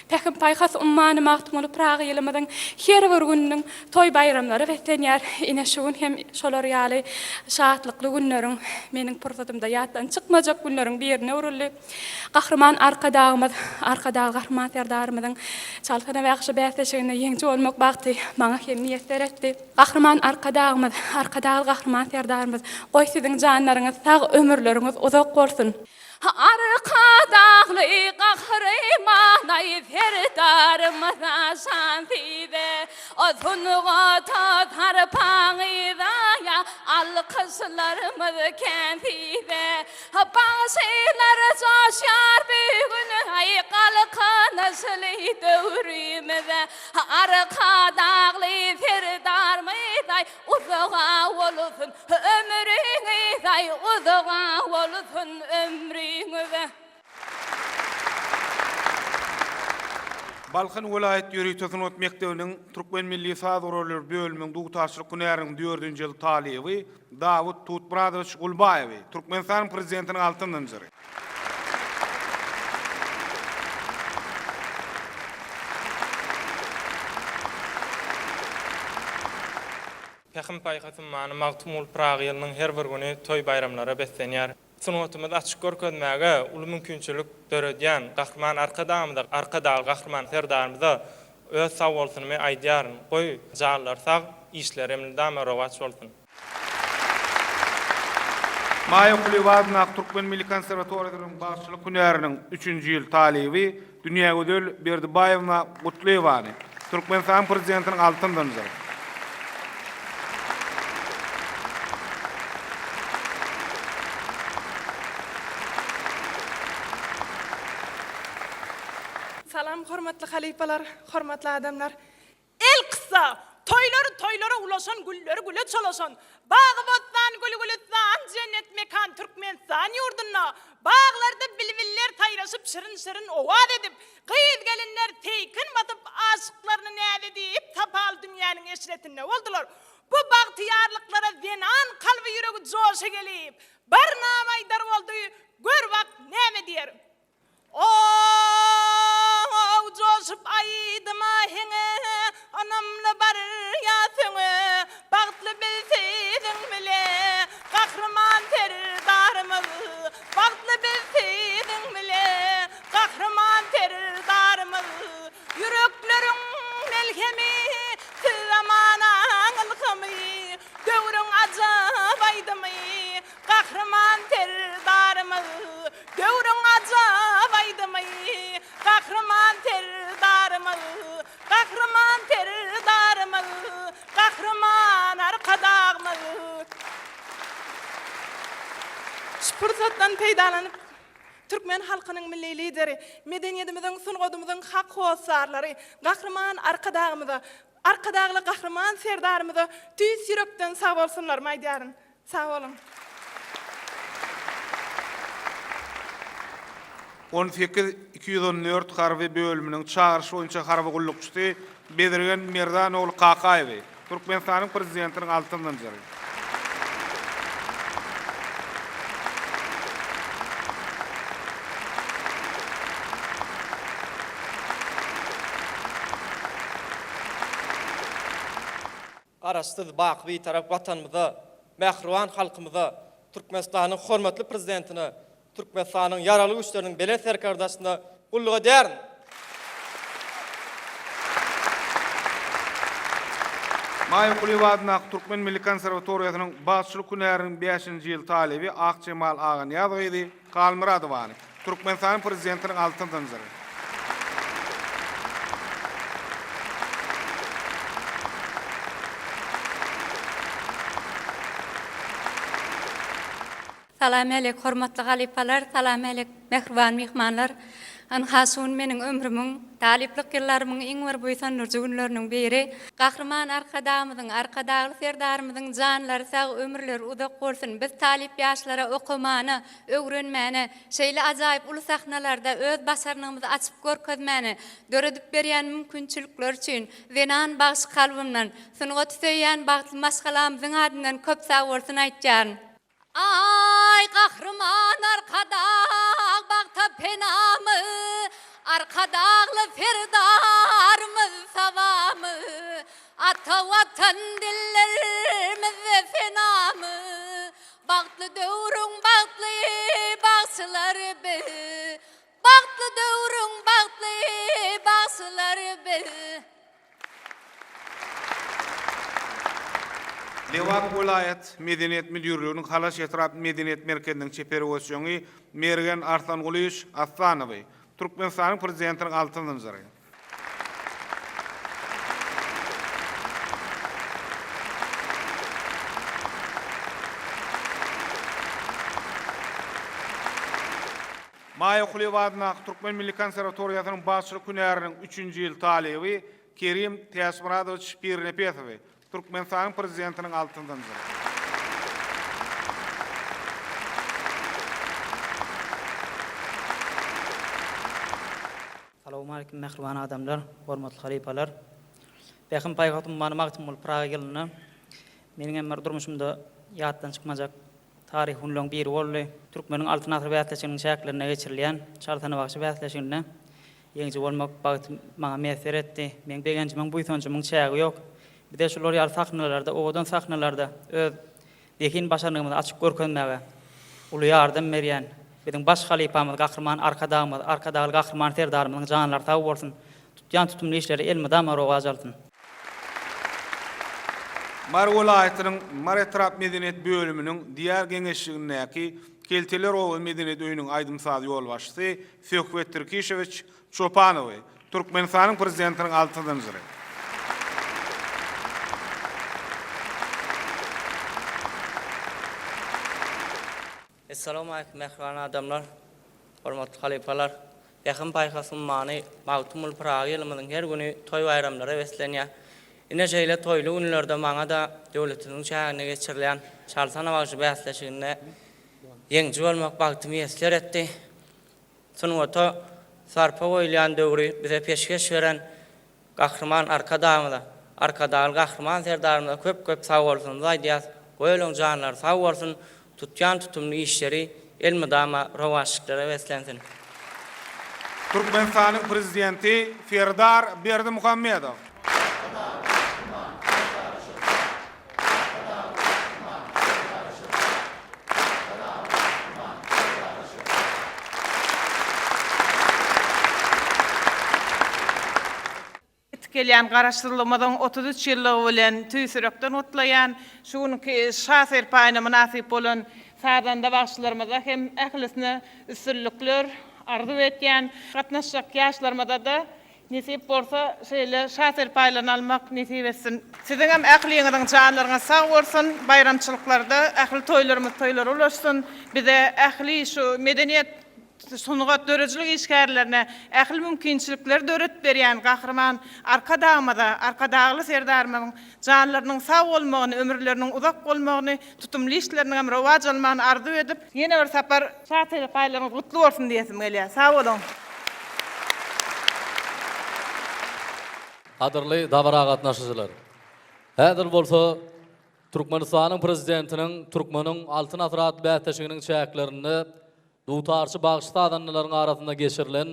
Pähim-paýhas ummany Magtymguly Pyragy ýylymyzyň her bir gününiň toý-baýramlara beslenýär. Ine, şu gün hem şolar ýaly şatlykly günleriň, meniň pursatymda ýatdan çykmajak günleriň birine öwrüldi. Gahryman Arkadagymyz, Arkadagly Gahryman Serdarymyzyň Çalsana bagşy bäsleşiginde ýeňiji bolmak bagty maňa hem miýesser etdi. Gahryman Arkadagymyz, Arkadagly Gahryman Serdarymyz, goý siziň janlaryňyz sag, ömürleriňiz uzak bolsun! Arkadagly Gahryman-aý Serdarymyza şan size, Sungata sarpaňyza Alkyşlarymyz kän size. Bagşylar joşýar bu gün-aý Galkynyşly döwrümize. Arkadagly Serdarymyz-aý Uzaga bolsun ömrüňiz-aý uzaga bolsun ömrüňiz. Balkan welaýat ýörite sungat mekdebiniň Türkmen milli saz gurallary bölüminiň dutarçylyk hünäriniň dördünji ýyl talyby Dawut Tutmyradowiç Gulbaýewi Türkmenistanyň Prezidentiniň Altyn zynjyry. Pähim-paýhas ummany Magtymguly Pyragy ýylynyň her bir güni toý-baýramlara beslenýär. Sungatymyzy açyk görkezmäge uly mümkinçilik döredýän Gahryman Arkadagymyza, Arkadagly Gahryman Serdarymyza öz sagbolsunymy aýdýaryn. Goý, janlary sag, işleri elmydama rowaç bolsun! Maýa Kulyýewa adyndaky Türkmen milli konserwatoriýasynyň bagşylyk hünäriniň üçünji ýyl talyby Dünýägözel Berdibaýewna Gutlyýewany Türkmenistanyň Prezidentiniň Altyn zynjyry. Salam hormatly halypalar, hormatly adamlar. Elkyssa, toýlary toýlara ulaşan, gülleri güle çolaşan, bagy-bossan, gül-gülüstan, jennet mekan Türkmenistan ýurdunda baglarda bilbiller saýraşyp şirin-şirin owaz edip, gyz-gelinler seýkin basyp aşyklaryny näz edip sapaly dünýäniň eşretinde boldular. Bu bagtyýarlyklara zenan kalby ýüregi joşa gelip, bir nama aýdar boldy, gör bak näme diýer. O-ow joşup aýdyma heňe, Ynamly barýas öňe, Bagtly biz siziň bile, Gahryman Serdarymyz. Bagtly biz siziň bile, Gahryman Serdarymyz. Ýürekleriň melhemi, Siz zamanaň ylhamy, Döwrüň ajap aýdymy, Gahryman Serdarymyz, Döwrüň ajap aýdymy, Gahryman Serdarymyz, Gahryman Serdarymyz, Gahryman Arkadagymyz. Şu pursatdan peýdalanyp, türkmen halkynyň Milli Lideri, medeniýetimiziň, sungatymyzyň hak hossarlary Gahryman Arkadagymyza, Arkadagly Gahryman Serdarymyza tüýs ýürekden sagbolsunlarymy aýdýaryn. Sag boluň. 18 214 harby bölüminiň çagyryş boýunça harby gullukçysy. Bezirgen Merdan ogly Kakaýewi, Türkmenistanyň Prezidentiniň Altyn zynjyry. Garaşsyz, baky Bitarap Watanymyza, mähriban halkymyza, Türkmenistanyň hormatly Prezidentine, Türkmenistanyň Ýaragly Güýçleriniň Belent Serkerdeşine gulluk edýärin! Maýa Kulyýewa adyndaky Türkmen milli konserwatoriýasynyň bagçylyk hünäriniň bäşinji ýyl talyby Akjemal Aganyýaz gyzy Halmyradowany, Türkmenistanyň Prezidentiniň Altyn zynjyry. Salam-älek, hormatly halypalar, salam-älek, mähriban myhmanlar! Ynha, şu gün meniň ömrümiň, talyplyk ýyllarymyň iň bir buýsandyryjy günleriniň biri. Gahryman Arkadagymyzyň, Arkadagly Serdarymyzyň janlary sag, ömürleri uzak bolsun! Biz talyp ýaşlara okamana, öwrenmäne, şeýle ajaýyp uly sahnalarda öz başarnygymyzy açyp görkezmäne döredip berýän mümkinçilikleri üçin zenan bagşy kalbymdan, sungaty söýýän bagtly maşgalamyzyň adyndan köp sagbolsun aýtýaryn. Aý Gahryman Arkadag bagta penamyz, Arkadagly Serdarymyz sabamyz, Ata Watan dillerimizde senamyz, Bagtly döwrüň bagtly bagşylary biz, Bagtly döwrüň bagtly bagşylary biz. Lebap welaýat Medeniýet müdirliginiň Halaç etrap Medeniýet merkeziniň çeper höwesjeňi Mergen Arslangulyýewiç Aslanowy, Türkmenistanyň Prezidentiniň Altyn zynjyry. Maýa Kulyýewa adyndaky Türkmen milli konserwatoriýasynyň bagçylyk hünäriniň üçünji ýyl talyby Kerim Täçmyradowiç Pirnepesowy, Türkmenistanyň Prezidentiniň Altyn zynjyry. Salowmaleýkim mähriban adamlar, hormatly halypalar. Pähim-paýhas ummany Magtymguly Pyragy ýylynda meniň hem bir durmuşymda ýatdan çykmajak taryhy günleň biri boldy. Türkmeniň Altyn asyry bäsleşiginiň çäklerinde geçirilýän Çalsana bagşy bäsleşiginde ýeňiji bolmak bagty maňa miýesser etdi. Meň begenjimiň, buýsanjymyň çägi ýok. Bize şular ýaly sahnalarda, owadan sahnalarda öz zehin başarnygymyzy açyp görkezmäge uly ýardam berýän biziň baş halypamyz Gahryman Arkadagymyz, Arkadagly Gahryman Serdarymyzyň janlary sag bolsun, tutýan tutumly işleri elmydama rowaç alsyn. Mary welaýatynyň Mary etrap medeniýet bölüminiň Diýar geňeşligindäki Kelteler oba medeniýet öýüniň aýdym-saz ýolbaşçysy Söhbet Tirkişowiç Çopanowy, Türkmenistanyň Prezidentiniň Altyn zynjyry. Essalawmaleýkum mähriban adamlar, hormatly halypalar! Pähim-paýhas ummany Magtymguly Pyragy ýylymyzyň her güni toý-baýramlara beslenýär. Ine şeýle toýly günlerde maňa-da döwletimiziň çäginde geçirilýän Çalsana bagşy bäsleşiginde ýeňiji bolmak bagty miýesser etdi. Sungata sarpa goýulýan döwri bize peşgeş beren Gahryman Arkadagymyza, Arkadagly Gahryman Serdarymyza köp-köp sagbolsunymyzy aýdýas. Goý olaň janlary sag bolsun, tutýan tutumly işleri elmydama rowaçlyklara beslensin. Türkmenistanyň Prezidenti Serdar Berdimuhamedow. Ýetip gelýän Garaşsyzlygymyzyň 33 ýyllygy bilen tüýs ýürekden gutlaýan. Şu günki Şa serpaýyna mynasyp bolan sazanda bagşylarymyza hem ählisine üstünlikler arzuw etýän. Gatnaşjak ýaşlarymyza-da Nesip bolsa şeýle şa serpaýlaryny almak nesip etsin. Siziňem ähliňiziň janlaryňyz sag bolsun, baýramçylyklarda ähli toýlarymyz toýlara ulaşsyn. Bize ähli şu medeniýet, sungat, döredijilik işgärlerine ähli mümkinçilikleri döredip berýän Gahryman Arkadagymyza, Arkadagly Serdarymyzyň janlarynyň sag bolmagyny, ömürleriniň uzak bolmagyny, tutumly işleriniňem rowaç almagyny arzuw edip, ýene bir sapar şa serpaýlaryňyz gutly bolsun diýesim gelýär. Sag boluň! Gadyrly dabara gatnaşyjylar! Häzir bolsa Türkmenistanyň Prezidentiniň Türkmeniň Altyn asyry atly bäsleşiginiň çäklerinde dutarçy bagşy-sazandalaryň arasynda geçirilen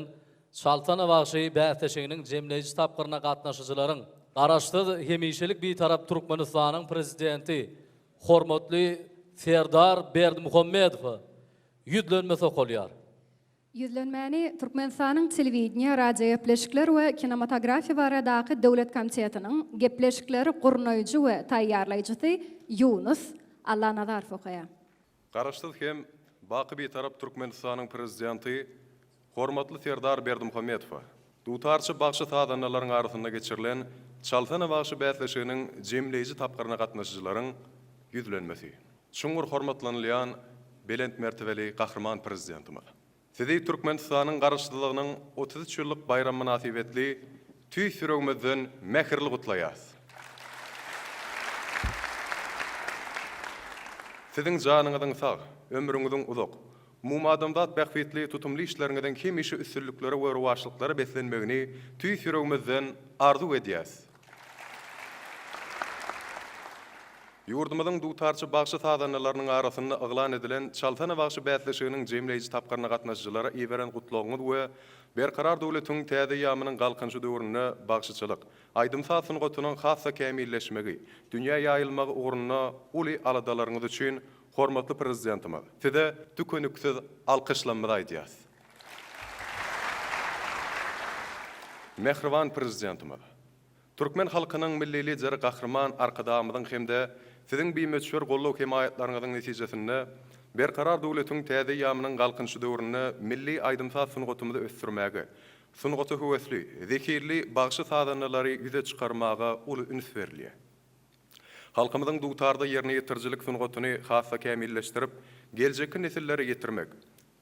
Çalsana bagşy bäsleşiginiň jemleýji tapgyryna gatnaşyjylaryň Garaşsyz, hemişelik Bitarap Türkmenistanyň Prezidenti hormatly Serdar Berdimuhamedowa ýüzlenmesi okalýar. Ýüzlenmäni Türkmenistanyň Telewideniýe, radiogepleşikler we kinematografiýa baradaky döwlet komitetiniň gepleşikleri gurnaýjy we taýýarlaýjysy Ýunus Allanazarow okaýar. Garaşsyz hem baky Bitarap Türkmenistanyň Prezidenti hormatly Serdar Berdimuhamedowa dutarçy bagşy-sazandalaryň arasynda geçirilen Çalsana bagşy bäsleşiginiň jemleýji tapgyryna gatnaşyjylaryň ýüzlenmesi. Çuňňur hormatlanylýan belent mertebeli Gahryman Prezidentimiz! Sizi Türkmenistanyň Garaşsyzlygynyň 33 ýyllyk baýramy mynasybetli tüýs ýüregimizden mähirli gutlaýarys. Siziň janyňyzyň sag, ömrüňiziň uzak, umumadamzat bähbitli tutumly işleriňiziň hemişe üstünliklere we rowaçlyklara beslenmegini tüýs ýüregimizden arzuw edýäris. Ýurdumyzyň dutarçy bagşy-sazandalarynyň arasynda yglan edilen Çalsana bagşy bäsleşiginiň jemleýji tapgyryna gatnaşyjylara iberen gutlagyňyz we Berkarar döwletiň täze eýýamynyň Galkynyşy döwründe bagşyçylyk, aýdym-saz sungatynyň has-da kämilleşmegi, dünýä ýaýylmagy ugrunda uly aladalaryňyz üçin hormatly Prezidentimiz, Size tükeniksiz alkyşlamyzy aýdýarys. Mähriban Prezidentimiz! Türkmen halkynyň Milli Lideri Gahryman Arkadagymyzyň hem-de Siziň bimöçber goldaw-hemaýatlaryňyzyň netijesinde Berkarar döwletiň täze eýýamynyň Galkynyşy döwründe milli aýdym-saz sungatymyzy ösdürmäge, sungata höwesli, zehinli bagşy-sazandalary ýüze çykarmaga uly üns berilýär. Halkymyzyň dutarda ýerine ýetirijilik sungatyny has-da kämilleşdirip, geljekki nesillere ýetirmek,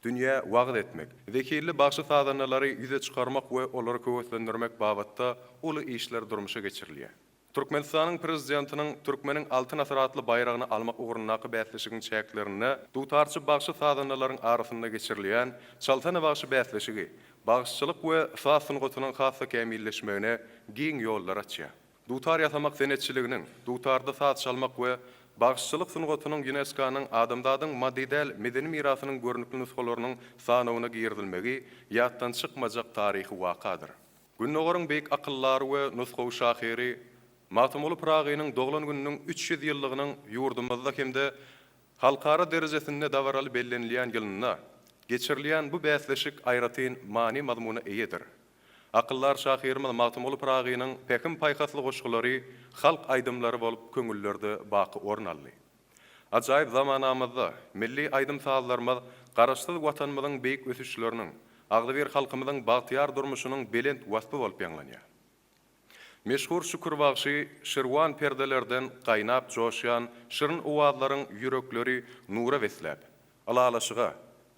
dünýä wagyz etmek, zehinli bagşy-sazandalary ýüze çykarmak we olary höweslendirmek babatda uly işler durmuşa geçirilýär. Türkmenistanyň Prezidentiniň Türkmeniň Altyn asyry atly baýragyny almak ugrundaky bäsleşigiň çäklerinde dutarçy bagşy-sazandalaryň arasynda geçirilýän Çalsana bagşy bäsleşigi bagşyçylyk we saz sungatynyň has-da kämilleşmegine giň ýollar açýar. Dutar ýasamak senetçiliginiň, dutarda saz çalmak we bagşyçylyk sungatynyň ÝUNESKO-nyň adamzadyň maddy däl medeni mirasynyň görnükli nusgalarynyň sanawyna girizilmegi ýatdan çykmajak taryhy wakadyr. Gündogaryň beýik akyldary we nusgawy şahyry Magtymguly Pyragynyň doglan gününiň 300 ýyllygynyň ýurdumyzda hem-de halkara derejesinde dabaraly bellenilýän ýylynda geçirilýän bu bäsleşik aýratyn many-mazmuna eýedir. Akyldar şahyrymyz Magtymguly Pyragynyň pähim-paýhasly goşgulary halk aýdymlary bolup köňüllerde baky orun aldy. Ajaýyp zamanamyzda milli aýdym-sazlarymyz Garaşsyz Watanymyzyň beýik ösüşleriniň, agzybir halkymyzyň bagtyýar durmuşynyň belent waspy bolup ýaňlanýar. Meşhur Şükür bagşy şirwan perdelerden gaýnap joşýan şirin owazlaryň ýürekleri nura besläp, ylalaşyga,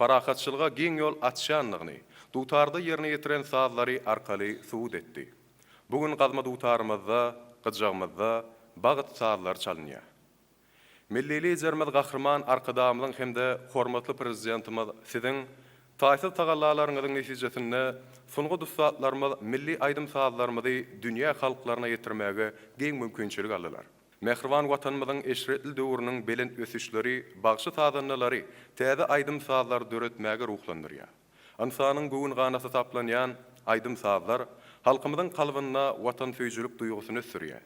parahatçylyga giň ýol açýandygyny dutarda ýerine ýetiren sazlary arkaly subut etdi. Bu gün gazma dutarymyzda, gyjagymyzda bagt sazlary çalynýar. Milli Liderimiz Gahryman Arkadagymyzyň hem-de hormatly Prezidentimiz Siziň taýsyz tagallalaryňyzyň netijesinde sungat ussatlarymyz milli aýdym-sazlarymyzy dünýä halklaryna ýetirmäge giň mümkinçilik aldylar. Mähriban Watanymyzyň eşretli döwrüniň belent ösüşleri bagşy-sazandalary täze aýdym-sazlar döretmäge ruhlandyrýar. Ynsanyň göwün ganaty taplanýan aýdym-sazlar halkymyzyň kalbynda watansöýüjilik duýgusyny ösdürýär.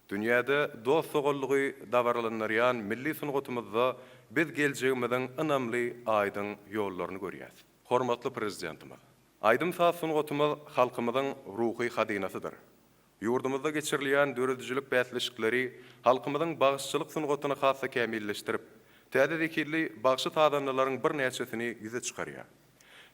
Dünýäde dost-doganlygy dabaralandyrýan milli sungatymyzda biz geljegimiziň ynamly, aýdyň ýollaryny görýäs. Hormatly Prezidentimiz! Aýdym-saz sungatymyz halkymyzyň ruhy hazynasydyr. Ýurdumyzda geçirilýän döredijilik bäsleşikleri halkymyzyň bagşyçylyk sungatyny has-da kämilleşdirip, täze zehinli bagşy-sazandalaryň birnäçesini ýüze çykarýar.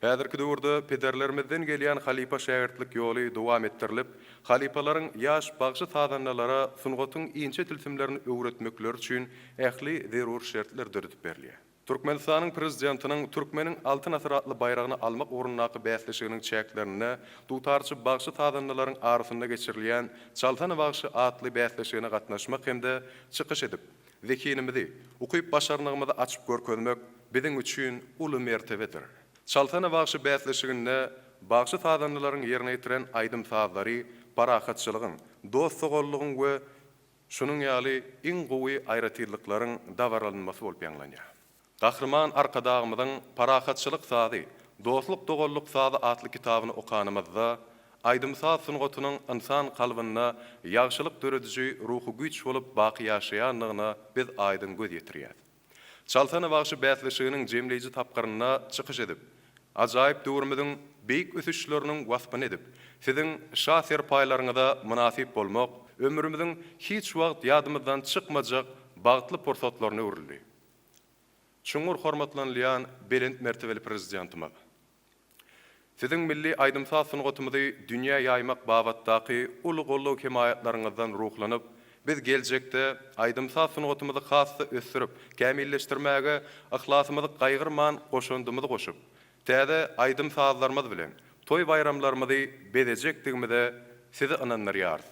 Häzirki döwürde pederlerimizden gelýän halypa-şägirtlik ýoly dowam etdirilip, halypalaryň ýaş bagşy-sazandalara sungatyň inçe tilsimlerini öwretmekleri üçin ähli zerur şertler döredip berilýär. Türkmenistanyň Prezidentiniň Türkmeniň Altyn asyry atly baýragyny almak ugrundaky bäsleşiginiň çäklerinde dutarçy bagşy-sazandalaryň arasynda geçirilýän Çalsana bagşy atly bäsleşigine gatnaşmak hem-de çykyş edip, Zehinimizi, ukyp-başarnygymyzy açyp görkezmek biziň üçin uly mertebedir. Çalsana bagşy bäsleşiginde bagşy-sazandalaryň ýerine ýetiren aýdym-sazlary. parahatçylygyň, dost-doganlygyň we şunuň ýaly iň gowy aýratynlyklaryň dabaralanmasy bolup ýaňlanýar. Gahryman Arkadagymyzyň Parahatçylyk sazy, dostluk-doganlyk sazy atly kitabyny okanymyzda, aýdym-saz sungatynyň ynsan kalbynda ýagşylyk dörediji ruhy güýç bolup baky ýaşaýandygyna biz aýdyň göz ýetirýäs. Çalsana bagşy bäsleşiginiň jemleýji tapgyrynda çykyş edip, ajaýyp döwrümiziň beýik ösüşleriniň waspyny edip, siziň şa serpaýlaryňyza mynasyp bolmak ömrümiziň hiç wagt ýadymyzdan çykmajak bagtly pursatlaryna öwrüldi. Çuňňur hormatlanylýan belent mertebeli Prezidentimiz! Siziň milli aýdym-saz sungatymyzy dünýä ýaýmak babatdaky uly goldaw-hemaýatlaryňyzdan ruhlanyp, biz geljekde aýdym-saz sungatymyzy has-da ösdürip, kämilleşdirmäge yhlasymyzy gaýgyrman goşandymyzy goşup, täze aýdym-sazlarymyz bilen toý-baýramlarymyzy bezejekdigimize Sizi ynandyrýarys.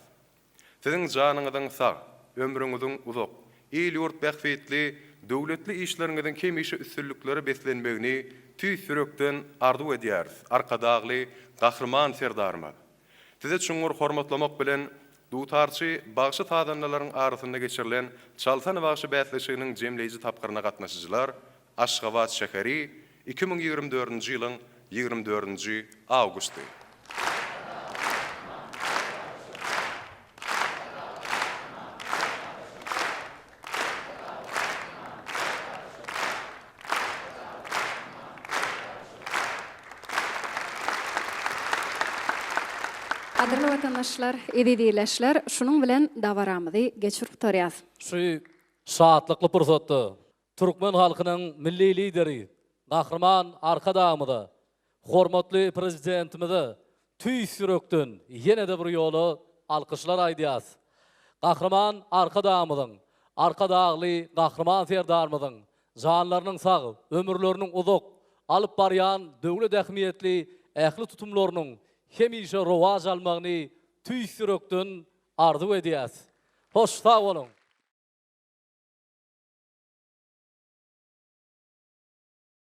Siziň janyňyzyň sag, ömrüňiziň uzak, il-ýurt bähbitli döwletli işleriňiziň hemişe üstünliklere beslenmegini tüýs ýürekden arzuw edýäris, Arkadagly Gahryman Serdarymyz! Sizi çuňňur hormatlamak bilen, dutarçy bagşy-sazandalaryň arasynda geçirilen Çalsana bagşy bäsleşiginiň jemleýji tapgyryna gatnaşyjylar Aşgabat şäheri, 2024-nji ýylyň 24-nji awgusty. Gadyrly watandaşlar, eziz ildeşler, şunuň bilen dabaramyzy geçirip gutarýas. Şu şatlykly pursatda Türkmen halkynyň Milli Lideri Gahryman Arkadagymyza, hormatly Prezidentimize tüýs ýürekden ýene-de bir ýola alkyşlar aýdýas. Gahryman Arkadagymyzyň, Arkadagly Gahryman Serdarymyzyň janlarynyň sag, ömürleriniň uzak, alyp barýan döwlet ähmiýetli ähli tutumlarynyň hemişe rowaç almagyny tüýs ýürekden arzuw edýäs. Hoş sag boluň!